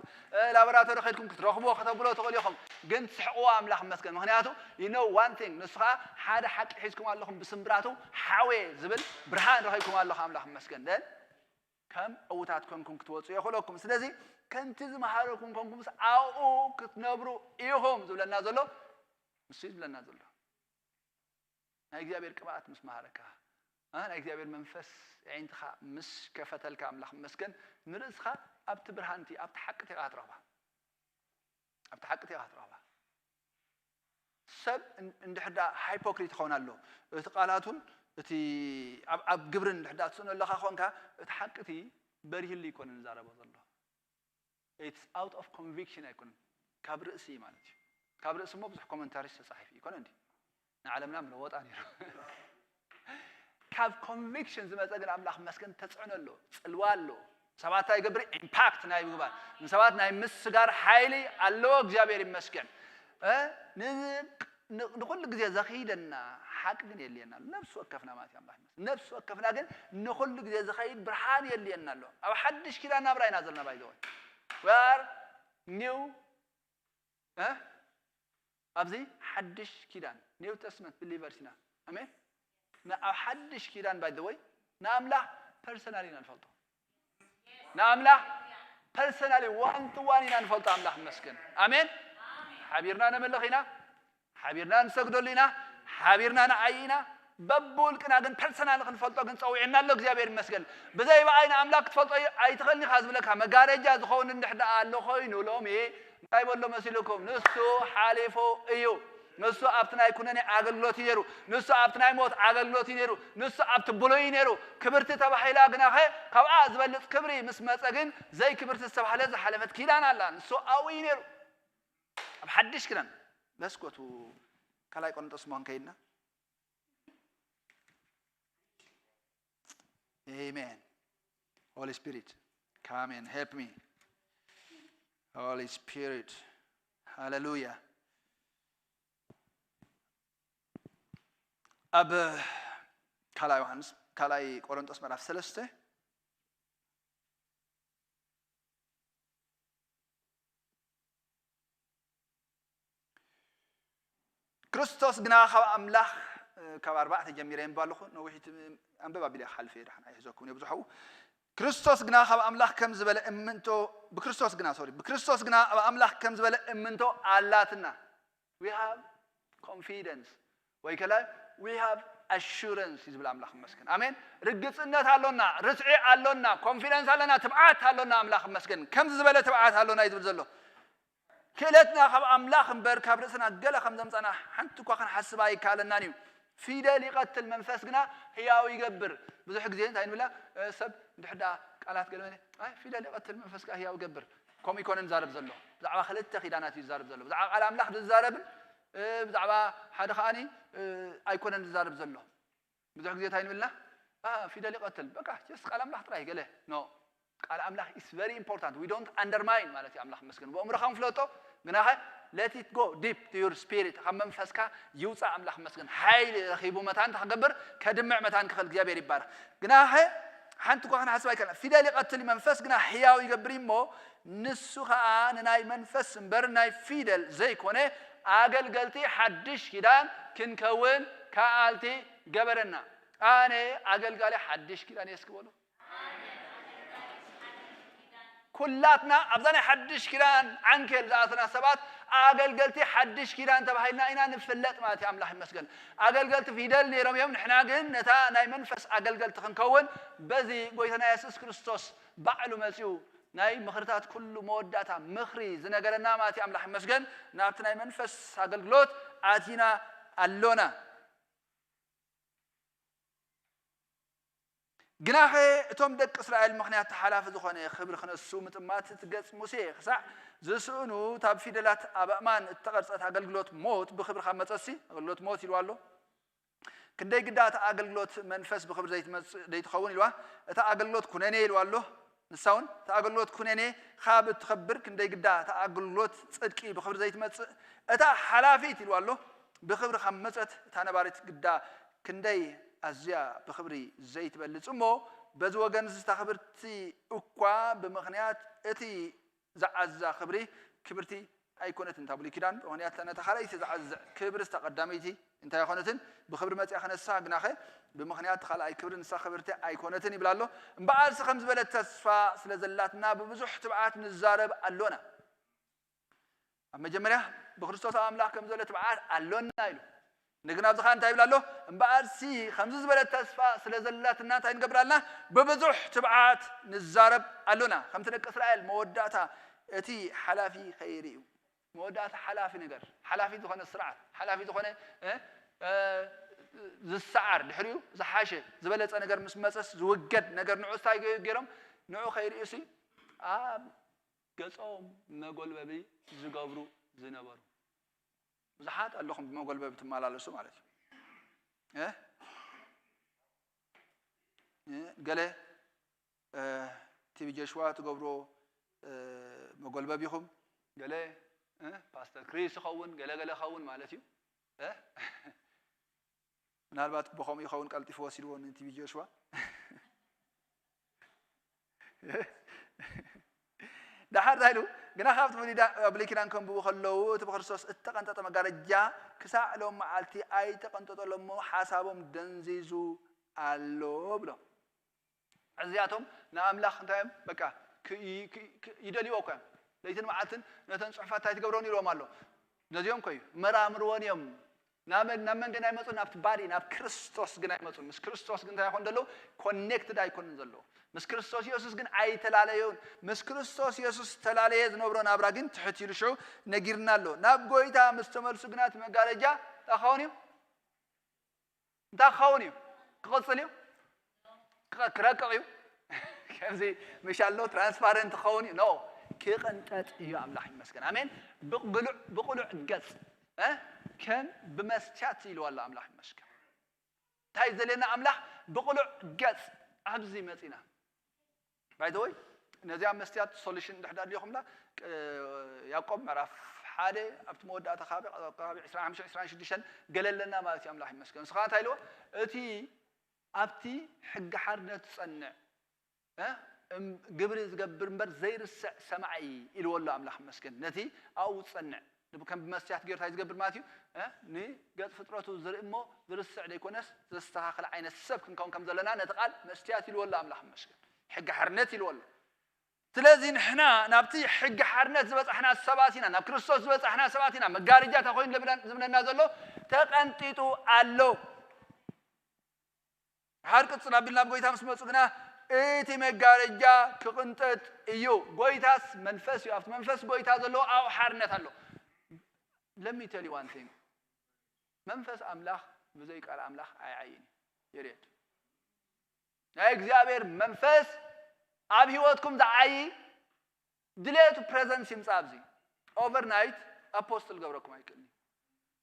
ላቦራቶሪ ከድኩም ክትረኽብዎ ከተብሎ ትኽእሉ ኢኹም ግን ትስሕቕዎ ኣምላኽ መስገን ምክንያቱ you know one thing ንሱ ከዓ ሓደ ሓቂ ሒዝኩም ኣለኹም ብስምብራቱ ሓወ ዝብል ብርሃን ረኺብኩም ኣለኹ ኣምላኽ መስገን ደን ከም ዕውታት ኮንኩም ክትወፁ የኽእለኩም ስለዚ ከምቲ ዝመሃረኩም ኮንኩምስ ኣብኡ ክትነብሩ ኢኹም ዝብለና ዘሎ ንሱ እዩ ዝብለና ዘሎ ናይ እግዚኣብሔር ቅብኣት ምስ መሃረካ ናይ እግዚኣብሔር መንፈስ ዓይንትኻ ምስ ከፈተልካ ኣምላኽ መስገን ንርእስኻ ኣብቲ ብርሃንቲ ኣብቲ ሓቂ ቴኻ ትረኽባ ኣብቲ ሓቂ ቴኻ ትረኽባ ሰብ እንድሕዳ ሃይፖክሪት ይኸውን ኣሎ እቲ ቃላቱን እቲ ኣብ ግብርን እንድሕዳ ትስእኖ ኣለኻ ኾንካ እቲ ሓቂ እቲ በሪህሉ ይኮነ ንዛረቦ ዘሎ It's out of conviction ኣይኮነን ካብ ርእሲ ማለት እዩ ካብ ርእሲ እሞ ብዙሕ ኮመንታሪስ ተፃሒፉ ይኮነ እንዲ ንዓለምና ምለወጣ ነይሩ ካብ ኮንቪክሽን ዝመፀ ግን ኣምላኽ መስገን ተፅዕኖ ኣሎ ፅልዋ ኣሎ ሰባት እንታይ ይገብር ኢምፓክት ናይ ምግባር ንሰባት ናይ ምስጋር ሓይሊ ኣለዎ እግዚኣብሔር ይመስገን ንኩሉ ግዜ ዘኽይደና ሓቂ ግን የልየና ነብሲ ወከፍና ማለት እዩ ኣምላኽ ነብሲ ወከፍና ግን ንኹሉ ግዜ ዝኸይድ ብርሃን የድልየና ኣሎ ኣብ ሓድሽ ኪዳን ናብራ ኢና ዘለና ባይዘወ ር ኒው ኣብዚ ሓድሽ ኪዳን ኒው ተስትመንት ብሊቨርስ ኢና ኣሜን ኣብ ሓድሽ ኪዳን ባይዘወይ ንኣምላኽ ፐርሰናል ኢና ንፈልጦ ንኣምላኽ ፐርሰናሊ ዋን ቱ ዋን ኢና ንፈልጦ ኣምላኽ መስገን ኣሜን ሓቢርና ነምልኽ ኢና ሓቢርና ንሰግደሉ ኢና ሓቢርና ንዓይ ኢና በብውልቅና ግን ፐርሰናል ክንፈልጦ ግን ፀዊዕና ኣሎ እግዚኣብሔር ይመስገን ብዘይ በኣይ ንኣምላኽ ክትፈልጦ ኣይትኽእልን ኢኻ ዝብለካ መጋረጃ ዝኸውን እንድሕ ደኣ ኣሎ ኮይኑ ሎሚ እንታይ በሎ መሲልኩም ንሱ ሓሊፉ እዩ ንሱ ኣብቲ ናይ ኩነኔ ኣገልግሎት እዩ ነይሩ ንሱ ኣብቲ ናይ ሞት ኣገልግሎት እዩ ነይሩ ንሱ ኣብቲ ብሉይ እዩ ነይሩ ክብርቲ ተባሂላ ግናኸ ካብኣ ዝበልፅ ክብሪ ምስ መፀ ግን ዘይክብርቲ ዝተባህለ ዝሓለፈት ኪዳን ኣላ ንሱ ኣብኡ እዩ ነይሩ ኣብ ሓድሽ ክዳን let's go to ካልኣይ ቆሮንቶስ ምዃን ከይድና Amen. Holy Spirit, come and help me. Holy Spirit, hallelujah. ኣብ ካልኣይ ዮሃንስ ካልኣይ ቆሮንጦስ ምዕራፍ ሰለስተ ክርስቶስ ግና ካብ ኣምላኽ ካብ ኣርባዕተ ጀሚረ የንብብ ኣለኹ ነዊሕ ኣንበብ ኣቢለ ክሓልፈ እየ ድሓን ኣይሕዘኩም እየ ብዙሓው ክርስቶስ ግና ካብ ኣምላኽ ከም ዝበለ እምንቶ ብክርስቶስ ግና ሶሪ ብክርስቶስ ግና ኣብ ኣምላኽ ከም ዝበለ እምንቶ ኣላትና we have confidence ወይ ከላይ we have assurance እዩ ዝብል ኣምላኽ መስገን ኣሜን ርግፅነት ኣሎና ርትዒ ኣሎና ኮንፊደንስ ኣለና ትብዓት ኣሎና ኣምላኽ መስገን ከምዚ ዝበለ ትብዓት ኣሎና እዩ ዝብል ዘሎ ክእለትና ካብ ኣምላኽ እምበር ካብ ርእስና ገለ ከም ዘምፃና ሓንቲ እኳ ክንሓስብ ኣይከኣለናን እዩ ፊደል ይቐትል መንፈስ ግና ህያው ይገብር ብዙሕ ግዜ እንታይ ንብላ ሰብ እንድሕዳ ቃላት ገለ ፊደል ይቐትል መንፈስ ግና ህያው ይገብር ከምኡ ይኮነ ዝዛረብ ዘሎ ብዛዕባ ክልተ ኪዳናት እዩ ዝዛረብ ዘሎ ብዛዕባ ቃል ኣምላኽ ዝዛረብን ብዛዕባ ሓደ ከዓኒ ኣይኮነን ዝዛረብ ዘሎ ብዙሕ ግዜ እንታይ ንብልና ፊደል ይቐትል በቃ ስ ቃል ኣምላኽ ጥራይ ገለ ኖ ቃል ኣምላኽ is very important we don't undermine ማለት እዩ ኣምላኽ መስገን ብእምሮኻ ንፍለጦ ግናኸ let it go deep to your spirit ካብ መንፈስካ ይውፃእ ኣምላኽ መስገን ሓይሊ ረኺቡ መታን ክገብር ከድምዕ መታን ክኽእል እግዚኣብሔር ይባረኽ ግናኸ ሓንቲ እኳ ክንሓስብ ኣይከልና ፊደል ይቐትል መንፈስ ግና ህያው ይገብር እሞ ንሱ ኸዓ ንናይ መንፈስ እምበር ናይ ፊደል ዘይኮነ ኣገልገልቲ ሓድሽ ኪዳን ክንከውን ከኣልቲ ገበረና። ኣነ ኣገልጋሊ ሓድሽ ኪዳን እየ እስኪ በሉ። ኩላትና ኣብዛ ናይ ሓድሽ ኪዳን ዓንኬል ዝኣተና ሰባት ኣገልገልቲ ሓድሽ ኪዳን ተባሂልና ኢና ንፍለጥ ማለት እዩ። ኣምላኽ ይመስገን። ኣገልገልቲ ፊደል ነይሮም እዮም። ንሕና ግን ነታ ናይ መንፈስ ኣገልገልቲ ክንከውን በዚ ጎይታና የሱስ ክርስቶስ ባዕሉ መጺኡ ናይ ምኽርታት ኩሉ መወዳእታ ምኽሪ ዝነገረና ማለት እዩ። ኣምላኽ ይመስገን። ናብቲ ናይ መንፈስ ኣገልግሎት ኣቲና ኣሎና። ግናኸ እቶም ደቂ እስራኤል ምኽንያት ተሓላፊ ዝኾነ ክብሪ ክነሱ ምጥማት እቲ ገጽ ሙሴ ክሳዕ ዝስእኑ፣ እታ ብፊደላት ኣብ ኣእማን እተቐርጸት ኣገልግሎት ሞት ብኽብሪ ካብ መጸሲ፣ ኣገልግሎት ሞት ኢልዋ ኣሎ። ክንደይ ግዳ እታ ኣገልግሎት መንፈስ ብኽብሪ ዘይትመጽእ ዘይትኸውን ኢልዋ። እታ ኣገልግሎት ኩነኔ ኢልዋ ኣሎ። ንሳ እውን እታ ኣገልግሎት ኩነኔ ካብ እትኸብር ክንደይ ግዳ እታ ኣገልግሎት ጽድቂ ብኽብሪ ዘይትመጽእ፣ እታ ሓላፊት ኢልዋ ኣሎ። ብኽብሪ ካብ መጸት እታ ነባሪት ግዳ ክንደይ ኣዝያ ብኽብሪ ዘይትበልጽ እሞ፣ በዚ ወገን እታ ክብርቲ እኳ ብምኽንያት እቲ ዝዓዛ ክብሪ ክብርቲ ኣይኮነትን። እታ ብሉይ ኪዳን ብምኽንያት ነታ ካልኣይቲ ዝዓዝዕ ክብሪ እታ ቀዳመይቲ እንታይ ኣይኮነትን፣ ብኽብሪ መጺኣ ክነሳ ግናኸ ብምኽንያት ካልኣይ ክብሪ ንሳ ክብርቲ ኣይኮነትን ይብላ ኣሎ። እምበኣርሲ ከም ዝበለት ተስፋ ስለ ዘላትና ብብዙሕ ትብዓት ንዛረብ ኣሎና። ኣብ መጀመርያ ብክርስቶስ ኣብ ኣምላኽ ከም ዘሎ ትብዓት ኣሎና ኢሉ። ንግን ኣብዚ ኸዓ እንታይ ይብል ኣሎ? እምበኣርሲ ከምዚ ዝበለት ተስፋ ስለ ዘላትና እንታይ ንገብር ኣለና? ብብዙሕ ትብዓት ንዛረብ ኣሎና። ከምቲ ደቂ እስራኤል መወዳእታ እቲ ሓላፊ ከይርእዩ። መወዳእታ ሓላፊ ነገር፣ ሓላፊ ዝኾነ ስርዓት፣ ሓላፊ ዝኾነ፣ እ፣ እ፣ ዝሰዓር፣ ድሕሪኡ ዝሓሸ፣ ዝበለጸ ነገር ምስ መጸስ ዝውገድ ነገር ንዑ እንታይ ገ-፣ ገይሮም? ንዑ ከይርእዩሲ ኣብ ገጾም መጎልበቢ ዝገብሩ ዝነበሩ። ብዙሓት ኣለኹም ብመጎልበቢ ትመላለሱ ማለት እዩ። እ? እ? ገለ፣ እ፣ ቲቪ ጆሽዋ ትገብሮ፣ እ፣ መጎልበቢ ይኹም። ገለ፣ እ፣ ፓስተር ክሪስ ይኸውን፣ ገለ ገለ ይኸውን ማለት እዩ። እ? ምናልባት ብኸምኡ ይኸውን ቀልጢፉ ወሲድዎ ንቲቪ ጆሽዋ። ደሓር እንታይ ኢሉ? ግና ካብቲ ብሉይ ዳ-፣ ብሉይ ኪዳን ከንብቡ ከለዉ፣ እቲ ብክርስቶስ እተቐንጠጠ መጋረጃ ክሳዕ ሎም መዓልቲ ኣይተቐንጠጠሎም እሞ፣ ሓሳቦም ደንዚዙ ኣሎ ብሎ። እዚኣቶም ንኣምላኽ እንታይ እዮም? በቃ፣ ክ-፣ ይ-፣ ክ-፣ ክ-፣ ይደልይዎ እኮ እዮም። ለይትን መዓልትን ነተን ጽሑፋት እንታይ ትገብረን ኢልዎም ኣሎ። ነዚኦም እኮ እዩ፣ መራምርወን እዮም። ናብ፣ ናብ መን ግን ኣይመጹን? ናብቲ ባዲ፣ ናብ ክርስቶስ ግን ኣይመጹን። ምስ ክርስቶስ ግን እንታይ ይኾን ዘለዉ? ኮኔክትድ ኣይኮንን ዘለዉ። ምስ ክርስቶስ የሱስ ግን ኣይተላለዩን። ምስ ክርስቶስ የሱስ ተላለየ ዝነብሮ ናብራ ግን ትሕት ኢሉ ሽዑ ነጊርና ኣሎ። ናብ ጎይታ ምስ ተመልሱ ግና እቲ መጋረጃ እንታይ ክኸውን እዩ? እንታይ ክኸውን እዩ? ክቕጽል እዩ? ክቐ-፣ ክረቅቕ እዩ? ከምዚ ምሽ ኣሎ ትራንስፓረንት ክኸውን እዩ? ኖ፣ ክቕንጠጥ እዩ። ኣምላኽ ይመስገን። ኣሜን። ብቕሉዕ፣ ብቕሉዕ ገጽ፣ እ? ከም ብመስትያት ኢልዎ ኣሎ። ኣምላኽ ይመስገን። እንታይ ዘልየና ኣምላኽ? ብቕሉዕ ገጽ ኣብዚ መጺና። ባይ ዘ ወይ፣ ነዚኣ መስትያት ሶሉሽን እንድሕር ኣድልዮኹምላ፣ ቅ-፣ ያዕቆብ ምዕራፍ ሓደ ኣብቲ መወዳእታ ከባቢ፣ ከባቢ ዕስራን ሓሙሽተን ዕስራን ሽዱሽተን ገለ ኣለና ማለት እዩ። ኣምላኽ ይመስገን። ንስኻ እንታይ ኢልዎ? እቲ ኣብቲ ሕጊ ሓርነት ዝጸንዕ፣ እ፣ እም-፣ ግብሪ ዝገብር እምበር ዘይርስዕ ሰማዒ ኢልዎ ኣሎ። ኣምላኽ ይመስገን። ነቲ ኣብኡ ዝጸንዕ፣ ከም ብመስትያት ገይሩ እንታይ ዝገብር ማለት እዩ? እ፣ ንገጽ ፍጥረቱ ዝርኢ እሞ ዝርስዕ ዘይኮነስ ዘስተኻኽል ዓይነት ሰብ ክንከውን ከም ዘለና ነቲ ቃል መስትያት ኢልዎ ኣሎ። ኣምላኽ ይመስገን። ሕጊ ሓርነት ኢልዎ ኣሎ። ስለዚ ንሕና ናብቲ ሕጊ ሓርነት ዝበጻሕና ሰባት ኢና፣ ናብ ክርስቶስ ዝበጻሕና ሰባት ኢና። መጋረጃ እንታይ ኮይኑ ዝብለና ዘሎ? ተቐንጢጡ ኣሎ። ድሓር ቅጽል ኣቢልና ናብ ጎይታ ምስ መጹ ግና እቲ መጋረጃ ክቕንጠጥ እዩ። ጎይታስ መንፈስ እዩ። ኣብቲ መንፈስ ጎይታ ዘለዎ ኣብኡ ሓርነት ኣሎ። Let me tell you one thing. መንፈስ ኣምላኽ ብዘይ ቃል ኣምላኽ ኣይዓይን እዩ። ፔሪየድ። ናይ እግዚኣብሔር መንፈስ ኣብ ህይወትኩም ዝዓዪ ድሌቱ ፕሬዘንስ ይምጻእ ኣብዚ። ኦቨርናይት ኣፖስትል ገብረኩም ኣይክእልን እዩ።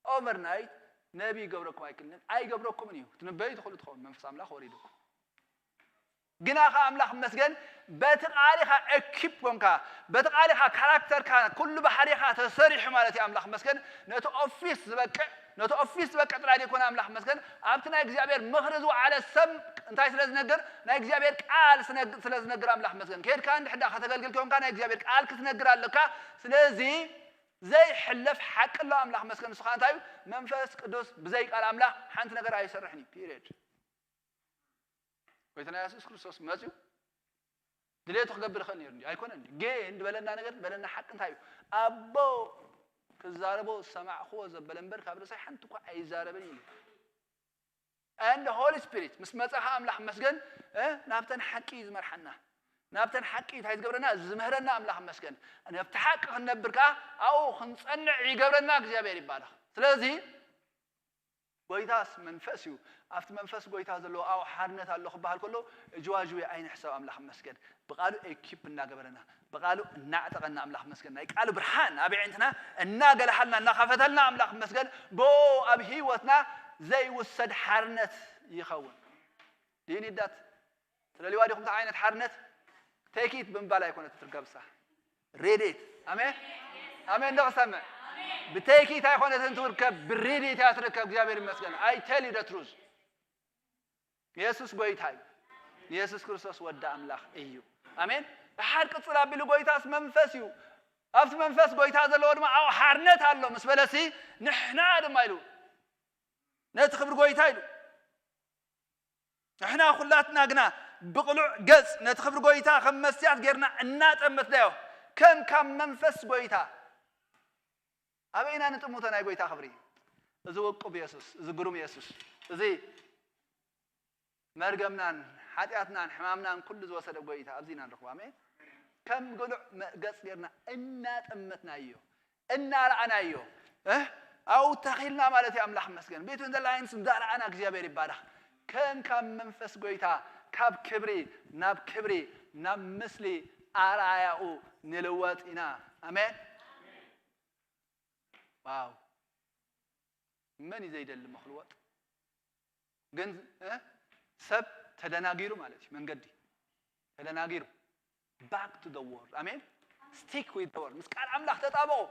ኦቨርናይት ነቢይ ገብረኩም ኣይክእልን፣ ኣይገብረኩምን እዩ። ትንበዩ ትኽእሉ ትኸውን መንፈስ ኣምላኽ ወሪዱኩም። ግና ኸዓ ኣምላኽ ይመስገን በቲ ቃል ኢኻ ኤኪፕ ኮንካ፣ በቲ ቃል ኢኻ ካራክተርካ ኩሉ ባህሪኻ ተሰሪሑ ማለት እዩ። ኣምላኽ ይመስገን ነቲ ኦፊስ ዝበቅዕ፣ ነቲ ኦፊስ ዝበቅዕ ጥራይ ዘይኮነ ኣምላኽ ይመስገን ኣብቲ ናይ እግዚኣብሔር ምኽሪ ዝወዓለ ሰብ እንታይ ስለ ዝነግር? ናይ እግዚኣብሔር ቃል ስነግ-፣ ስለ ዝነግር ኣምላኽ ይመስገን። ከይድካ እንድሕዳ ከተገልግል ኮንካ ናይ እግዚኣብሔር ቃል ክትነግር ኣለካ። ስለዚ ዘይሕለፍ ሓቂ ኣሎ ኣምላኽ መስገን። ንሱ ከዓ እንታይ እዩ? መንፈስ ቅዱስ ብዘይ ቃል ኣምላኽ ሓንቲ ነገር ኣይሰርሕን እዩ። ፒሪየድ። ጎይታና የሱስ ክርስቶስ መፅዩ ድሌቱ ክገብር ይኽእል ነይሩ እንዲ ኣይኮነን። ግን ዝበለና ነገር ዝበለና ሓቂ እንታይ እዩ? ኣቦ ክዛረቦ ዝሰማዕክዎ ዘበለ እምበር ካብ ርእሰይ ሓንቲ እኳ ኣይዛረብን እዩ። And the Holy Spirit ምስ መፀኻ ኣምላኽ መስገን ናብተን ሓቂ እዩ ዝመርሓና። ናብተን ሓቂ እንታይ ዝገብረና? ዝምህረና ኣምላኽ መስገን። ነብቲ ሓቂ ክንነብር ከዓ ኣብኡ ክንፀንዕ ይገብረና። እግዚኣብሔር ይባረኽ። ስለዚ ጎይታስ መንፈስ እዩ። ኣብቲ መንፈስ ጎይታ ዘለዎ ኣብኡ ሓርነት ኣሎ ክበሃል ከሎ እጅዋጅዌ ኣይንሕሰብ። ኣምላኽ መስገን ብቃሉ ኤኪፕ እናገበረና ብቃሉ እናዕጠቐና ኣምላኽ መስገን ናይ ቃሉ ብርሃን ኣብ ኣዒንትና እናገለሃልና እናኸፈተልና ኣምላኽ መስገን ብኡ ኣብ ህይወትና ዘይውሰድ ሓርነት ይኸውን። ድዩ ኒዳት ትደልይዋ ዲኹም? እንታይ ዓይነት ሓርነት? ቴኪት ብምባል ኣይኮነት ትርከብሳ ሬዴት። ኣሜን ኣሜን። ዶ ክሰምዕ? ብቴኪት ኣይኮነትን ትርከብ፣ ብሬዴት እያ ትርከብ። እግዚኣብሔር ይመስገን። I tell you the truth። የሱስ ጎይታ እዩ። የሱስ ክርስቶስ ወዲ ኣምላኽ እዩ። ኣሜን። ድሓር ቅጽል ኣቢሉ ጎይታስ መንፈስ እዩ። ኣብቲ መንፈስ ጎይታ ዘለዎ ድማ ኣብኡ ሓርነት ኣሎ ምስ በለሲ ንሕና ድማ ኢሉ ነቲ ክብሪ ጎይታ ኢሉ ንሕና ኩላትና ግና ብቕሉዕ ገጽ ነቲ ክብሪ ጎይታ ከም መስትያት ጌርና እናጠመትናዮ ከም ካብ መንፈስ ጎይታ ኣበይ ኢና ንጥምቶ ናይ ጎይታ ክብሪ? እዚ ውቁብ የሱስ፣ እዚ ግሩም የሱስ፣ እዚ መርገምናን ሓጢኣትናን ሕማምናን ኩሉ ዝወሰደ ጎይታ ኣብዚ ኢና ንረኽቦ። ኣሜን። ከም ግሉዕ ገጽ ጌርና እናጠመትናዮ እናረኣናዮ ኣብኡ ተኺልና ማለት እዩ። ኣምላኽ መስገን ቤቱ እንዘላይንስ እንዳረኣና እግዚኣብሔር ይባረኽ። ከም ካብ መንፈስ ጎይታ ካብ ክብሪ ናብ ክብሪ ናብ ምስሊ ኣርኣያኡ ንልወጥ ኢና። ኣሜን። ዋው መን እዩ ዘይደሊ ምክልወጥ? ግን ሰብ ተደናጊሩ ማለት እዩ። መንገዲ ተደናጊሩ። Back to the word. ኣሜን። Stick with the word. ምስ ቃል ኣምላኽ ተጣበቑ።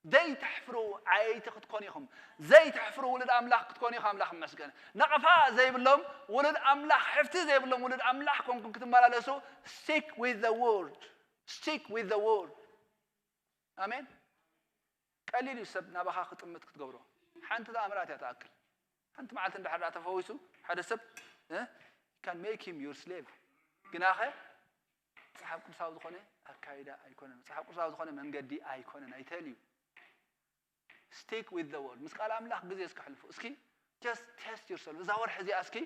ዘይተሕፍሩ ዓየይቲ ክትኮኑ ኢኹም። ዘይተሕፍሩ ውሉድ ኣምላኽ ክትኮኑ ኢኹም። ኣምላኽ ይመስገን። ነቐፋ ዘይብሎም ውሉድ ኣምላኽ፣ ሕፍቲ ዘይብሎም ውሉድ ኣምላኽ ኮንኩም ክትመላለሱ stick with the word. Stick with the word. ኣሜን። ቀሊል እዩ ሰብ ናባኻ ክጥምት ክትገብሮ። ሓንቲ ተኣምራት እያ ትኣክል። ሓንቲ መዓልቲ እንድሕር ደኣ ተፈዊሱ ሓደ ሰብ can make him your slave። ግናኸ መጽሓፍ ቅዱሳዊ ዝኾነ ኣካይዳ ኣይኮነን። መጽሓፍ ቅዱሳዊ ዝኾነ መንገዲ ኣይኮነን። I tell you. Stick with the word. ምስ ቃል ኣምላኽ ግዜ እስከ ሕልፉ እስኪ። Just test yourself. እዛ ወርሒ እዚኣ እስኪ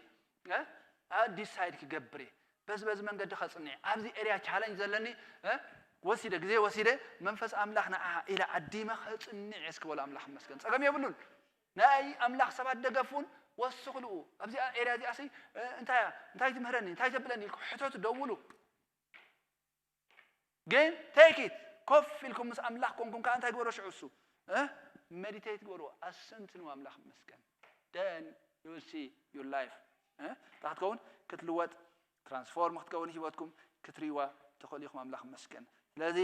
ዲሳይድ ክገብር እየ በዚ በዚ መንገዲ ከፅንዕ ኣብዚ ኤርያ ቻለንጅ ዘለኒ ወሲደ ግዜ ወሲደ መንፈስ ኣምላኽ ንዓ ኢለ ዓዲመ ከፅንዕ እየ እስኪ በሉ። ኣምላኽ ይመስገን። ፀገም የብሉን። ናይ ኣምላኽ ሰባት ደገፉን ወስኽልኡ ኣብዚኣ ኤርያ እዚኣ ሲ እንታይ እያ እንታይ ትምህረኒ እንታይ ተብለኒ ኢልኩም ሕተቱ ደውሉ። ግን take it ኮፍ ኢልኩም ምስ ኣምላኽ ኮንኩም ከዓ እንታይ ግበሮ ሽዑ እሱ ሜዲቴት ግበርዎ። ኣሰንትንዎ ኣምላኽ ይመስገን። Then you will see your life እንታይ ክትከውን ክትልወጥ ትራንስፎርም ክትከውን ህይወትኩም ክትርእይዋ ትኽእሉ ኢኹም። ኣምላኽ ይመስገን። ስለዚ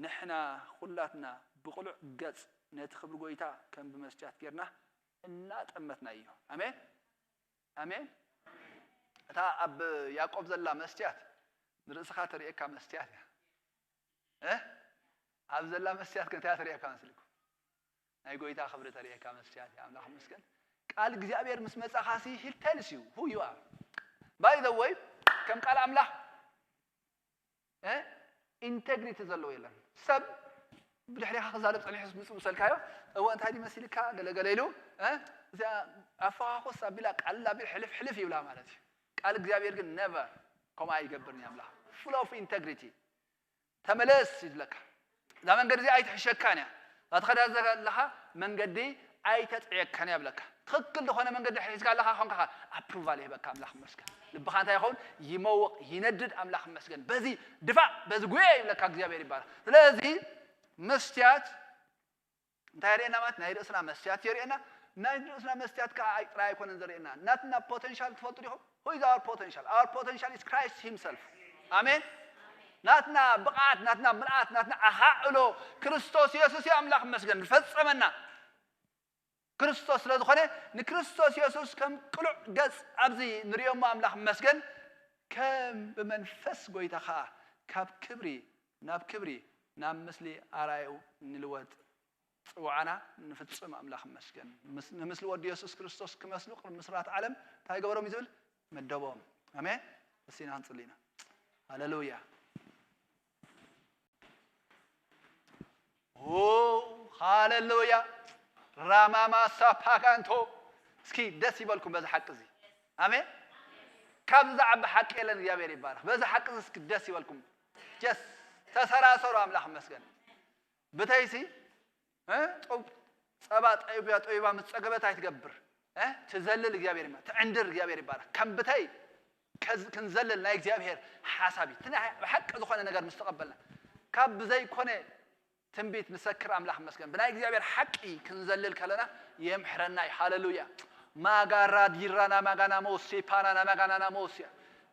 ንሕና ኩላትና ብቕሉዕ ገጽ ነቲ ክብሪ ጎይታ ከም ብመስትያት ጌርና እናጠመትና እዩ። ኣሜን ኣሜን። እታ ኣብ ያዕቆብ ዘላ መስትያት ንርእስኻ ተርእየካ መስትያት እያ። ኣብ ዘላ መስትያት ከ እንታይ ተርእየካ መስልኩም? ናይ ጎይታ ክብሪ ተርእየካ መስትያት እያ። ኣምላኽ ይመስገን። ቃል እግዚኣብሔር ምስ መጻኻ ሲ he tells you who you are. By the way ከም ቃል ኣምላኽ ኢንቴግሪቲ ዘለዎ የለን። ሰብ ብድሕሪኻ ክዛረብ ጸኒሑ ምስ ምሰልካዮ እወ እንታይ ድዩ መሲልካ ገለገለ ኢሉ እዚኣ ኣፈኻኹስ ኣቢላ ቃል ኣቢል ሕልፍ ሕልፍ ይብላ ማለት እዩ። ቃል እግዚኣብሔር ግን ነቨር ከምኡ ኣይገብርን እዩ። ኣምላኽ ፉል ኦፍ ኢንቴግሪቲ ተመለስ ይብለካ። እዛ መንገዲ እዚኣ ኣይትሕሸካን እያ። እዛ ትኸዳ ዘለኻ መንገዲ ኣይተጥዕየካን እያ ይብለካ። ትኽክል ዝኾነ መንገዲ ሒዝካ ኣለኻ ኾንካ ኣፕሩቫል ይህበካ። ኣምላኽ ይመስገን። ልብኻ እንታይ ይኸውን? ይመውቕ፣ ይነድድ። ኣምላኽ ይመስገን። በዚ ድፋእ፣ በዚ ጉየ ይብለካ። እግዚኣብሔር ይባረኽ። ስለዚ መስትያት እንታይ የርእየና ማለት ናይ ርእስና መስትያት የርእየና። ናይ ርእስና መስትያት ከዓ ኣይ- ጥራይ ኣይኮነን ዘርእየና። ናትና ፖቴንሻል ትፈልጡ ዲኹም? Who is our potential? Our potential is Christ himself. ኣሜን። ናትና ብቕዓት፣ ናትና ምልኣት፣ ናትና ኣኻዕሎ ክርስቶስ የሱስ እዩ። ኣምላኽ ይመስገን ዝፈጸመና ክርስቶስ ስለ ዝኾነ ንክርስቶስ የሱስ ከም ቅሉዕ ገጽ ኣብዚ ንርእዮሞ ኣምላኽ ይመስገን ከም ብመንፈስ ጎይታ ኸዓ ካብ ክብሪ ናብ ክብሪ ናብ ምስሊ ኣርኣያኡ ንልወጥ ጽውዓና ንፍጽም ኣምላኽ ይመስገን። ምስ-፣ ንምስሊ ወዲ የሱስ ክርስቶስ ክመስሉ ቅድሚ ምስራት ዓለም እንታይ ገበሮም እዩ ዝብል? መደቦም። ኣሜን። እስቲ ኢና ክንጽሊ ኢና። ሃሌሉያ። ኦ፣ ሃሌሉያ። ራማማ ሳፓጋንቶ። እስኪ ደስ ይበልኩም በዚ ሓቂ እዚ። ኣሜን። ካብዚ ዝዓቢ ሓቂ የለን። እግዚኣብሔር ይባረክ። በዚ ሓቂ እዚ እስኪ ደስ ይበልኩም። ጀስ ተሰራሰሩ። ኣምላኽ ይመስገን። ብተይሲ እ? ጡብ ጸባ ጠቢባ ጠቢባ ምስ ጸገበት ኣይትገብር እ? ትዘልል። እግዚኣብሔር ይማ ትዕንድር። እግዚኣብሔር ይባረክ። ከም ብተይ ከዝ-፣ ክንዘልል ናይ እግዚኣብሔር ሓሳብ እዩ። እቲ ናይ ብሓቂ ዝኾነ ነገር ምስ ተቐበልና ካብ ብዘይኮነ ትንቢት ንሰክር። ኣምላኽ መስገን። ብናይ እግዚኣብሔር ሓቂ ክንዘልል ከለና የምሕረና እዩ። ሃሌሉያ። ማጋራ ዲራና ማጋና መውሲ ፓናና ማጋናና መውሲያ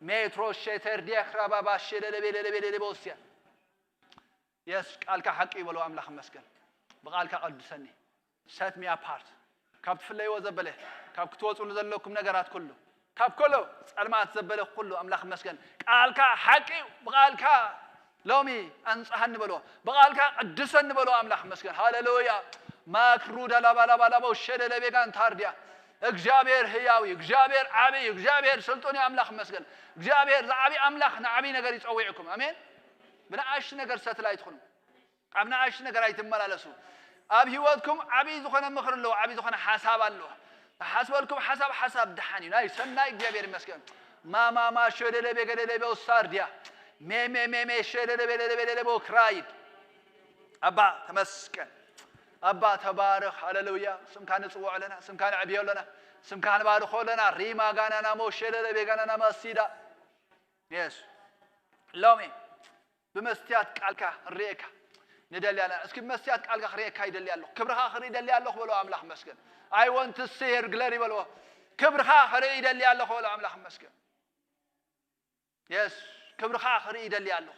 ሜትሮ ሼተር ዲያክራ ባባ ሼለለቤ ለለቤ ለለቤ ወሲያ የስ ቃልካ ሓቂ እዩ በሎ። ኣምላኽ መስገን። ብቃልካ ቀድሰኒ። Set me apart ካብ ትፍለይዎ ዘበለ ካብ ክትወፁሉ ዘለኩም ነገራት ኩሉ ካብ ኮሎ ጸልማት ዘበለ ኩሉ ኣምላኽ መስገን። ቃልካ ሓቂ እዩ። ብቃልካ ሎሚ ኣንጽሃኒ በሎ። ብቃልካ ቅድሰኒ በሎ። ኣምላኽ መስገን። ሃሌሉያ። ማክሩ ዳላባላባላቦ ሸደለ ቤጋን ታርዲያ እግዚኣብሔር ህያው እዩ። እግዚኣብሔር ዓቢ እዩ። እግዚኣብሔር ስልጡን እዩ። ኣምላኽ መስገን። እግዚኣብሔር ዝዓቢ ኣምላኽ ንዓቢ ነገር ይጸውዕኩም። ኣሜን። ብንኣሽ ነገር ሰትል ኣይትኹኑ። ኣብ ንኣሽ ነገር ኣይትመላለሱ። ኣብ ህይወትኩም ዓቢ ዝኾነ ምኽሪ ኣለዎ። ዓቢ ዝኾነ ሓሳብ ኣለዎ። ዝሓስበልኩም ሓሳብ ሓሳብ ድሓን እዩ። ናይ ሰናይ እግዚኣብሔር ይመስገን። ማማማ ሸደለ ቤገደለ ቤውሳር ድያ ሜሜሜሜ ሸደለ ቤደለ ቤደለ ቦክራይድ ኣባ ተመስገን። ኣባ ተባረኽ። ሃሌሉያ። ስምካ ንጽውዖ ኣለና። ስምካ ነዕብዮ ኣለና። ስምካ ንባርኾ ኣለና። ሪማ ጋናና ሞ ሸደለ ቤጋናና ማሲዳ የስ ሎሚ ብመስትያት ቃልካ ክርእየካ ንደሊ ኣለና። እስኪ ብመስትያት ቃልካ ክርእየካ ይደሊ ኣለኹ። ክብርኻ ክርኢ ይደሊ ኣለኹ በሎ። ኣምላኽ መስገን። I want to see your glory በልዎ። ክብርኻ ክርኢ ይደሊ ኣለኹ በሎ። ኣምላኽ መስገን። የስ ክብርኻ ክርኢ ይደሊ ኣለኹ።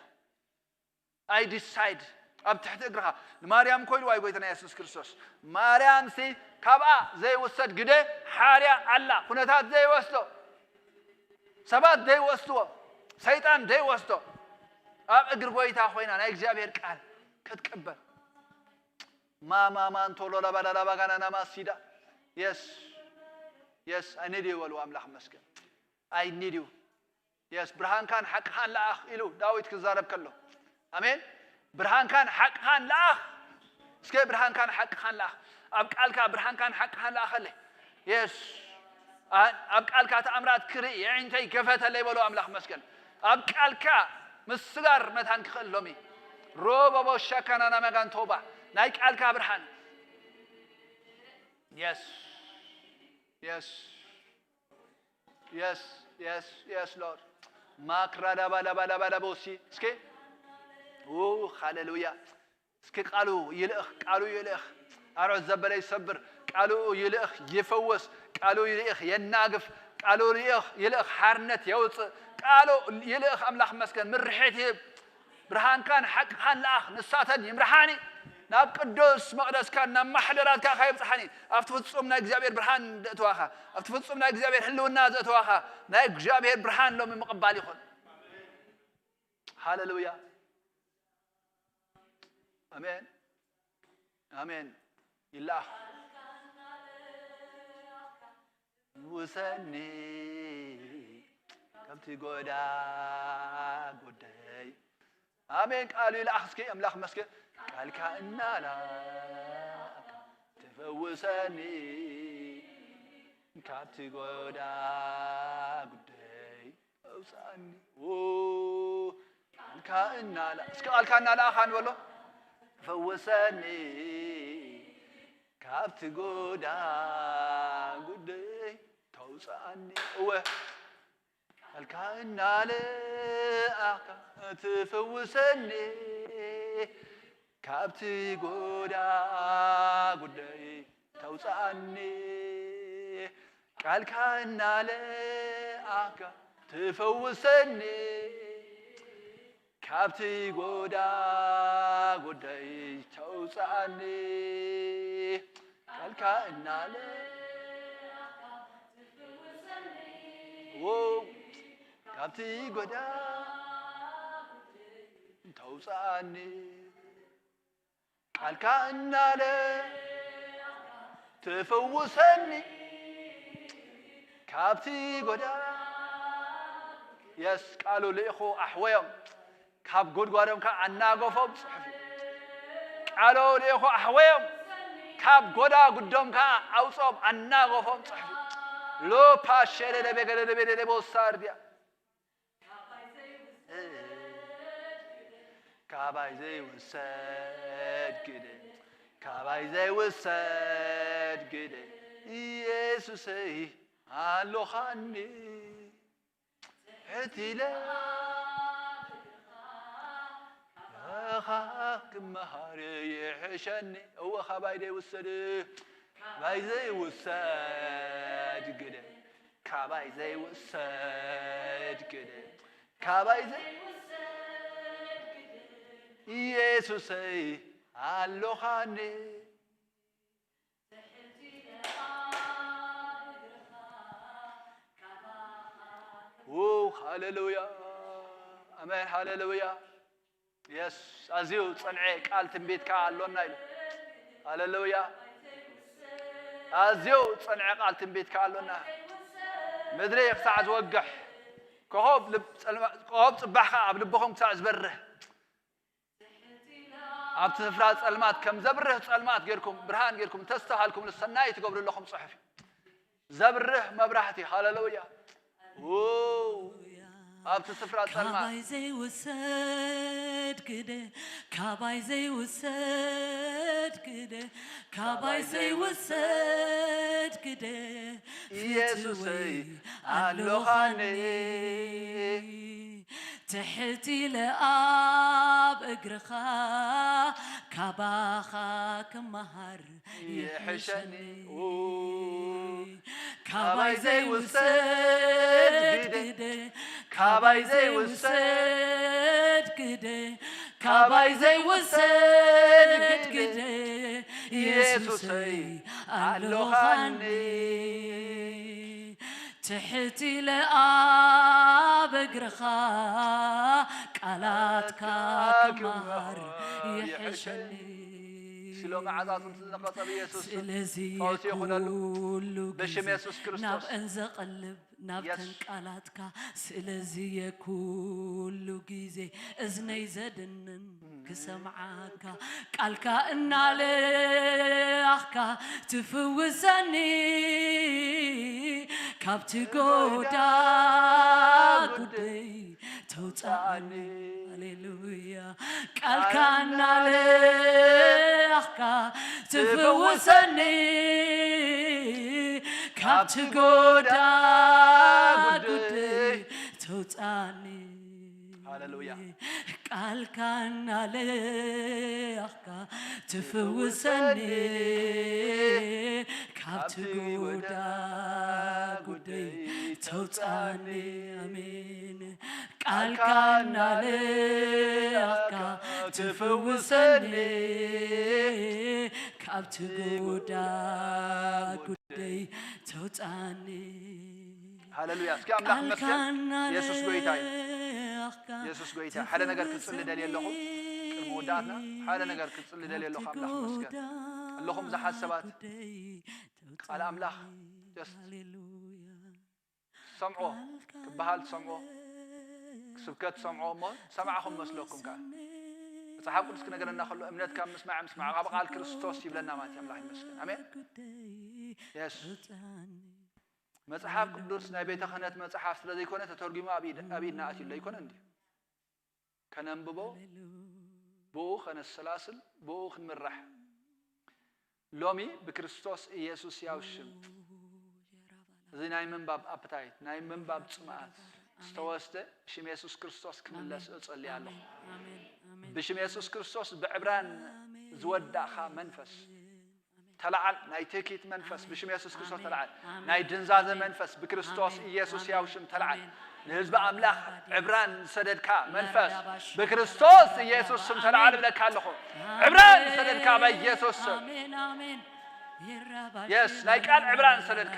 I decide ኣብ ትሕቲ እግርኻ ንማርያም እኮ ኢልዋ እዩ ጎይታና የሱስ ክርስቶስ። ማርያምሲ ካብኣ ዘይውሰድ ግደ ሓርያ ኣላ። ኩነታት ዘይወስዶ ሰባት ዘይወስድዎ ሰይጣን ዘይወስዶ ኣብ እግሪ ጎይታ ኮይና ናይ እግዚኣብሔር ቃል ክትቅበል ማማማንቶሎ ላባላላባጋናና ማሲዳ የስ የስ I need you በሉ። ኣምላኽ መስገን። I need you የስ ብርሃንካን ሓቅኻን ለኣኽ ኢሉ ዳዊት ክዛረብ ከሎ ኣሜን። ብርሃንካን ሓቅኻን ለኣኽ። እስከ ብርሃንካን ሓቅኻን ለኣኽ። ኣብ ቃልካ ብርሃንካን ሓቅኻን ለኣኸለይ። የስ ኣብ ቃልካ ተኣምራት ክርኢ የዒንተይ ከፈተለይ በሎ። ኣምላኽ መስገን። ኣብ ቃልካ ምስጋር መታን ክኽእል ሎሚ ሮቦቦ ሸካናና መጋን ቶባ ናይ ቃልካ ብርሃን የስ የስ የስ የስ የስ ሎርድ ማክራዳባላባላባላቦ ሲ እስኪ ኡ ሃሌሉያ። እስኪ ቃሉ ይልእኽ፣ ቃሉ ይልእኽ፣ ኣርዑት ዘበለ ይሰብር፣ ቃሉ ይልእኽ ይፈውስ፣ ቃሉ ይልእኽ የናግፍ፣ ቃሉ ይልእኽ ይልእኽ ሓርነት የውፅእ፣ ቃሉ ይልእኽ ኣምላኽ መስገን ምርሒት ይህብ። ብርሃንካን ሓቅኻን ለኣኽ ንሳተን ይምርሓኒ ናብ ቅዱስ መቕደስካን ናብ ማሕደራትካ ከየብፅሓኒ ኣብቲ ፍጹም ናይ እግዚኣብሔር ብርሃን ዘእተዋኻ ኣብቲ ፍጹም ናይ እግዚኣብሔር ህልውና ዘእተዋኻ ናይ እግዚኣብሔር ብርሃን ሎሚ ምቕባል ይኹን። ሃሌሉያ። ኣሜን ኣሜን። ይላኽ ውሰኒ ካብቲ ጎዳ ጉደይ ኣሜን። ቃሉ ይልኣኽ እስኪ ኣምላኽ መስገን ቃልካ እናላ ትፈውሰኒ ካብቲ ጎዳ ጉደይ ኣውፅኣኒ ቃልካ እናላ እስኪ ቃልካ እናላ ኣኻ ንበሎ ፈውሰኒ ካብቲ ጎዳ ጉደይ ተውፅኣኒ እወ ቃልካ እናለኣኻ ትፈውሰኒ ካብቲ ጎዳ ጉደይ ተውፅኣኒ ቃልካ እናለኣኻ ትፈውሰኒ ካብቲ ጎዳ ጉደይ ተውፅኣኒ ቃልካ እናለ ካብቲ ጎዳ ተውፅኣኒ ቃልካ እናለ ትፍውሰኒ ካብቲ ጎዳ የስ ቃሉ ልኢኹ ኣሕወዮም ካብ ጎድጓዶም ከዓ ኣናገፎም ጽሑፍ እዩ። ቃሉ ልኢኹ ኣሕወዮም ካብ ጎዳ ጉዶም ከዓ ኣውጾም ኣናገፎም ጽሑፍ እዩ። ሎፓ ሸለለቤ ገለለቤ ደለቦ ሳርዲያ ካባይ ዘይውሰድ ግደ ካባይ ዘይውሰድ ግደ ኢየሱሰይ ኣሎኻኒ ሕቲለ ኻ ክመሃር ይሕሸኒ እወ ካባይ ዘይውሰድ ካባይ ዘይውሰድ ግደ ካባይ ዘይውሰድ ግደ ካባይ ዘይ ኢየሱሰይ ኣሎኻኒ ሃሌሉያ ኣሜን ሃሌሉያ የስ ኣዝዩ ጸንዐ ቃል ትንቢት ከዓ ኣሎና ኢሉ ሃሌሉያ ኣዝዩ ጸንዐ ቃል ትንቢት ከዓ ኣሎና ምድሪ ክሳዕ ዝወግሕ ኮኸብ ጽባሕ ከዓ ኣብ ልብኹም ክሳዕ ዝበርህ ኣብቲ ስፍራ ጸልማት ከም ዘብርህ ጸልማት ጌርኩም ብርሃን ጌርኩም እንተስተብሃልኩም ሰናይ ትገብሩ ኣለኹም ጽሑፍ እዩ ዘብርህ መብራህቲ ሃሌሉያ ኣብቲ ስፍራ ጸልማት ካባይ ዘይውሰድ ግደ ካባይ ዘይውሰድ ግደ ካባይ ዘይውሰድ ግደ ኢየሱሰይ ኣሎኻኒ ትሕት ኢለ ኣብ እግርኻ ካባኻ ክመሃር ይሕሸኒ ካባይ ዘይውሰድ ግደ ካባይ ዘይውሰድ ግደ ካባይ ዘይውሰድ ግደ ኢየሱሰይ ኣሎኻኒ ትሕት ኢለ ኣብ እግርኻ ቃላትካ ክመሃር ይሕሸኒ ስለ መዓዛቱ ዝነቐጸ ብኢየሱስ ስለዚ ፈውሲ ይኹነሉ። ኩሉ ብሽም ግዜ የሱስ ክርስቶስ። ናብአን ዘቐልብ ናብተን የስ። ቃላትካ ስለዚ የኩሉ ግዜ እዝነይ ዘድንን ክሰምዓካ ቃልካ እናለኣኽካ ትፍውሰኒ ካብቲ ጎዳ ጉደይ ተውፅኣኒ ሃሌሉያ ቃልካ እናለኣኽካ ትፍውሰኒ ካብቲ ጎዳ ጉደይ ተውፅኣኒ ሃሌሉያ ቃልካ እናለኣኽካ ትፍውሰኒ ካብቲ ጎዳ ጉደይ ተውፅኣኒ ኣሜን ቃልካ እናለኣኽካ ትፍውሰኒ ካብቲ ጎዳ ጉደይ ተውፅኣኒ ሃሌሉያ እስኪ ኣምላኽ ይመስገን የሱስ ጎይታ እዩ የሱስ ጎይታ ሓደ ነገር ክጽሊ ደልየ ኣለኹ ቅድሚ ወዳእትና ሓደ ነገር ክጽሊ ደልየ ኣለኹ ኣምላኽ ይመስገን ኣለኹም ዝሓሰባት ቃል ኣምላኽ ሰምዖ ክበሃል ትሰምዖ ስብከት ትሰምዖ እሞ ሰማዕኹም መስለኩም ከዓ መፅሓፍ ቅዱስ ክነገረና ከሎ እምነት ካብ ምስማዕ ምስማዕ ካብ ቃል ክርስቶስ ይብለና ማለት ኣምላኽ ይመስገን ኣሜን የሱስ መጽሓፍ ቅዱስ ናይ ቤተ ክህነት መጽሓፍ ስለ ዘይኮነ ተተርጒሙ ኣብ ኢድ- ኣብ ኢድና ኣትዩ ኣሎ ኣይኮነን ድዩ ከነንብቦ ብኡ ከነሰላስል ብኡ ክንምራሕ ሎሚ ብክርስቶስ ኢየሱስ ያው ሽም እዚ ናይ ምንባብ ኣፕታይት ናይ ምንባብ ጽምኣት ዝተወስደ ብሽም የሱስ ክርስቶስ ክምለስ እጸልይ ኣለኹ ብሽም የሱስ ክርስቶስ ብዕብራን ዝወዳእኻ መንፈስ ተለዓል ናይ ትህኪት መንፈስ ብሽም የሱስ ክርስቶስ ተለዓል ናይ ድንዛዘ መንፈስ ብክርስቶስ ኢየሱስ ያው ሽም ተለዓል ንህዝቢ ኣምላኽ ዕብራን ዝሰደድካ መንፈስ ብክርስቶስ ኢየሱስ ስም ተለዓል እብለካ ኣለኹ ዕብራን ዝሰደድካ በኢየሱስ ስም የስ ናይ ቃል ዕብራን ዝሰደድካ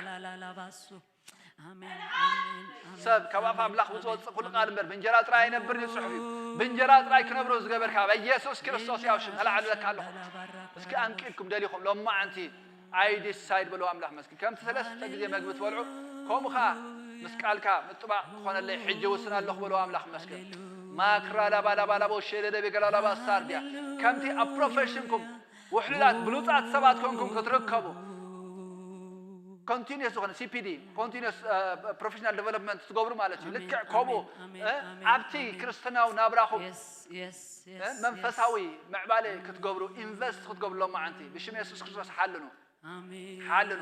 ሰብ ካብ ኣፍ ኣምላኽ ብዝወፅእ ኩሉ ቃል እምበር ብእንጀራ ጥራይ ኣይነብር ይፅሑፍ እዩ ብእንጀራ ጥራይ ክነብሩ ዝገበርካ በኢየሱስ ክርስቶስ ያው ሽም ተላዕለካ ኣለኹ። እስኪ ኣንቂድኩም ደሊኹም ሎማዓንቲ I decide በሉ ኣምላኽ መስኪ። ከምቲ ሰለስተ ግዜ መግቢ ትበልዑ፣ ከምኡ ኸዓ ምስ ቃልካ ምጥባቕ ክኾነለይ ሕጂ ውስን ኣለኹ በሉ ኣምላኽ መስኪ። ማክራ ላባ ላባ ላባ ወሸለ ደቤ ገላ ላባ ሳርዲያ። ከምቲ ኣብ ፕሮፌሽንኩም ውሕሉላት ብሉጻት ሰባት ኮንኩም ክትርከቡ፣ ኮንቲኒየስ ዝኾነ C P D፣ ኮንቲኒየስ ፕሮፌሽናል ዴቨሎፕመንት ትገብሩ ማለት እዩ። ልክዕ ከምኡ ኣብቲ ክርስትናዊ ናብራኹም መንፈሳዊ ምዕባለ ክትገብሩ ኢንቨስት ክትገብሩ ሎማዓንቲ ብሽም የሱስ ክርስቶስ ሓልኑ። ሓልኑ።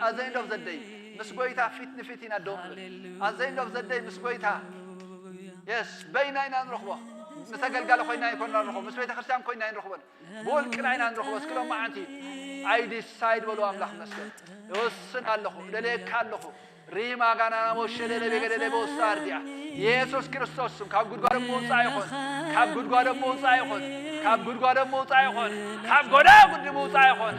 ኣዘይንዶ ዘደይ ምስ ጎይታ ፊት ንፊት ኢና ደው ንብል። ኣዘይንዶ ዘደይ ምስ ጎይታ የስ በይና ኢና ንረኽቦ። ምስ ኣገልጋሊ ኮይና ኣይኮንና ንረኽቦ፣ ምስ ቤተ ክርስቲያን ኮይና ኣይንረኽቦን። ብውልቅና ኢና ንረኽቦ። እስኪ ሎማዓንቲ I decide በሉ ኣምላኽ መስገን። እወስን ኣለኹ፣ እደልየካ ኣለኹ። ሪማ ጋናና ሞሸለለ ቤገደለ በወሳርዲያ የሱስ ክርስቶስ ስም ካብ ጉድጓዶም ምውፃእ ይኹን፣ ካብ ጉድጓዶም ምውፃእ ይኹን፣ ካብ ጉድጓዶም ምውፃእ ይኹን፣ ካብ ጎዳ ጉዲ ምውፃእ ይኹን።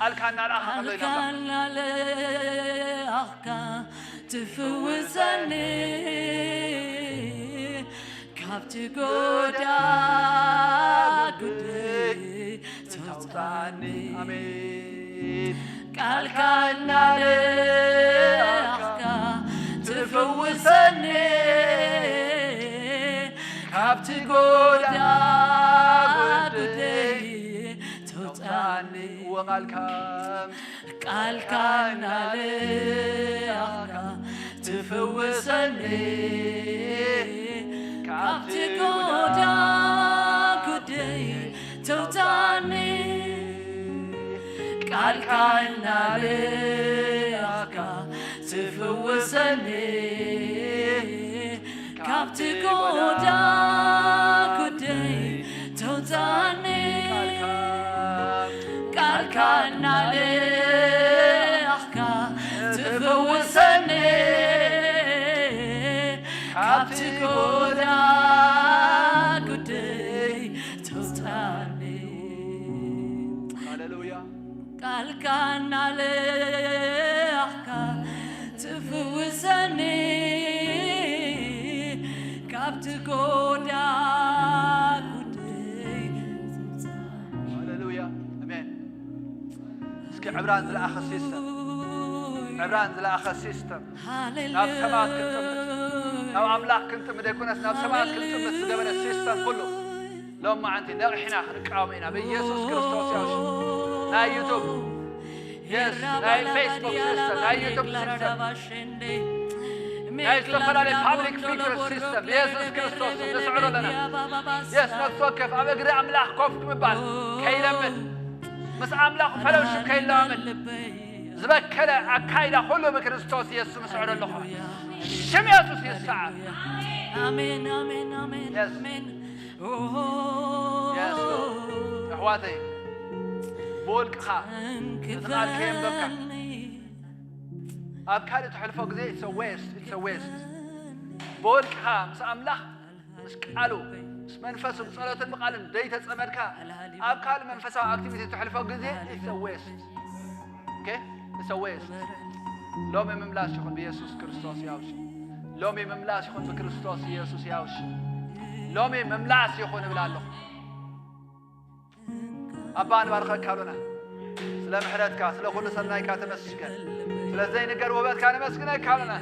ቃልካ እናለኣኻ ከሎ ኢና ቃልካ እናለኣኻ ትፍውሰኒ ካብቲ ጎዳ ጉዲ ተውፃኒ። ኣሜን። ቃልካ እናለኣኻ ትፍውሰኒ ካብቲ ጎዳ ጉዲ ተውፃኒ። እወ ቃልካ ቃልካ እናለኣኻ ትፍውሰኒ ካብቲ ጎዳ ጉደይ ተውፃኒ። ቃልካ እናለኣኻ ትፍውሰኒ ካብቲ ጎዳ ጉደይ ተውፃኒ። ቃልካ እናለኣኻ ትፍውሰኒ ካብቲ ጎዳ ጉደይ ተውፃኒ። ሃሌሉያ። ቃልካ እናለኣኻ ትፍውሰኒ ካብቲ ጎዳ ጉደይ። ሃሌሉያ። ኣሜን። እስኪ ዕብራን ዝለኣኸ ሲስተም፣ ዕብራን ዝለኣኸ ሲስተም ናብ ሰማያት ክንጥምት፣ ናብ ኣምላኽ ክንጥምት ዘይኮነስ ናብ ሰማያት ክንጥምት ዝገበረ ሲስተም ኩሉ ሎማዓንቲ ነቒሕና ክንቃወሞ ኢና ብኢየሱስ ክርስቶስ ያው ሽም። ናይ ዩቱብ የስ፣ ናይ ፌስቡክ ሲስተም፣ ናይ ዩቱብ ሲስተም፣ ናይ ዝተፈላለዩ ፓብሊክ ፊገር ሲስተም ብኢየሱስ ክርስቶስ ስም ንስዕሮ ኣለና። የስ፣ ነፍሲ ወከፍ ኣብ እግሪ ኣምላኽ ኮፍ ምባል ከይለምድ፣ ምስ ኣምላኽ ፈለውሽፕ ከይለማመድ ዝበከለ ኣካይዳ ኩሉ ብክርስቶስ የሱስ ስዕሮ ኣለኹ። ሽም የሱስ ይስዓር። ኣሜን፣ ኣሜን፣ ኣሜን፣ የስ። ኣሜን። ኦሆ። የስ፣ ኣሕዋተይ፣ ብውልቅኻ እቲ ቃል ከየንበብካ ኣብ ካልእ ተሕልፎ ግዜ it's a waste፣ it's a waste። ብውልቅኻ ምስ ኣምላኽ ምስ ቃሉ ምስ መንፈሱ ብጸሎትን ብቃልን ደይተጸመድካ ኣብ ካልእ መንፈሳዊ ኣክቲቪቲ ትሕልፎ ግዜ it's a waste። ኦኬ? It's a waste። ሎሚ ምምላስ ይኹን ብኢየሱስ ክርስቶስ ያውሽ። ሎሚ ምምላስ ይኹን ብክርስቶስ ኢየሱስ ያውሽ። ሎሚ ምምላስ ይኹን እብል ኣለኹ። ኣባ ንባርከካ ኣሎና። ስለ ምሕረትካ፣ ስለ ኩሉ ሰናይካ ተመስገን። ስለ ዘይንገር ውበትካ ነመስግነካ ኣሎና።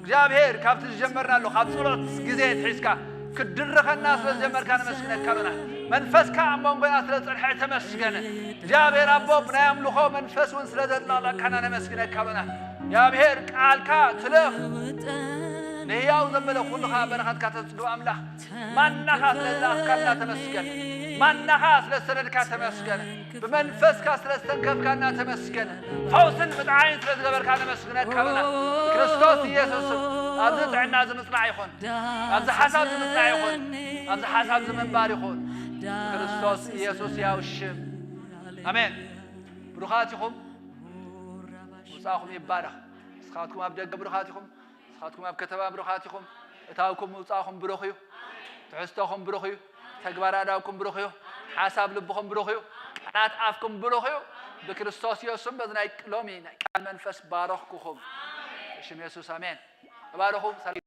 እግዚኣብሔር ካብቲ ዝጀመርናሉ ካብ ጸሎት ግዜ ሒዝካ ክትድርኸና ስለ ዝጀመርካ ነመስግነካ ኣሎና። መንፈስካ ኣብ መንጎና ስለ ዝጸንሐ ተመስገን። እግዚኣብሔር ኣቦ ብናይ ኣምልኾ መንፈስ እውን ስለ ዘጥለቕለቕካና ነመስግነካ ኣሎና። እግዚኣብሔር ቃልካ ትልእኽ ንህያው ዘበለ ኩሉ ኸዓ በረኸትካ ተጽግብ ኣምላኽ ማናኻ ስለ ዝለኣኽካልና ተመስገን። ማናኻ ስለ ዝሰደድካ ተመስገን። ብመንፈስካ ስለ ዝተንከፍካልና ተመስገን። ፈውስን ምጥዓይን ስለ ዝገበርካ ነመስግነካ ኣለና። ክርስቶስ ኢየሱስ ኣብዚ ጥዕና እዚ ምጽናዕ ይኹን፣ ኣብዚ ሓሳብ እዚ ምጽናዕ ይኹን፣ ኣብዚ ሓሳብ እዚ ምንባር ይኹን። ክርስቶስ ኢየሱስ ያው ሽም። ኣሜን። ብሩኻት ኢኹም። ምውጻእኹም ይባረኽ። ንስኻትኩም ኣብ ደገ ብሩኻት ኢኹም። ንስኻትኩም ኣብ ከተማ ብሩኻት ኢኹም። እታውኩም ምውጻእኹም ብሩኽ እዩ። ትሕዝቶኹም ብሩኽ እዩ። ተግባር ኣእዳውኩም ብሩኽ እዩ። ሓሳብ ልብኹም ብሩኽ እዩ። ቃላት ኣፍኩም ብሩኽ እዩ። ብክርስቶስ ኢየሱስም በዚ ናይ ሎሚ ናይ ቃል መንፈስ ባረኽኩኹም። ብሽም የሱስ ኣሜን። ተባረኹ። ሰላም